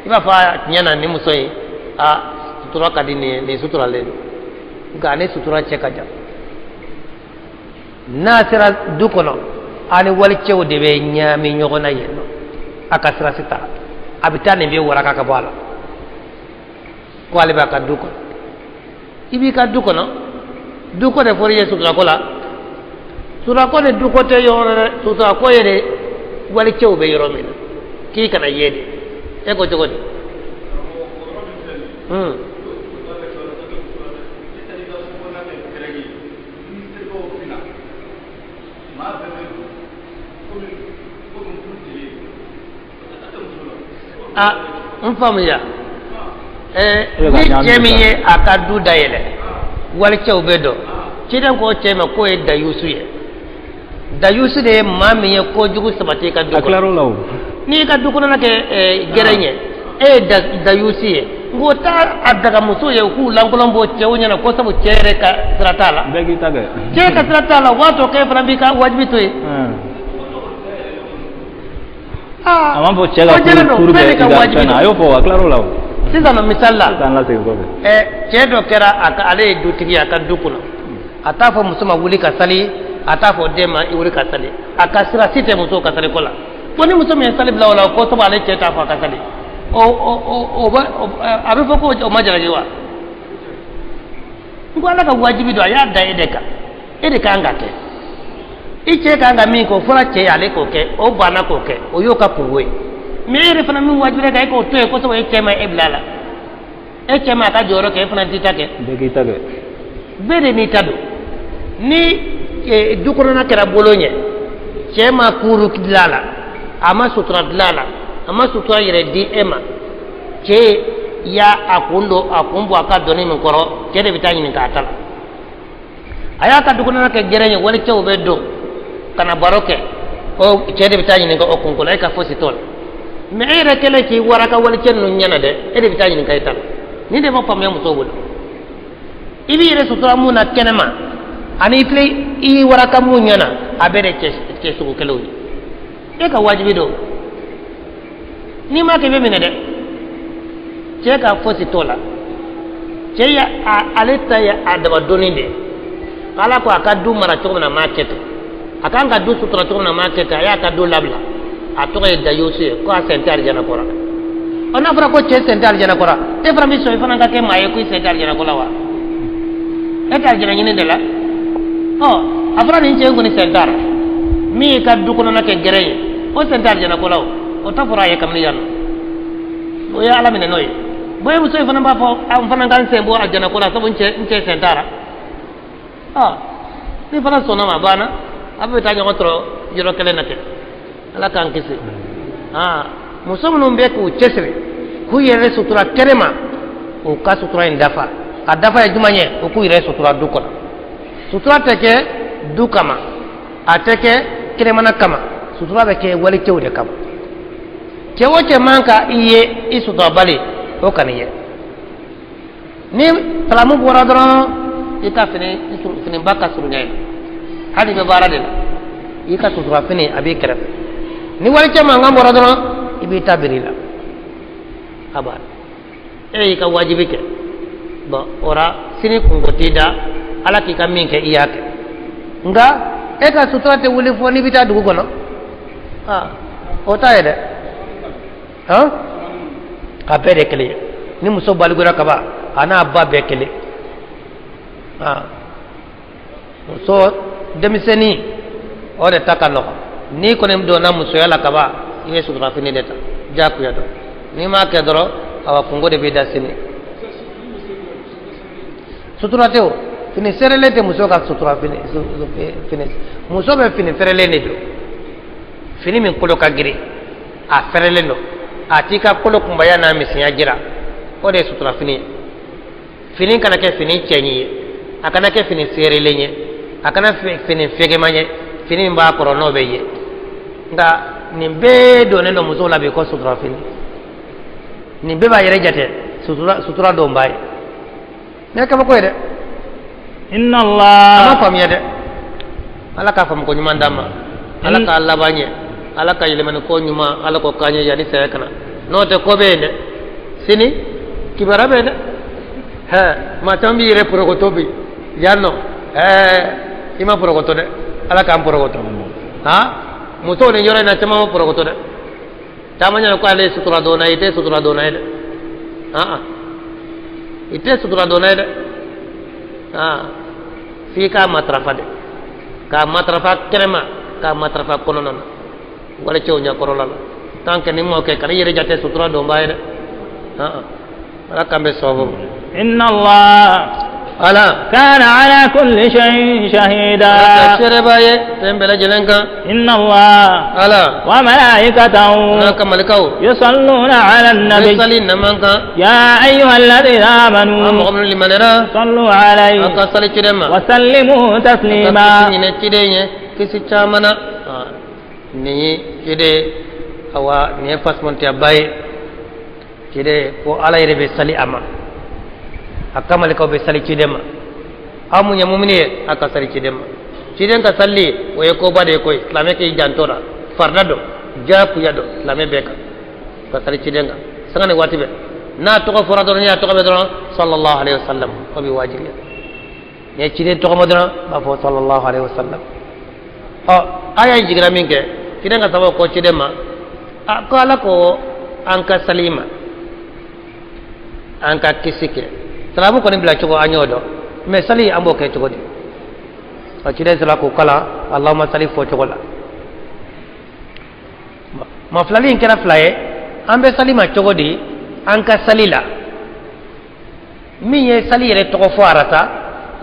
i b'a fɔ a tiɲɛ na, nin muso in, a sutura ka di nin ye, nin suturalen don. Nka ale sutura cɛ ka jan. N'a sera du kɔnɔ, a ni walicɛw de bɛ ɲaami ɲɔgɔn na yen nɔ. A ka sira si t'a la, a bɛ taa nin bɛ waraka ka bɔ a la ko ale b'a ka du kɔnɔ. I b'i ka du kɔnɔ, du ko de fɔra i ye suturako la. Suturako ni duko tɛ yɔrɔ dɛ. Suturako ye de walicɛw bɛ yɔrɔ min na, k'i kana ye de. E ko cogo di? A n faamuya. Ni cɛ min ye a ka du dayɛlɛ, walicɛw bɛ dɔn. Ciden ko cɛ ma k'o ye dayusu ye. Dayusu de ye maa min ye kojugu sabati i ka du kɔnɔ. N'i ka du kɔnɔna kɛ gɛrɛn ye, e ye dayusu ye. N ko taa a daga muso ye, u k'u lankolon bɔ cɛw ɲɛna, ko sabu cɛ yɛrɛ ka sira t'a la. Bɛɛ k'i ta kɛ. Cɛ ka sira t'a la, o b'a to k'e fana b'i ka wajibi to yen. A m'a fɔ cɛ ka furu kɛ i ka fɛn na, a y'o fɔ, a tilar'o la o. Sisan nɔ, misali la, k'an lasegin kɔfɛ. Cɛ dɔ kɛra a ka, ale ye dutigi ye a ka du kɔnɔ. A t'a fɔ muso ma wuli ka sali, a t'a fɔ den ma i wuli ka sali. A ka sira si tɛ musow ka sali ko la. Ko ni muso min ye sali bila o la, ko sabu ale cɛ t'a fɔ a ka sali, o o o o bɛ a bɛ fɔ ko o ma jalaki wa? N ko Ala ka wajibi don, a y'a da e de kan, e de kan ka kɛ. I cɛ kan ka min kɛ, o fɔra cɛ ye, ale k'o kɛ, o banna k'o kɛ, o y'o ka kungo ye. Mɛ e yɛrɛ fana min wajibila kan, e k'o to yen, kosɛbɛ. E cɛ ma e bila a la, e cɛ ma a ka jɔyɔrɔ kɛ, e fana t'i ta kɛ. Bɛɛ k'i ta kɛ. Bɛɛ de n'i ta don. Ni du kɔnɔna kɛra bolo ɲɛ, cɛ ma kuuru dilan a la, a ma sutura dilan a la, a ma sutura yɛrɛ di e ma, cɛ y'a a kun don, a kun bɔ a ka dɔnni min kɔrɔ, cɛ de bɛ taa ɲininka a ta la. A y'a ka du kɔnɔna kɛ gɛrɛn ye, walicɛw bɛ don ka na baro kɛ, o cɛ de bɛ taa ɲininka o kun kɔnɔ. E ka fosi t'o la. Mɛ e yɛrɛ kɛlen k'i waraka walicɛ ninnu ɲɛna dɛ, e de bɛ taa ɲininka i ta la. Nin de ma faamuya musow bolo. I b'i yɛrɛ sutura mun na kɛnɛma, ani i filɛ i waraka mun ɲɛna, a bɛɛ de cɛ sugu kelenw ye. E ka wajibi don, n'i m'a kɛ, i bɛ minɛ dɛ. Cɛ ka fosi t'o la. Cɛ ye ale ta ye a daba donni de ye. Ala ko a ka du mara cogo min na, a m'a kɛ ten. A kan ka du sutura cogo min na, a m'a kɛ ten. A y'a ka du labila, a tɔgɔ ye dayusu ye, ko a sen tɛ alijana kɔrɔ. Ɔ, n'a fɔra ko cɛ sen tɛ alijana kɔrɔ, e fana bɛ sɔn i fana ka kɛ maa ye ko i sen tɛ alijana kɔrɔ wa? E tɛ alijana ɲini de la. Ɔ, a fɔra nin cɛ in kɔni sen t'a la. Min y'i ka du kɔnɔna kɛ gɛrɛn ye, o sen tɛ alijana ko la. O o ta fɔra a ye kabini yan nɔ, o ye Ala minɛ n'o ye. Bon, e muso in fana b'a fɔ an fana ka n sen bɔ alijana ko la, sabu n cɛ sen t'a la. Ɔ, ni fana sɔnna ma, a banna, a bɛ taa ɲɔgɔn sɔrɔ yɔrɔ kelen na kɛ. Ala k'an kisi. Aa, muso minnu bɛ k'u cɛsiri k'u yɛrɛ sutura kɛnɛma, u ka sutura in dafa. A dafa ye jumɛn ye? U k'u yɛrɛ sutura du kɔnɔ. Sutura tɛ kɛ du kama, a tɛ kɛ kɛnɛmana kama, sutura bɛ kɛ walicɛw de kama. Cɛ o cɛ man ka i ye i suturabali, o kan'i ye. Ni salamu bɔra dɔrɔn, i ka fini finiba ka surunya yen, hali i bɛ baara de la, i ka sutura fini a b'i kɛrɛfɛ. Ni walicɛ mankan bɔra dɔrɔn, i b'i ta biri la, a banna. E y'i ka wajibi kɛ. Bon, o la sini kunko t'i da, Ala k'i ka min kɛ, i y'a kɛ. Nka e ka sutura tɛ wuli fɔ n'i bɛ taa dugu kɔnɔ. Aa, o t'a ye dɛ. Han, a bɛɛ de kelen ye. Ni muso balikura kaban, a n'a ba bɛɛ kelen. Aa, muso denmisɛnnin, o de ta ka nɔgɔn. N'i kɔni donna musoya la kaban, i ye suturafini de ta, diyagoya don. N'i m'a kɛ dɔrɔn, awa, kunko de b'i da sini. Sutura tɛ o, fini serelen tɛ muso ka sutura fini. Fini, muso bɛ fini fɛrɛlen de don, fini min kolo ka girin, a fɛrɛlen don, a t'i ka kolo kunbaya n'a misɛnya jira, o de ye sutura fini ye. Fini kana kɛ fini cɛɲi ye, a kana kɛ fini serelen ye, a kana fini fɛgɛman ye, fini min b'a kɔrɔ n'o bɛ ye. Nka nin bɛɛ donnen don musow la bi ko sutura fini. Nin bɛɛ b'a yɛrɛ jate sutura sutura donbaa ye. Nin ye kabako ye dɛ. Inna A ma Allah faamuya dɛ. Ala k'a faamu ko ɲuman d'an ma. Ala k'a laban ɲɛ. Ala ka yɛlɛmani ko ɲuman, Ala k'o k'an ye yanni saya kana. N'o tɛ, ko bɛ yen dɛ. Sini kibaruya bɛ yen dɛ. Hɛ, maa caman b'i yɛrɛ porokoto bi yan nɔ. Ɛɛ, i ma porokoto dɛ. Ala k'an porokoto. Han, musow ni yɔrɔ in na, caman ma porokoto dɛ. Caman ɲɛna ko ale ye sutura donna ye. I tɛ sutura donna ye dɛ. Han, i tɛ sutura donna ye dɛ. Han, f'i k'a matarafa de, k'a matarafa kɛnɛma, k'a matarafa kɔnɔna na, walicɛw ɲɛkɔrɔla la. Tant que ni m'o kɛ, kana i yɛrɛ jate sutura donbaa ye dɛ. Han, Ala k'an bɛ sababu ma. إن الله Ala كان على كل شيء Ala ka شهيدا. seereba ye fɛn bɛɛ lajɛlen kan. إن الله Ala وملائكته n'a ka malikaw يصلون على bɛ النبي sali naman kan. يا أيها الذين An آمنوا mɔgɔ minnu limanɛra, صلوا an عليه ka sali ciden ma, وسلموا ka kisi تسليما. ɲinɛ ciden ye kisi caman na. Ah, nin ye ciden, awa, nin ye fasimontiyaba ye. Ciden ko Ala yɛrɛ bɛ sali a ma, a ka malikaw bɛ sali ciden ma. Aw mun ye mumini ye, a ka sali ciden ma. Ciden ka sali, o ye koba de ye koyi. Silamɛ k'i janto la, farida don, diyagoya don silamɛ bɛɛ kan ka sali ciden kan sanga ni waati bɛɛ. N'a tɔgɔ fɔra dɔrɔn, n'i y'a tɔgɔ mɛn dɔrɔn, sallallahu alaihi wasallam, o bɛ wajibiya. N'i ye ciden tɔgɔ mɛn dɔrɔn, b'a fɔ sallallahu alaihi wasallam. Ɔ, aya in jiginna min kɛ, ciden ka sababu ko ciden ma, a ko Ala ko an ka sali ma, an ka kisi kɛ. Salamu kɔni bila cogo, an y'o dɔn, mɛ sali, an b'o kɛ cogo di? Ɔ, ciden sera k'o kalan Allahumma sali fɔ cogo la. Ma filali in kɛra fila ye. An bɛ sali ma cogo di an ka sali la? Min ye sali yɛrɛ tɔgɔ fɔ arasa,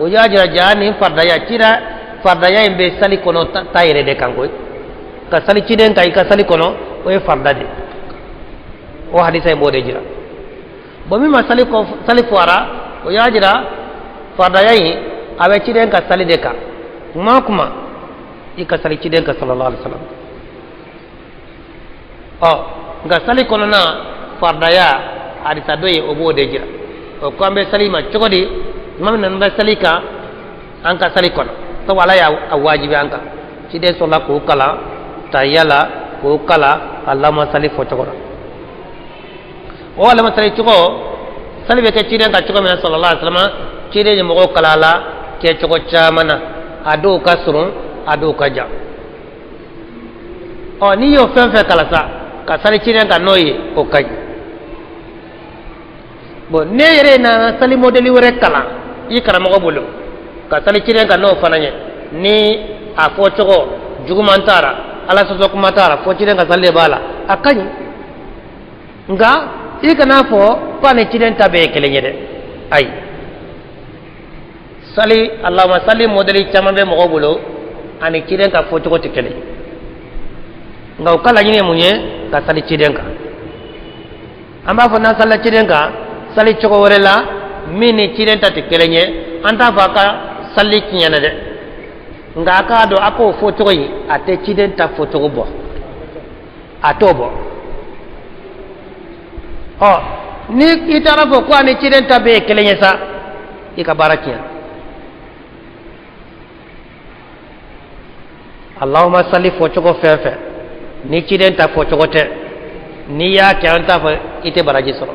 o y'a jira ja nin faridaya cira, faridaya in bɛ sali kɔnɔ ta yɛrɛ de kan koyi. Ka sali ciden kan i ka sali kɔnɔ, o ye farida de ye. O hadisa in b'o de jira. Bon, min ma sali kɔ, sali fɔra, o y'a jira faridaya in a bɛ ciden ka sali de kan. Kuma o kuma, i ka sali ciden kan sallallahu alaihi wasallam. Ɔ, nka sali kɔnɔna faridaya, hadisa dɔ ye, o b'o de jira. O ko an bɛ sali ma cogo di tuma min na an bɛ sali kan an ka sali kɔnɔ? Sabu Ala y'a wajibi an kan. Ciden sɔrɔla k'o kalan tahiya la, k'o kalan Allahumma sali fɔ cogo la. O Allahumma sali cogo, sali bɛ kɛ ciden kan cogo min na sallallahu alaihi wasallam, ciden ye mɔgɔw kalan a la kɛcogo caman na. A dɔw ka surun, a dɔw ka jan. Ɔ, n'i y'o fɛn fɛn kalan sa ka sali ciden kan n'o ye, o ka ɲi. Bon, ne yɛrɛ nana sali mɔdɛli wɛrɛ kalan i karamɔgɔ bolo ka sali ciden kan n'o fana ye, ni a fɔ cogo juguman t'a la, Ala sɔsɔ kuma t'a la, fɔ ciden ka sali de b'a la, a ka ɲi. Nka i kana fɔ ko ani ciden ta bɛɛ ye kelen ye dɛ. Ayi, sali Allahumma sali mɔdɛli caman bɛ mɔgɔw bolo, ani ciden ka fɔcogo tɛ kelen ye. Nka u ka laɲini ye mun ye? Ka sali ciden kan. An b'a fɔ n'an salila ciden kan sali cogo wɛrɛ la, Min ni ciden ta tɛ kelen ye, an t'a fɔ a ka sali tiɲɛna dɛ, nka a k'a dɔn a k'o fɔcogo in a tɛ ciden ta fɔcogo bɔ, a t'o bɔ. Ɔ ni i taara fɔ ko a ni ciden ta bɛɛ ye kelen ye sa, i ka baara tiɲɛna. Allahumma salli fɔcogo fɛn fɛn ni ciden ta fɔcogo tɛ, n'i y'a kɛ an t'a fɔ i tɛ baraji sɔrɔ,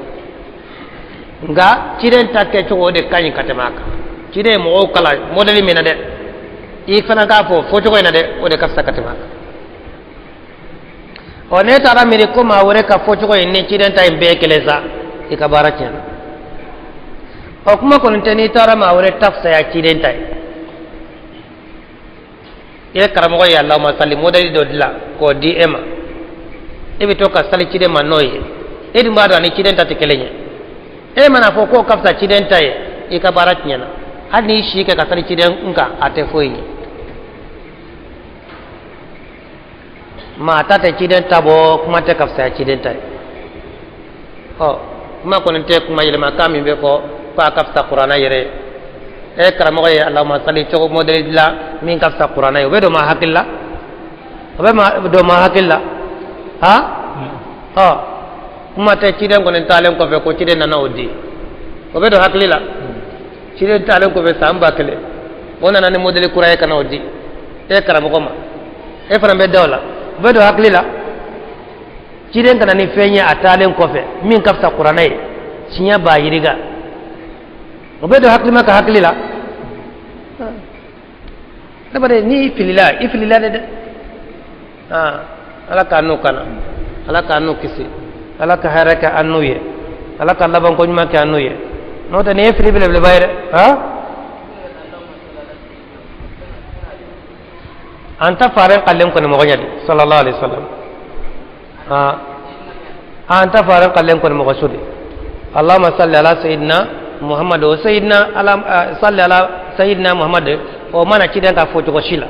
nka ciden ta kɛcogo o de ka ɲi ka tɛmɛ a kan. Ciden ye mɔgɔw kalan mɔdɛli min na dɛ, i fana k'a fɔ fɔcogo in na dɛ, o de ka fisa ka tɛmɛ a kan. Ɔ n'e taara miiri ko maa wɛrɛ ka fɔcogo in ni ciden ta in bɛɛ ye kelen sa, i ka baara tiɲɛna. Ɔ kuma kɔni tɛ n'i taara maa wɛrɛ ta fisaya ciden ta ye. I ye karamɔgɔ ye Allahumma salli mɔdɛli dɔ dilan k'o di e ma, e bɛ to ka sali ciden ma n'o ye, e dun b'a dɔn a ni ciden ta tɛ kelen ye. E mana fɔ k'o ka fisa ciden ta ye, i ka baara tiɲɛna. Hali n'i si kɛ ka sali ciden kan, a tɛ foyi ɲɛ. Maa ta tɛ ciden ta bɔ, kuma tɛ ka fisaya ciden ta ye. Ɔ kuma kɔni tɛ kuma yɛlɛmakan min bɛ fɔ k'a ka fisa kuranna yɛrɛ ye. E karamɔgɔ ye Allahumma salli cogo mɔdɛli dilan min ka fisa kuranna ye, o bɛ don maa hakili la, o bɛ don maa hakili la. Ha ɔ kuma tɛ ciden kɔni taalen kɔfɛ ko ciden nana o di, o bɛ don hakili la. Ciden taalen kɔfɛ san 1000, o nana ni mɔdɛli kura ye ka na o di e karamɔgɔ ma, e fana bɛ da o la, o bɛ don hakili la. Ciden ka na ni fɛn ye a taalen kɔfɛ min ka fisa kuranna ye siɲɛ 2000, o bɛ don hakilima ka hakili la. Adamaden n'i filila, i filila de dɛ. Ala k'an n'u kana, Ala k'an n'u kisi, Ala ka hɛrɛ kɛ an n'u ye, Ala ka labanko ɲuman kɛ an n'u ye. N'o tɛ nin ye fili belebeleba ye dɛ. An ta faren kallen kɔni mɔgɔ ɲɛ de sallallahu alaihi wasallam. An ta faren kallen kɔni mɔgɔ su de. Allahumma salli ala sayyidina Muhammad o sayyidina ala salli ala sayyidina Muhammad, o mana ciden ka fɔcogo si la.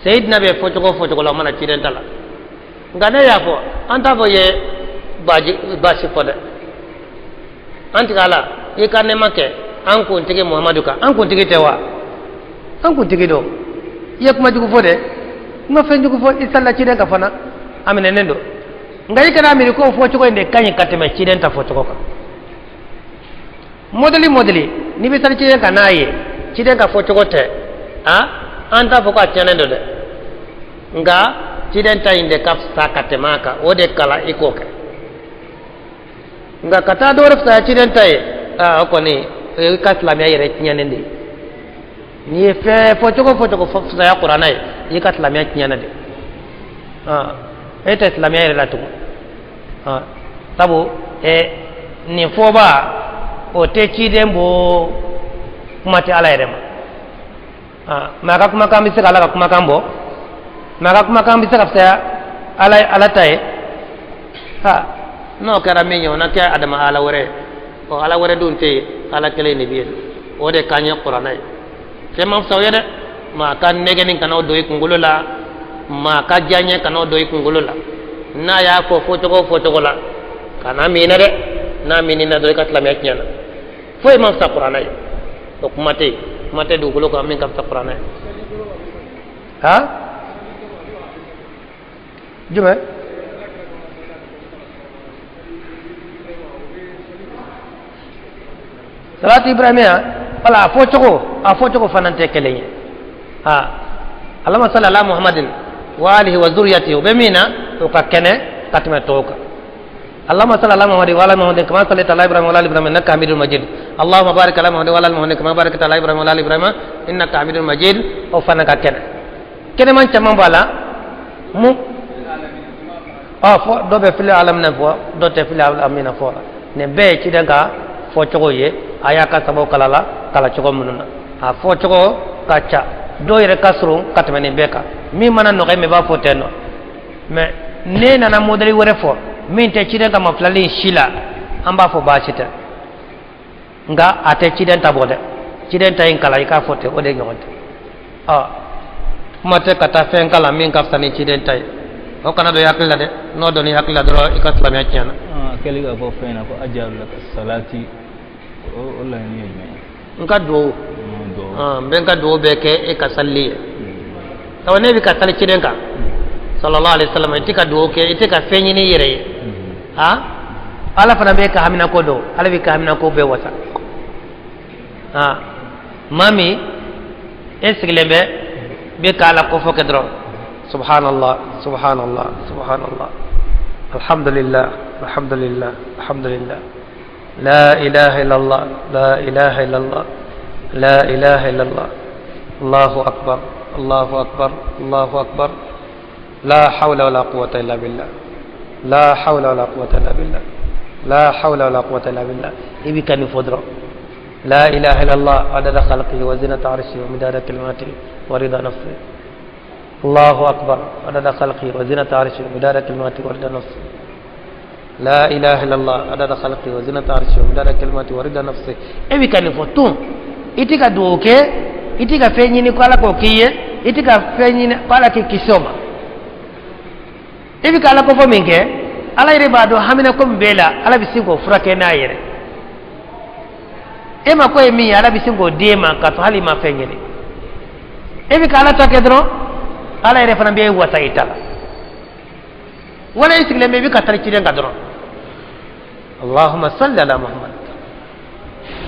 Sayyidina bɛ fɔcogo la, o mana ciden ta la. Nka ne y'a fɔ an t'a fɔ ye baasi fɔ dɛ. An tigɛ ala i ka nɛɛma kɛ an kuntigi Muhammadu kan. An kuntigi tɛ wa? An kuntigi don. I ye kuma jugu fɔ dɛ, i ma fɛn jugu fɔ, i salila ciden kan fana, a minɛnen don. Nka i kana miiri k'o fɔcogo in de ka ɲi ka tɛmɛ ciden ta fɔcogo kan. Mɔdɛli n'i bɛ sali ciden kan n'a ye, ciden ka fɔcogo tɛ, an t'a fɔ k'a tiɲɛnen don dɛ, nka ciden ta in de ka fisa ka tɛmɛ a kan, o de kalan i k'o kɛ. Nka ka taa dɔwɛrɛ fisaya ciden ta ye, o kɔni i ka silamɛya yɛrɛ tiɲɛnen de ye. N'i ye fɛn fɔcogo fisaya kuranna ye, i ka silamɛya tiɲɛna de. E tɛ silamɛya yɛrɛ la tugun. Sabu nin fɔba o tɛ ciden bɔ, kuma tɛ Ala yɛrɛ ma. Maa ka kumakan bɛ se ka Ala ka kumakan bɔ, maa ka kumakan bɛ se ka fisaya Ala ta ye. N'o kɛra min ye, o na kɛ adama Ala wɛrɛ ye. Ɔ Ala wɛrɛ dun tɛ yen, Ala kelen de bɛ yen. O de ka ɲɛ kuranna ye. Fɛn ma fisa o ye dɛ. Maa ka nɛgɛnni kana o don i kunkolo la, maa ka diyaɲɛ kana o don i kunkolo la. N'a y'a fɔ fɔcogo la, kana minɛ dɛ. N'a minɛ dɔrɔn i ka silamɛya tiɲɛna. Foyi ma fisa kuranna ye, o kuma tɛ yen, kuma tɛ dugukolo kan min ka fisa kuranna ye. Jumɛn? Salatu Ibrahimiya, wala a fɔcogo fana tɛ kelen ye. Allahumma salli ala Muhammadin wa alihi wa zuriyatihi, o bɛ min na o ka kɛnɛ ka tɛmɛ tɔw kan. Allahumma salli ala Muhammadin wa ala Muhammadin kama sallaita ala Ibrahim wa ala ali Ibrahim innaka Hamidum Majid. Allahumma barik ala Muhammadin wa ala Muhammadin kama barakta ala Ibrahim wa ala ali Ibrahim innaka Hamidum Majid, o fana ka kɛnɛ. Kɛnɛman caman b'a la. Mun fɔ dɔ bɛ fili alamina fɔ, dɔ tɛ fili alamina fɔ la. Nin bɛɛ ye ciden ka fɔcogo ye, a y'a ka sababu kala la kalacogo minnu na. A fɔcogo ka ca, dɔw yɛrɛ ka surun ka tɛmɛ nin bɛɛ kan. Min mana nɔgɔya i ma, i b'a fɔ ten nɔ. Mɛ ne nana mɔdɛli wɛrɛ fɔ min tɛ ciden ka mafilali si la, an b'a fɔ baasi tɛ, nka a tɛ ciden ta bɔ dɛ. Ciden ta in kalan i k'a fɔ ten, o de ɲɔgɔn tɛ. Kuma tɛ ka taa fɛn kalan min ka fisa ni ciden ta ye, o kana don i hakili la dɛ. N'o donna i hakili la dɔrɔn, i ka silamɛya tiɲɛna. A kɛlen k'a fɔ fɛn na ko ajalu laka salati O laɲini ye jumɛn ye? N ka duwawu, n bɛ n ka duwawu bɛɛ kɛ e ka salili ye. Sabu ne bɛ ka sali ciden kan sallallahu alaihi wasallam, i tɛ ka duwawu kɛ, i tɛ ka fɛn ɲini i yɛrɛ ye. Ha, Ala fana bɛ ka haminako dɔn, Ala bɛ ka haminako bɛɛ wasa. Ha, maa min e sigilen bɛ bɛ k'Ala kofɔ kɛ dɔrɔn, subhanallah, subhanallah, subhanallah, alhamdulillah, alhamdulillah, alhamdulillah, la ilaha illallah, la ilaha illallah, la ilaha illallah, allahu akbar, allahu akbar, allahu akbar, la hawla wala quwwata illa billah, la hawla wala quwwata illa billah, la hawla wala quwwata illa billah. I bi ka nin fɔ dɔrɔn, لا إله إلا الله عدد خلقه وزنة عرشه ومداد كلماته ورضا نفسه، الله أكبر عدد خلقه وزنة عرشه ومداد كلماته ورضا نفسه، لا إله إلا الله عدد خلقه وزنة عرشه ومداد كلماته ورضا نفسه. E bi ka nin fɔ tun, i tɛ ka duwawu kɛ, i tɛ ka fɛn ɲini ko Ala k'o k'i ye, i tɛ ka fɛn ɲini ko Ala k'i kisi o ma. I bɛ ka Ala kofɔ min kɛ, Ala yɛrɛ b'a dɔn hamina ko min b'e la, Ala bɛ sin k'o furakɛ n'a yɛrɛ. E ma ko ye min ye, Ala bɛ sin k'o d'e ma k'a sɔrɔ hali i ma fɛn ɲini. E bɛ ka Ala ta kɛ dɔrɔn, Ala yɛrɛ fana bɛ wasa i ta la. Wala i sigilen bɛ, i bɛ ka sali ciden kan dɔrɔn, allahumma salli ala Muhammad,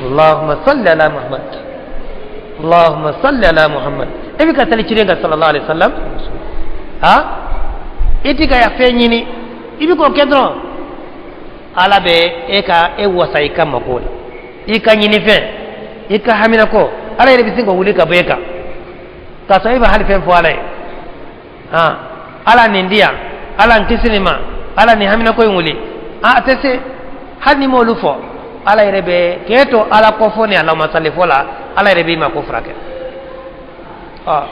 allahumma salli ala Muhammad, allahumma salli ala Muhammad. E bɛ ka sali ciden kan sallallahu alaihi wasallam. Ha, i tɛ ka fɛn ɲini, i bɛ k'o kɛ dɔrɔn, Ala bɛ e ka e wasa i ka mako la, i ka ɲinifɛn, i ka haminako, Ala yɛrɛ bɛ sin ka wuli ka bɔ e kan k'a sɔrɔ e bɛ hali fɛn fɔ Ala ye. Han, Ala nin di yan, Ala n kisi nin ma, Ala nin haminako in wuli. A tɛ se, hali ni m'olu fɔ, Ala yɛrɛ bɛ k'e to Ala kɔfɔ ni Allahumma salli fɔ la, Ala yɛrɛ b'i mako furakɛ. Ɔ,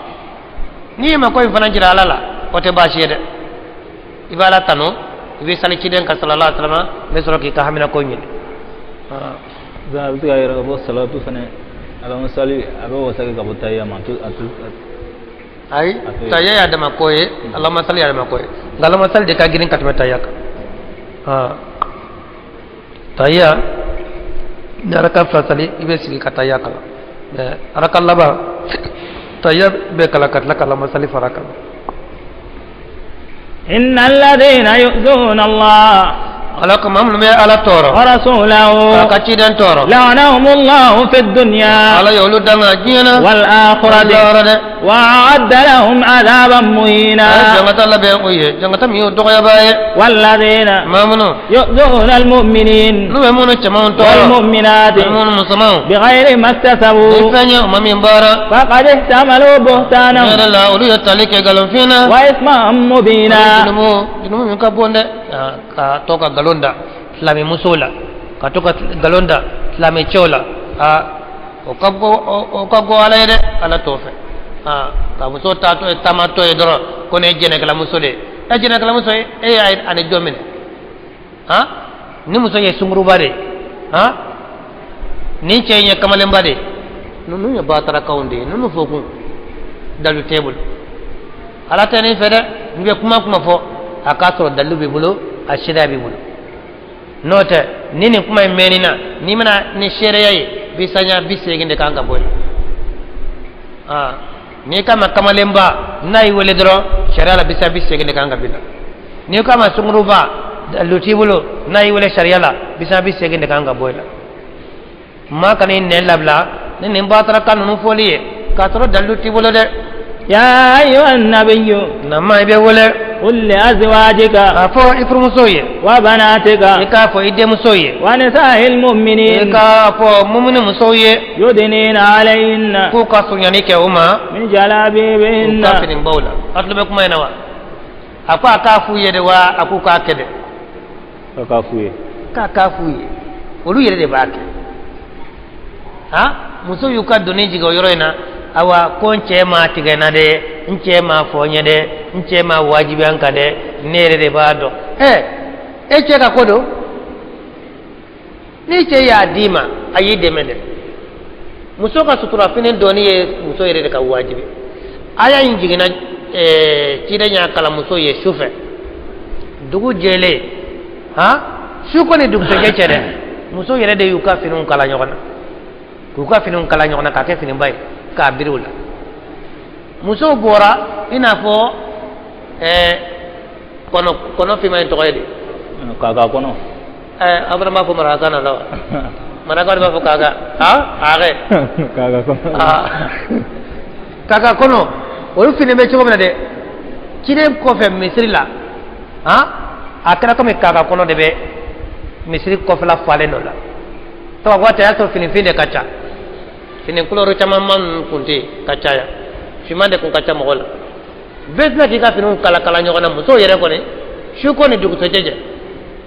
n'i ye mako in fana jira Ala la, o tɛ baasi ye dɛ. I bɛ Ala tanu, i bɛ sali ciden kan sallallahu alaihi wasallam, i bɛ sɔrɔ k'i ka haminako ɲini. A bɛ se ka yɛrɛ ka bɔ salatu fana, Allahumma salli, a bɛ wasa kɛ ka bɔ tahiya ma. A to Ayi, tahiya y'a dama ko ye, Allahumma salli y'a dama ko ye, nka Allahumma salli de ka girin ka tɛmɛ tahiya kan. Tahiya, ni araka fila sali, i bɛ sigi ka tahiya kalan, mais araka laban, tahiya bɛ kalan ka tila ka Allahumma salli fara kan. إن الذين يؤذون الله Ala ko maa minnu bɛ Ala tɔɔrɔ ورسوله k'a ka ciden tɔɔrɔ, لعنهم الله في الدنيا Ala y'olu danga diɲɛ na والآخرة lahara dɛ. وأعد لهم عذابا A ye مهينا. jangata labɛn o ye, jangata min y'o dɔgɔyabaa ye. والذين Maa minnu يؤذون المؤمنين n'u bɛ minnu cɛmanw tɔɔrɔ والمؤمنات ani minnu musomanw بغير ما ni اكتسبوا fɛn ye u ma min baara, فقد احتملوا بهتانا yɛrɛ la olu ye tali kɛ nkalonfin na وإثما مبينا. Junumu, junumu min ka bon dɛ. Ka to ka nkalon da silamɛmusow la, ka to ka nkalon da silamɛcɛw la, o ka go, o ka go Ala ye dɛ. Ala t'o fɛ. Ka muso taatɔ ye, taamatɔ ye dɔrɔn ko ne ye jɛnɛkɛlamuso de ye. E jɛnɛkɛlamuso ye, e y'a ani jɔn minɛ? Han, ni muso ye sunkuruba de ye, han, ni cɛ in ye kamalenba de ye, ninnu ye batarakaw de ye. Ninnu fo kun dalu t'e bolo, Ala tɛ nin fɛ dɛ. N'i bɛ kuma kuma fɔ, a k'a sɔrɔ dalilu b'i bolo, a seereya b'i bolo. N'o tɛ, ni nin kuma in mɛnni na, n'i mana ni seereya ye, bisanya 80 de kan ka bɔ yen. Aa, n'i k'a ma kamalenba, n'a y'i wele dɔrɔn, sariya la bisa 80 de kan ka b'i la. N'i k'a ma sunkuruba, dalilu t'i bolo, n'a y'i wele, sariya la bisa 80 de kan ka bɔ i la. Maa kana i nɛn labila ni nin bataraka ninnu fɔli ye k'a sɔrɔ dalilu t'i bolo dɛ. يا أيها النبي Nama, i bɛ wele قل لأزواجك k'a fɔ i furumuso ye, وبناتك i k'a fɔ i denmuso ye, ونساء i المؤمنين k'a fɔ mumuni musow ye يدنين عليهن k'u ka surunyani kɛ o ma من u جلابيبهن. ka finibaw la. A tulo bɛ kuma in na wa? A ko a k'a f'u ye de wa, a k'u k'a kɛ dɛ? A k'a f'u ye. K'a k'a f'u ye, olu yɛrɛ de b'a kɛ. Ha, muso y'u ka doni jigin o yɔrɔ in na. Awa, ko n cɛ ma tigɛ n na dɛ, n cɛ ma fɔ n ye dɛ, n cɛ ma wajibiya n kan dɛ, ne yɛrɛ de b'a dɔn. Ɛ, e cɛ ka ko don. Ni cɛ y'a d'i ma, a y'i dɛmɛ dɛ. Muso ka sutura fini dɔɔni ye muso yɛrɛ de ka wajibi. Aya in jiginna, ciden y'a kalan muso ye su fɛ, dugu jɛlen. Ha, su ko ni dugusɛjɛ cɛ dɛ. Muso yɛrɛ de y'u ka finiw kala ɲɔgɔn na, k'u ka finiw kala ɲɔgɔn na k'a kɛ finiba ye k'a biri u la. Musow bɔra i n'a fɔ kɔnɔ, kɔnɔ finman in tɔgɔ ye di? Kaka kɔnɔ. Aw fana b'a fɔ marakakan na la wa? Marakaw de b'a fɔ kaka. A kɛ kaka kɔnɔ. Kaka kɔnɔ, olu fini bɛ cogo min na dɛ, ciden kɔfɛ misiri la, a kɛra komi kaka kɔnɔ de bɛ misiri kɔfɛla falen dɔ la. Tɔgɔ waati a y'a sɔrɔ finifin de ka ca, fini kulɔri caman ma ninnu kun tɛ yen ka caya, finman de kun ka ca mɔgɔ la. Bɛɛ tɛna k'i ka finiw kala kala ɲɔgɔn na. Musow yɛrɛ kɔni, su ko ni dugusɛjɛ jɛ,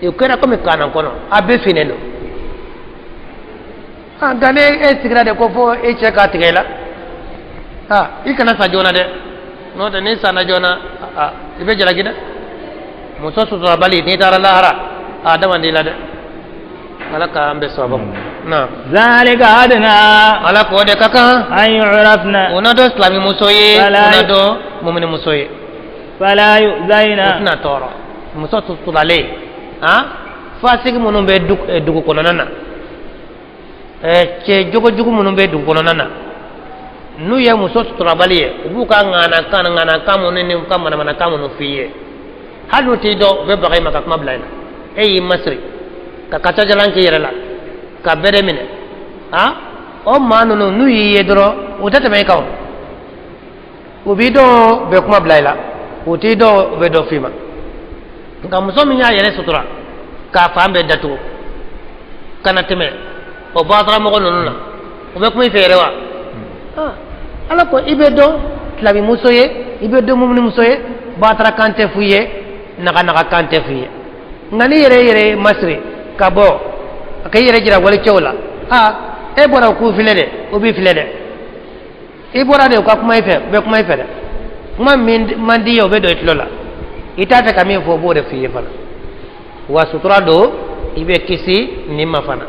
o kɛra komi kaana kɔnɔ, a bɛɛ finnen don. Nka ne e sigira de ko fo e cɛ k'a tigɛ i la, i kana sa joona dɛ, n'o tɛ n'i sanna joona i bɛ jalaki dɛ. Muso suturabali, n'i taara lahara, a dama di la dɛ. Ala k'an bɛɛ sababu na. Zalika adna. Ala k'o de ka kan. An yu'rafna. O na dɔn silamɛ muso ye, o na dɔn mumini muso ye. Fala yu'zayna. O tɛna tɔɔrɔ. Muso suturalen, fasigi minnu bɛ dugu kɔnɔna na, cɛ jogojugu minnu bɛ dugu kɔnɔna na, n'u ye muso suturabali ye, u b'u ka ŋanakan ŋanakan minnu ni ka manamanakan minnu f'i ye, hali n'u t'i dɔn, u bɛ baga i ma ka kuma bila i la. E y'i masiri ka kasajalan k'i yɛrɛ la ka bɛrɛ minɛ, o maa ninnu, n'u y'i ye dɔrɔn, u tɛ tɛmɛ i kan. O u b'i dɔn, u bɛ kuma bila i la, u t'i dɔn, u bɛ dɔ f'i ma. Nka muso min y'a yɛrɛ sutura k'a fan bɛɛ datugu, kana tɛmɛ o batara mɔgɔ ninnu na, o bɛ kuma i fɛ yɛrɛ wa? Ala ko i bɛ dɔn silamɛ muso ye, i bɛ dɔn mumuni muso ye, batara kan tɛ f'i ye, naga kan tɛ f'i ye. Nka n'i yɛrɛ yɛrɛ masiri ka bɔ ka i yɛrɛ jira walicɛw la, e bɔra, u k'u filɛ dɛ, u b'i filɛ dɛ. I bɔra de, u ka kuma i fɛ, u bɛ kuma i fɛ dɛ. Kuma min man di ye, o bɛ don i tulo la. I t'a fɛ ka min fɔ, o b'o de f'i ye fana. Wa sutura don, i bɛ kisi nin ma fana,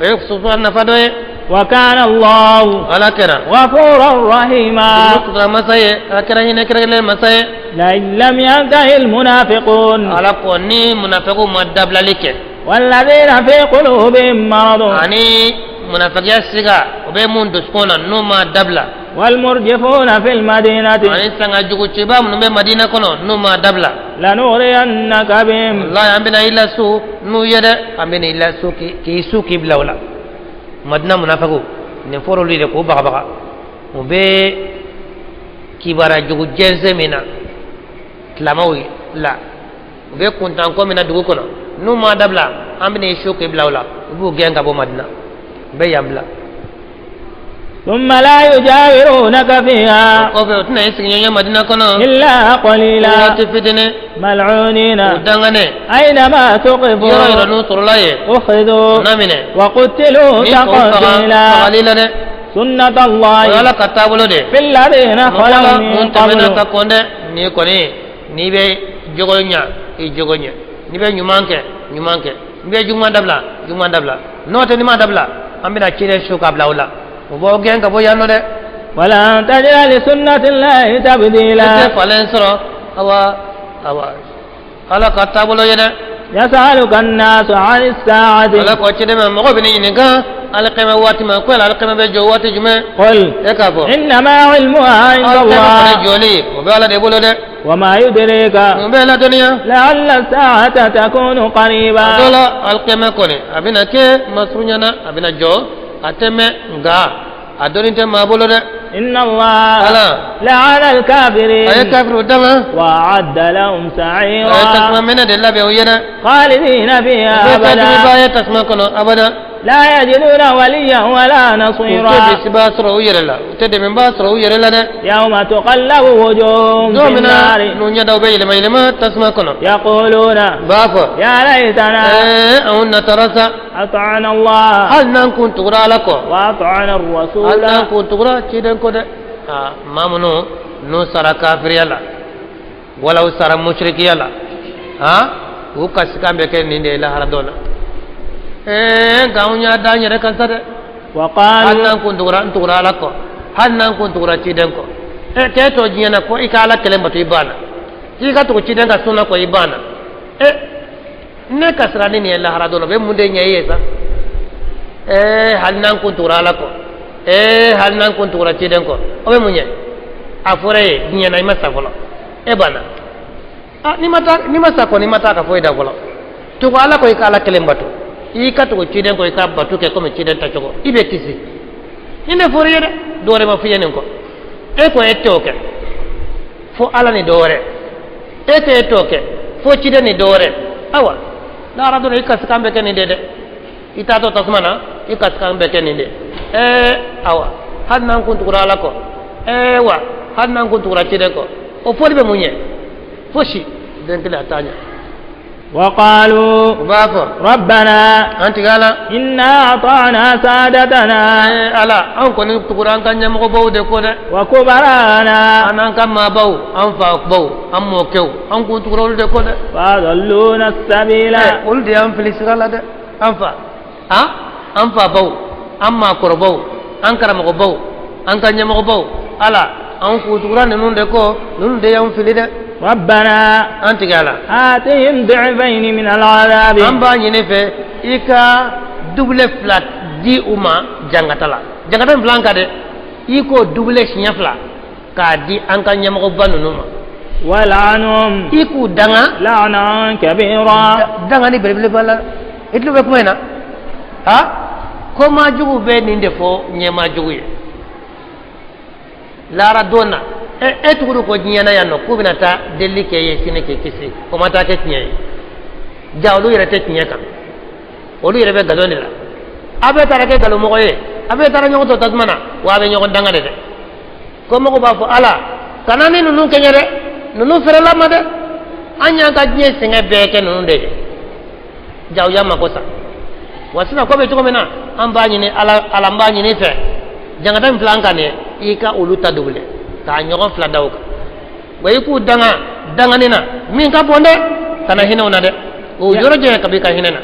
o ye sutura nafa dɔ ye. Wa kana Allahu Ala kɛra ghafuran rahima. Sutura masa ye, ala kɛra hinɛ kɛrɛnkɛrɛnnen masa ye. La in lam yantahi almunafiqun. Ala ko ni munafiqu ma dabilali kɛ, walladhina fi qulubihim maradun, ani munafiqiya siga o bɛ mun dusukun na, n'u ma dabila, walmurjifuna fil madinati, ani sanga jugu ciba minnu bɛ Madina kɔnɔ, n'u ma dabila, lanughriyannaka bihim. Wallahi, an bɛna i lasu n'u ye dɛ, an bɛna i lasu k'i su k'i bila o la. Madina munafiqu nin fɔra olu de k'o bagabaga, u bɛ kibaruya jugu jɛnsɛn min na silamɛw la, u bɛ kuntanko min na dugu kɔnɔ, n'u ma dabila, an bɛna i su k'i bila o la. U b'u gɛn ka bɔ Madina, u bɛ yan bila. Thumma la yujawirunaka fiha. O kɔfɛ, u tɛna i sigiɲɔgɔn Madina kɔnɔ illa qalila. Waati fitinin. Mal'unina. U danganen. Aynama tuqifu. Yɔrɔ yɔrɔ n'u sɔrɔla yen, ukhidhu. U n'a minɛ wa qutilu ni k'u faga taqtila. Fagali la dɛ. Sunnata O ye Allahi Ala ka taabolo de fil ladina khalaw min mun tɛmɛna qablu. Ka kɔn dɛ. N'i kɔni n'i bɛ jogo ɲa, i jogo ɲɛ. N'i bɛ ɲuman kɛ, ɲuman kɛ. N'i bɛ juguman dabila, juguman dabila. N'o tɛ, n'i ma dabila, an bɛna ciden su ka bila o la, u b'aw gɛn ka bɔ yan nɔ dɛ. Walan tajida li sunnati Allahi I tabdila. Tɛ falen sɔrɔ, awa awa, Ala ka taabolo ye dɛ. Yasaluka an-nasu 'ani as-sa'ati. Ala ko ciden ma, mɔgɔ bɛ ne ɲininka alikɛmɛ waati ma, ko yala alikɛmɛ bɛ jɔ waati jumɛn? Qul. E k'a fɔ, innama 'ilmuha 'inda alikɛmɛ fana Allah. Jɔli o bɛ Ala de bolo dɛ. Wa ma yudrika. Mun bɛ ladɔnniya? La'alla as-sa'ata takunu qariba. A dɔ la, alikɛmɛ kɔni a bɛna kɛ masurunya na, a bɛna jɔ, a tɛ mɛn, nka a dɔnni tɛ maa bolo dɛ. Inna Allah Ala la'ana al-kafirin. A ye kafiriw danga. Wa a'adda lahum A ye tasuma sa'ira. Minɛ de labɛn u ye dɛ. Khalidina fiha U bɛ abada. kafiriba ye tasuma kɔnɔ abada. La yajiduna waliyyan wala U tɛ nasira. bisibaa sɔrɔ u yɛrɛ la, u tɛ dɛmɛbaa sɔrɔ u yɛrɛ la dɛ. Yawma tuqallabu wujuhum Don fin min na nari. N'u ɲɛdaw bɛ yɛlɛma yɛlɛma tasuma kɔnɔ, Yaquluna. U b'a fɔ, ya laytana. Anw natara sa. Ata'na Allah. Hali n'an kun tugura Ala kɔ, wa ata'na hali ar-rasula. N'an kun tugura ciden kɔ dɛ. Aa, maa minnu n'u sara kafiriya la, wala u sara musirikiya la, u kasikan bɛ kɛ nin de ye lahara dɔ la. Nka anw y'a da an yɛrɛ kan sa dɛ. Wa Hali qalu. N'an kun tugura, n tugura Ala kɔ, hali n'an kun tugura ciden kɔ. K'e to diɲɛ na ko i ka Ala kelen bato, i banna, k'i ka tugu ciden ka sunna kɔ, i banna. Ne ka siran ni nin ye lahara dɔ la, o bɛ mun de ɲɛ i ye sa? Ee, hali n'an kun tugura Ala kɔ, ee, hali n'an kun tugura ciden kɔ, o bɛ mun ɲɛ? A fɔra e ye diɲɛ na, i ma sa fɔlɔ, e banna. Ah, n'i ma taa, n'i ma sa kɔni, i ma taa ka foyi da fɔlɔ. Tugu Ala kɔ, i ka Ala kelen bato, i ka tugu ciden kɔ, i ka bato kɛ komi ciden ta cogo, i bɛ kisi. Nin de fɔra i ye dɛ, dɔ wɛrɛ ma f'i ye nin kɔ. E ko e t'o kɛ fo Ala ni dɔ wɛrɛ, e ko e t'o kɛ fo ciden ni dɔ wɛrɛ. Awa, lahara dɔrɔn i kasikan bɛ kɛ nin de dɛ. I taatɔ tasuma na, i kasikan bɛ kɛ nin de. Ɛɛ, awa, hali n'an kun tugura Ala kɔ, ɛɛ wa, hali n'an kun tugura ciden kɔ, o fɔli bɛ mun ɲɛ? Fosi, den kelen a t'a ɲɛ. وقالوا U b'a fɔ: ربنا An tigi Ala, إنا أطعنا سادتنا ee Ala, an kɔni tugura an ka ɲɛmɔgɔbaw de kɔ dɛ, وكبراءنا an n'an ka maabaw, an fabaw, an mɔkɛw, an kun tugura olu de kɔ dɛ. فأضلونا السبيل. Olu de y'an fili sira la dɛ. An fa, an fabaw, an maakɔrɔbaw, an karamɔgɔbaw, an ka ɲɛmɔgɔbaw, Ala, an kun tugura ninnu de kɔ, ninnu de y'an fili dɛ. ربنا An tigi Ala, آتهم ضعفين من العذاب. An b'a ɲini fɛ i ka double fila di u ma jangata la, jangata min fila an kan dɛ, i k'o double siɲɛ fila k'a di an ka ɲɛmɔgɔba ninnu ma. ولعنهم I k'u danga لعنا كبيرا. Danga ni belebele b'a la. I tulo bɛ kuma in na, ha, kɔmaa jugu bɛ nin de fɔ ɲɛmaa jugu ye lahara don na. E tuguru ko diɲɛ na yan nɔ k'u bɛna taa delili kɛ ye sini k'i kisi, o ma taa kɛ tiɲɛ ye. Ja, olu yɛrɛ tɛ tiɲɛ kan, olu yɛrɛ bɛ nkalon de la. A bɛɛ taara kɛ nkalonmɔgɔ ye, a bɛɛ taara ɲɔgɔn to tasuma na, wa a bɛ ɲɔgɔn danga de dɛ. Ko mɔgɔw b'a fɔ: Ala, kana ni ninnu kɛɲɛ dɛ, ninnu fɛrɛla ma dɛ, an y'an ka diɲɛ sɛgɛn bɛɛ kɛ ninnu de ye, ja u y'an mako sa. Wa sisan ko bɛ cogo min na, an b'a ɲini Ala, Ala, n b'a ɲini fɛ, jangata min filɛ an kan nin ye, i ka olu ta double k'a ɲɔgɔn fila da o kan, wa i k'u danga dangani na min ka bon dɛ, kana hinɛ u na dɛ, o yɔrɔ janya kabi ka hinɛ na.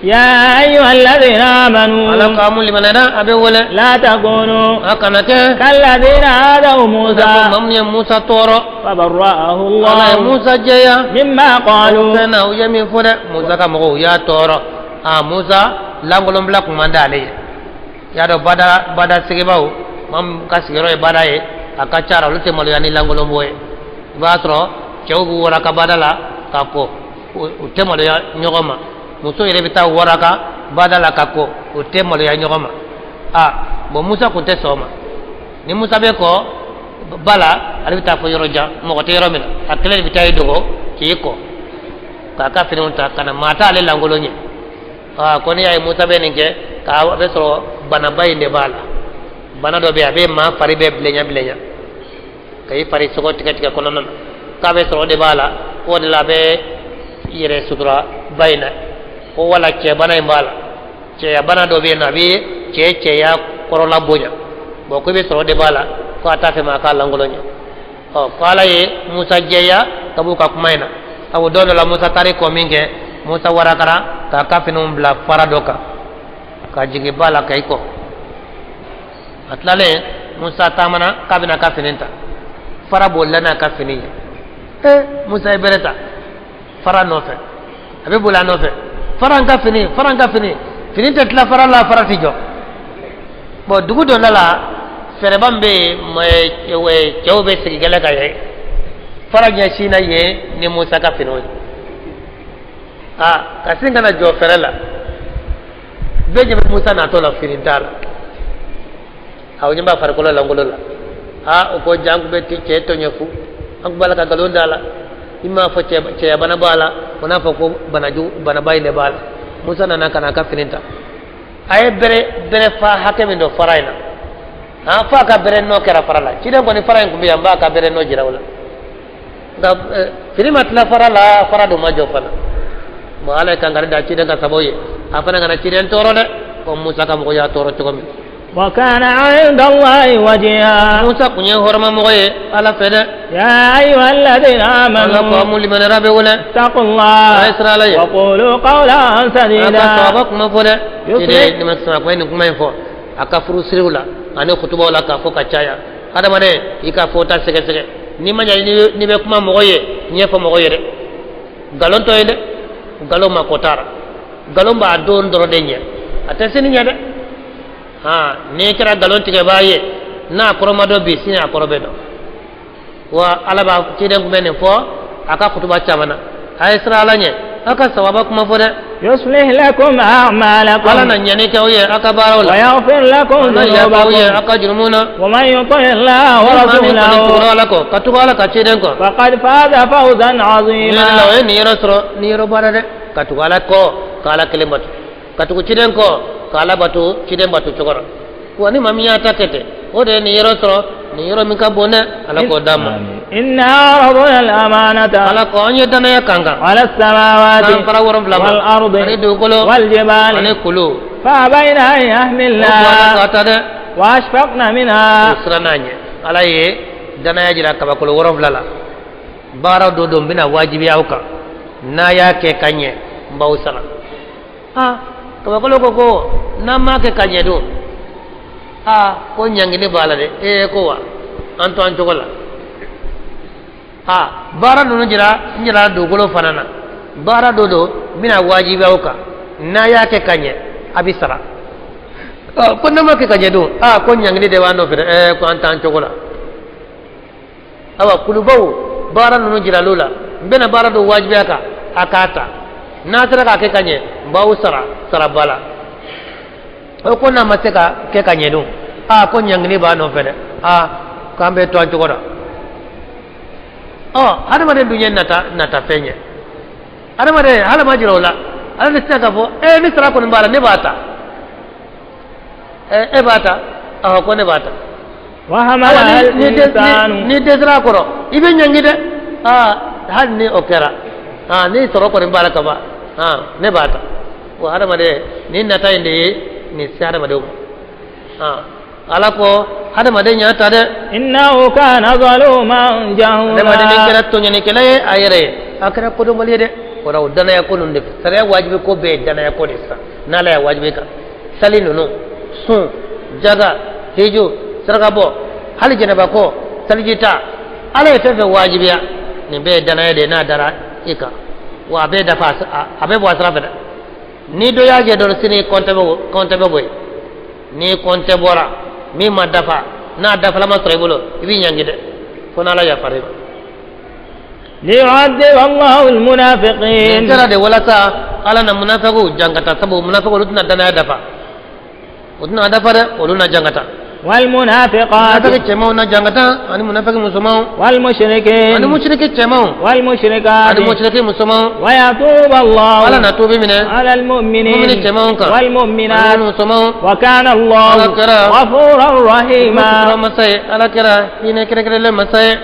يا أيها الذين آمنوا Ala ko amu limanɛra, a bɛ wele: لا تكونوا A kana kɛ كالذين آذوا موسى maa minnu ye Musa tɔɔrɔ, فبرأه Ala ye الله Musa jɛya مما قالوا. Fɛn na u ye min fɔ dɛ, Musa ka mɔgɔw u y'a tɔɔrɔ. A Musa lankolonbila kun man d'ale ye. I y'a dɔn, bada bada sigibaw, maa min ka sigiyɔrɔ ye bada ye, a ka ca la olu tɛ maloya ni lankolonbɔ ye. I b'a sɔrɔ cɛw b'u waraka bada la ka kɔ, u tɛ maloya ɲɔgɔn ma. Muso yɛrɛ bɛ taa waraka bada la ka kɔ, u tɛ maloya ɲɔgɔn ma. A bon, Musa kun tɛ sɔn o ma. Ni Musa bɛ kɔ ba la, ale bɛ taa fɔ yɔrɔ jan, mɔgɔ tɛ yɔrɔ min na, a kelen de bɛ taa i dogo k'i kɔ k'a ka finiw ta ka na, maa t'ale lankolon ye. Aa, ko n'i y'a ye Musa bɛ nin kɛ, k'a bɛ sɔrɔ banaba in de b'a la. Bana dɔ bɛ yen, a bɛ maa fari bɛɛ bilenya bilenya ka i fari sogo tigɛ tigɛ kɔnɔna na, k'a bɛ sɔrɔ o de b'a la, k'o de la a bɛ yɛrɛ sutura ba in na. Ko wala cɛbana in b'a la, cɛya bana dɔ bɛ yen nɔ, a bɛ cɛ cɛya kɔrɔla bonya. Bon, ko i bɛ sɔrɔ o de b'a la, ko a t'a fɛ maa k'a lankolon ye. Ɔ, ko Ala ye Musa jɛya ka b'u ka kuma in na. Awo, don dɔ la Musa taara kɔ min kɛ, Musa warakara k'a ka finiw bila fara dɔ kan ka jigin ba la ka i kɔ. A tilalen, Musa taamana k'a bɛna ka fini ta, fara bolila n'a ka fini ye. Ee, Musa ye bere ta fara nɔfɛ, a bɛ boli a nɔfɛ: fara n ka fini, fara n ka fini. Fini tɛ tila fara la, fara tɛ jɔ. Bon, dugu donda la, fɛrɛba min bɛ yen, cɛw bɛ sigi gɛlɛ ka ye, fara ɲɛsin na yen ni Musa ka finiw ye. Aa, ka sin ka na jɔ fɛrɛ la, bɛɛ ɲɛ bɛ Musa natɔ la, fini t'a la, a ɲɛ b'a farikolo lankolon la. Aa, o ko ja, an tun bɛ cɛ tɔɲɔ fu, an tun b'a la ka nkalon da la. I m'a fɔ cɛyabana b'a la, o n'a fɔ ko banajugu banaba in de b'a la. Musa nana ka na a ka fini ta, a ye bere bere fa hakɛ min don fara in na, han, f'a ka bere nɔ kɛra fara la. Ciden kɔni, fara in tun bɛ yan, n b'a ka bere nɔ jira o la, nka fini ma tila fara la, fara dun ma jɔ fana. Bon, Ala ye kankari da ciden ka sababu ye, a fana kana ciden tɔɔrɔ dɛ, ko Musa ka mɔgɔ y'a tɔɔrɔ cogo min. وكان عند الله وجيها. Musa kun ye hɔrɔnmamɔgɔ ye Ala fɛ dɛ. يا أيها الذين Ala ko آمنوا amu limanɛra bɛ wele: اتقوا الله A ye siran Ala ye. وقولوا قولا A ka سديدا. sawaba kuma fɔ dɛ. Yusuf. Ciden ni ma sɔn, a ko ye nin kuma in fɔ a ka furu siriw la ani kutubaw la k'a fɔ ka caya. Hadamaden, i ka fɔta sɛgɛsɛgɛ. N'i ma ɲɛ, n'i bɛ kuma mɔgɔ ye, ɲɛfɔ mɔgɔ ye dɛ. Nkalon tɔ ye dɛ, nkalon ma ko taara, nkalon b'a don dɔrɔn de ɲɛ. A tɛ sini ɲɛ dɛ. Ha, n'i kɛra nkalon tigɛbaa ye, n'a kɔrɔ ma dɔn bi, sini a kɔrɔ bɛ dɔn. Wa ala b'a ciden tun bɛ nin fɔ a ka kutuba caman na: a ye siran ala ɲɛ, aw ka sawaba kuma fɔ dɛ. يصلح لكم أعمالكم. Ala na ɲɛni kɛ aw ye aw ka baaraw la. ويغفر لكم Ala yafa aw ye ذنوبكم. aw ka jurumu na. ومن يطع الله Ni maa min kɔni tugura ورسوله ala kɔ, ka tugu ala ka ciden kɔ, فقد فاز فوزا ni la عظيما. o ye nin yɔrɔ sɔrɔ, nin yɔrɔ baara dɛ. Ka tugu ala kɔ, ka ala kelen bato, ka tugu ciden kɔ, ka ala bato ciden bato cogo rɔ. Wa ni maa min y'a ta kɛ ten, o de ye nin yɔrɔ sɔrɔ, nin yɔrɔ min ka bon dɛ. Ala k'o d'an ma. إنا عرضنا الأمانة Ala ko an ye danaya kan kan على السماوات san fara 7 ma والأرض ani dugukolo والجبال ani kulu فأبين أن o bɔra يحملنها k'a ta dɛ. وأشفقن منها. O siranna ɲɛ. Ala ye danaya jira kabakolo 7 la: baara dɔ don n bɛna wajibiya aw kan, n'a y'a kɛ ka ɲɛ, n b'aw sara. Ah, kabakolo ko ko n'an m'a kɛ ka ɲɛ dun? Ah, ko ɲangini b'a la dɛ. Ee, ko wa an to an cogo la. Ah, baara ninnu jira n jira dugukolo fana na, baara dɔ don n bɛna wajibiya aw kan, n'a y'a kɛ ka ɲɛ, a bɛ sara. Ah, ko n'an ma kɛ ka ɲɛ dun? Ah, ko ɲangini de b'an nɔfɛ dɛ. Ɛɛ, ko an t'an cogo la. Awa, kulubaw baara ninnu jiral'u la: n bɛna baara dɔ wajibiya kan a k'a ta, n'a sera k'a kɛ ka ɲɛ, n b'aw sara saraba la. O ko n'a ma se ka kɛ ka ɲɛ dun? Aa, ko ɲangini b'a nɔfɛ dɛ. Aa, k'an bɛ to an cogo la. Ɔ, hadamaden dun ye nata nata fɛn ye. Hadamaden hali ma jira o la, ala de tɛna k'a fɔ ee, ni sara kɔni b'a la, ne b'a ta. Ɛ, e b'a ta? Ɔhɔ, ko ne b'a ta. وحملها Awa, ni الإنسان. Ni dɛsɛra a kɔrɔ, i bɛ ɲangi dɛ. Aa, hali ni o kɛra, aa, ni sɔrɔ kɔni b'a la ka ban, aa, ne b'a ta. Wa hadamaden nin nata in de ye nin se hadamadenw ma. Aa, ala ko hadamaden y'a ta dɛ. إنه كان ظلوما Hadamaden جهولا. kɛra tɔɲɔnikɛla ye a yɛrɛ ye, a kɛra kodɔnbali ye dɛ. O la, o danaya ko ninnu de fɛ, sariya wajibi ko bɛɛ ye danaya ko de sisan. N'ala y'a wajibi kan, sali ninnu, sun, jaga, hiju, saraka bɔ, hali jɛnɛba ko, saliji ta, ala ye fɛn fɛn wajibiya, nin bɛɛ ye danaya de ye. N'a dara i kan, wa a bɛɛ dafa, a bɛɛ bɔ a sira fɛ dɛ. Ni dɔ y'a jɛ dɔrɔn, sini kɔntɛ bɛ kɔntɛ bɛ bɔ yen. Ni kɔntɛ bɔra, min ma dafa, n'a dafala ma sɔrɔ i bolo, i b'i ɲangi dɛ, fo n'ala yafara i ma. ليعذب الله Nin المنافقين. kɛra de walasa ala na munafiqu jangata, sabu munafiqu olu tɛna danaya dafa, o tɛna dafa dɛ, olu na jangata. والمنافقات. Munafiki cɛmanw na jangata ani munafiki musomanw والمشركين. ani musiriki cɛmanw والمشركات. ani musiriki musomanw. ويتوب الله Ala na tuubi minɛ على المؤمنين mumini cɛmanw kan والمؤمنات. ani musomanw. وكان الله على كرا. غفورا رحيما. Masa ye, ala kɛra hinɛ kɛrɛnkɛrɛnlen masa ye.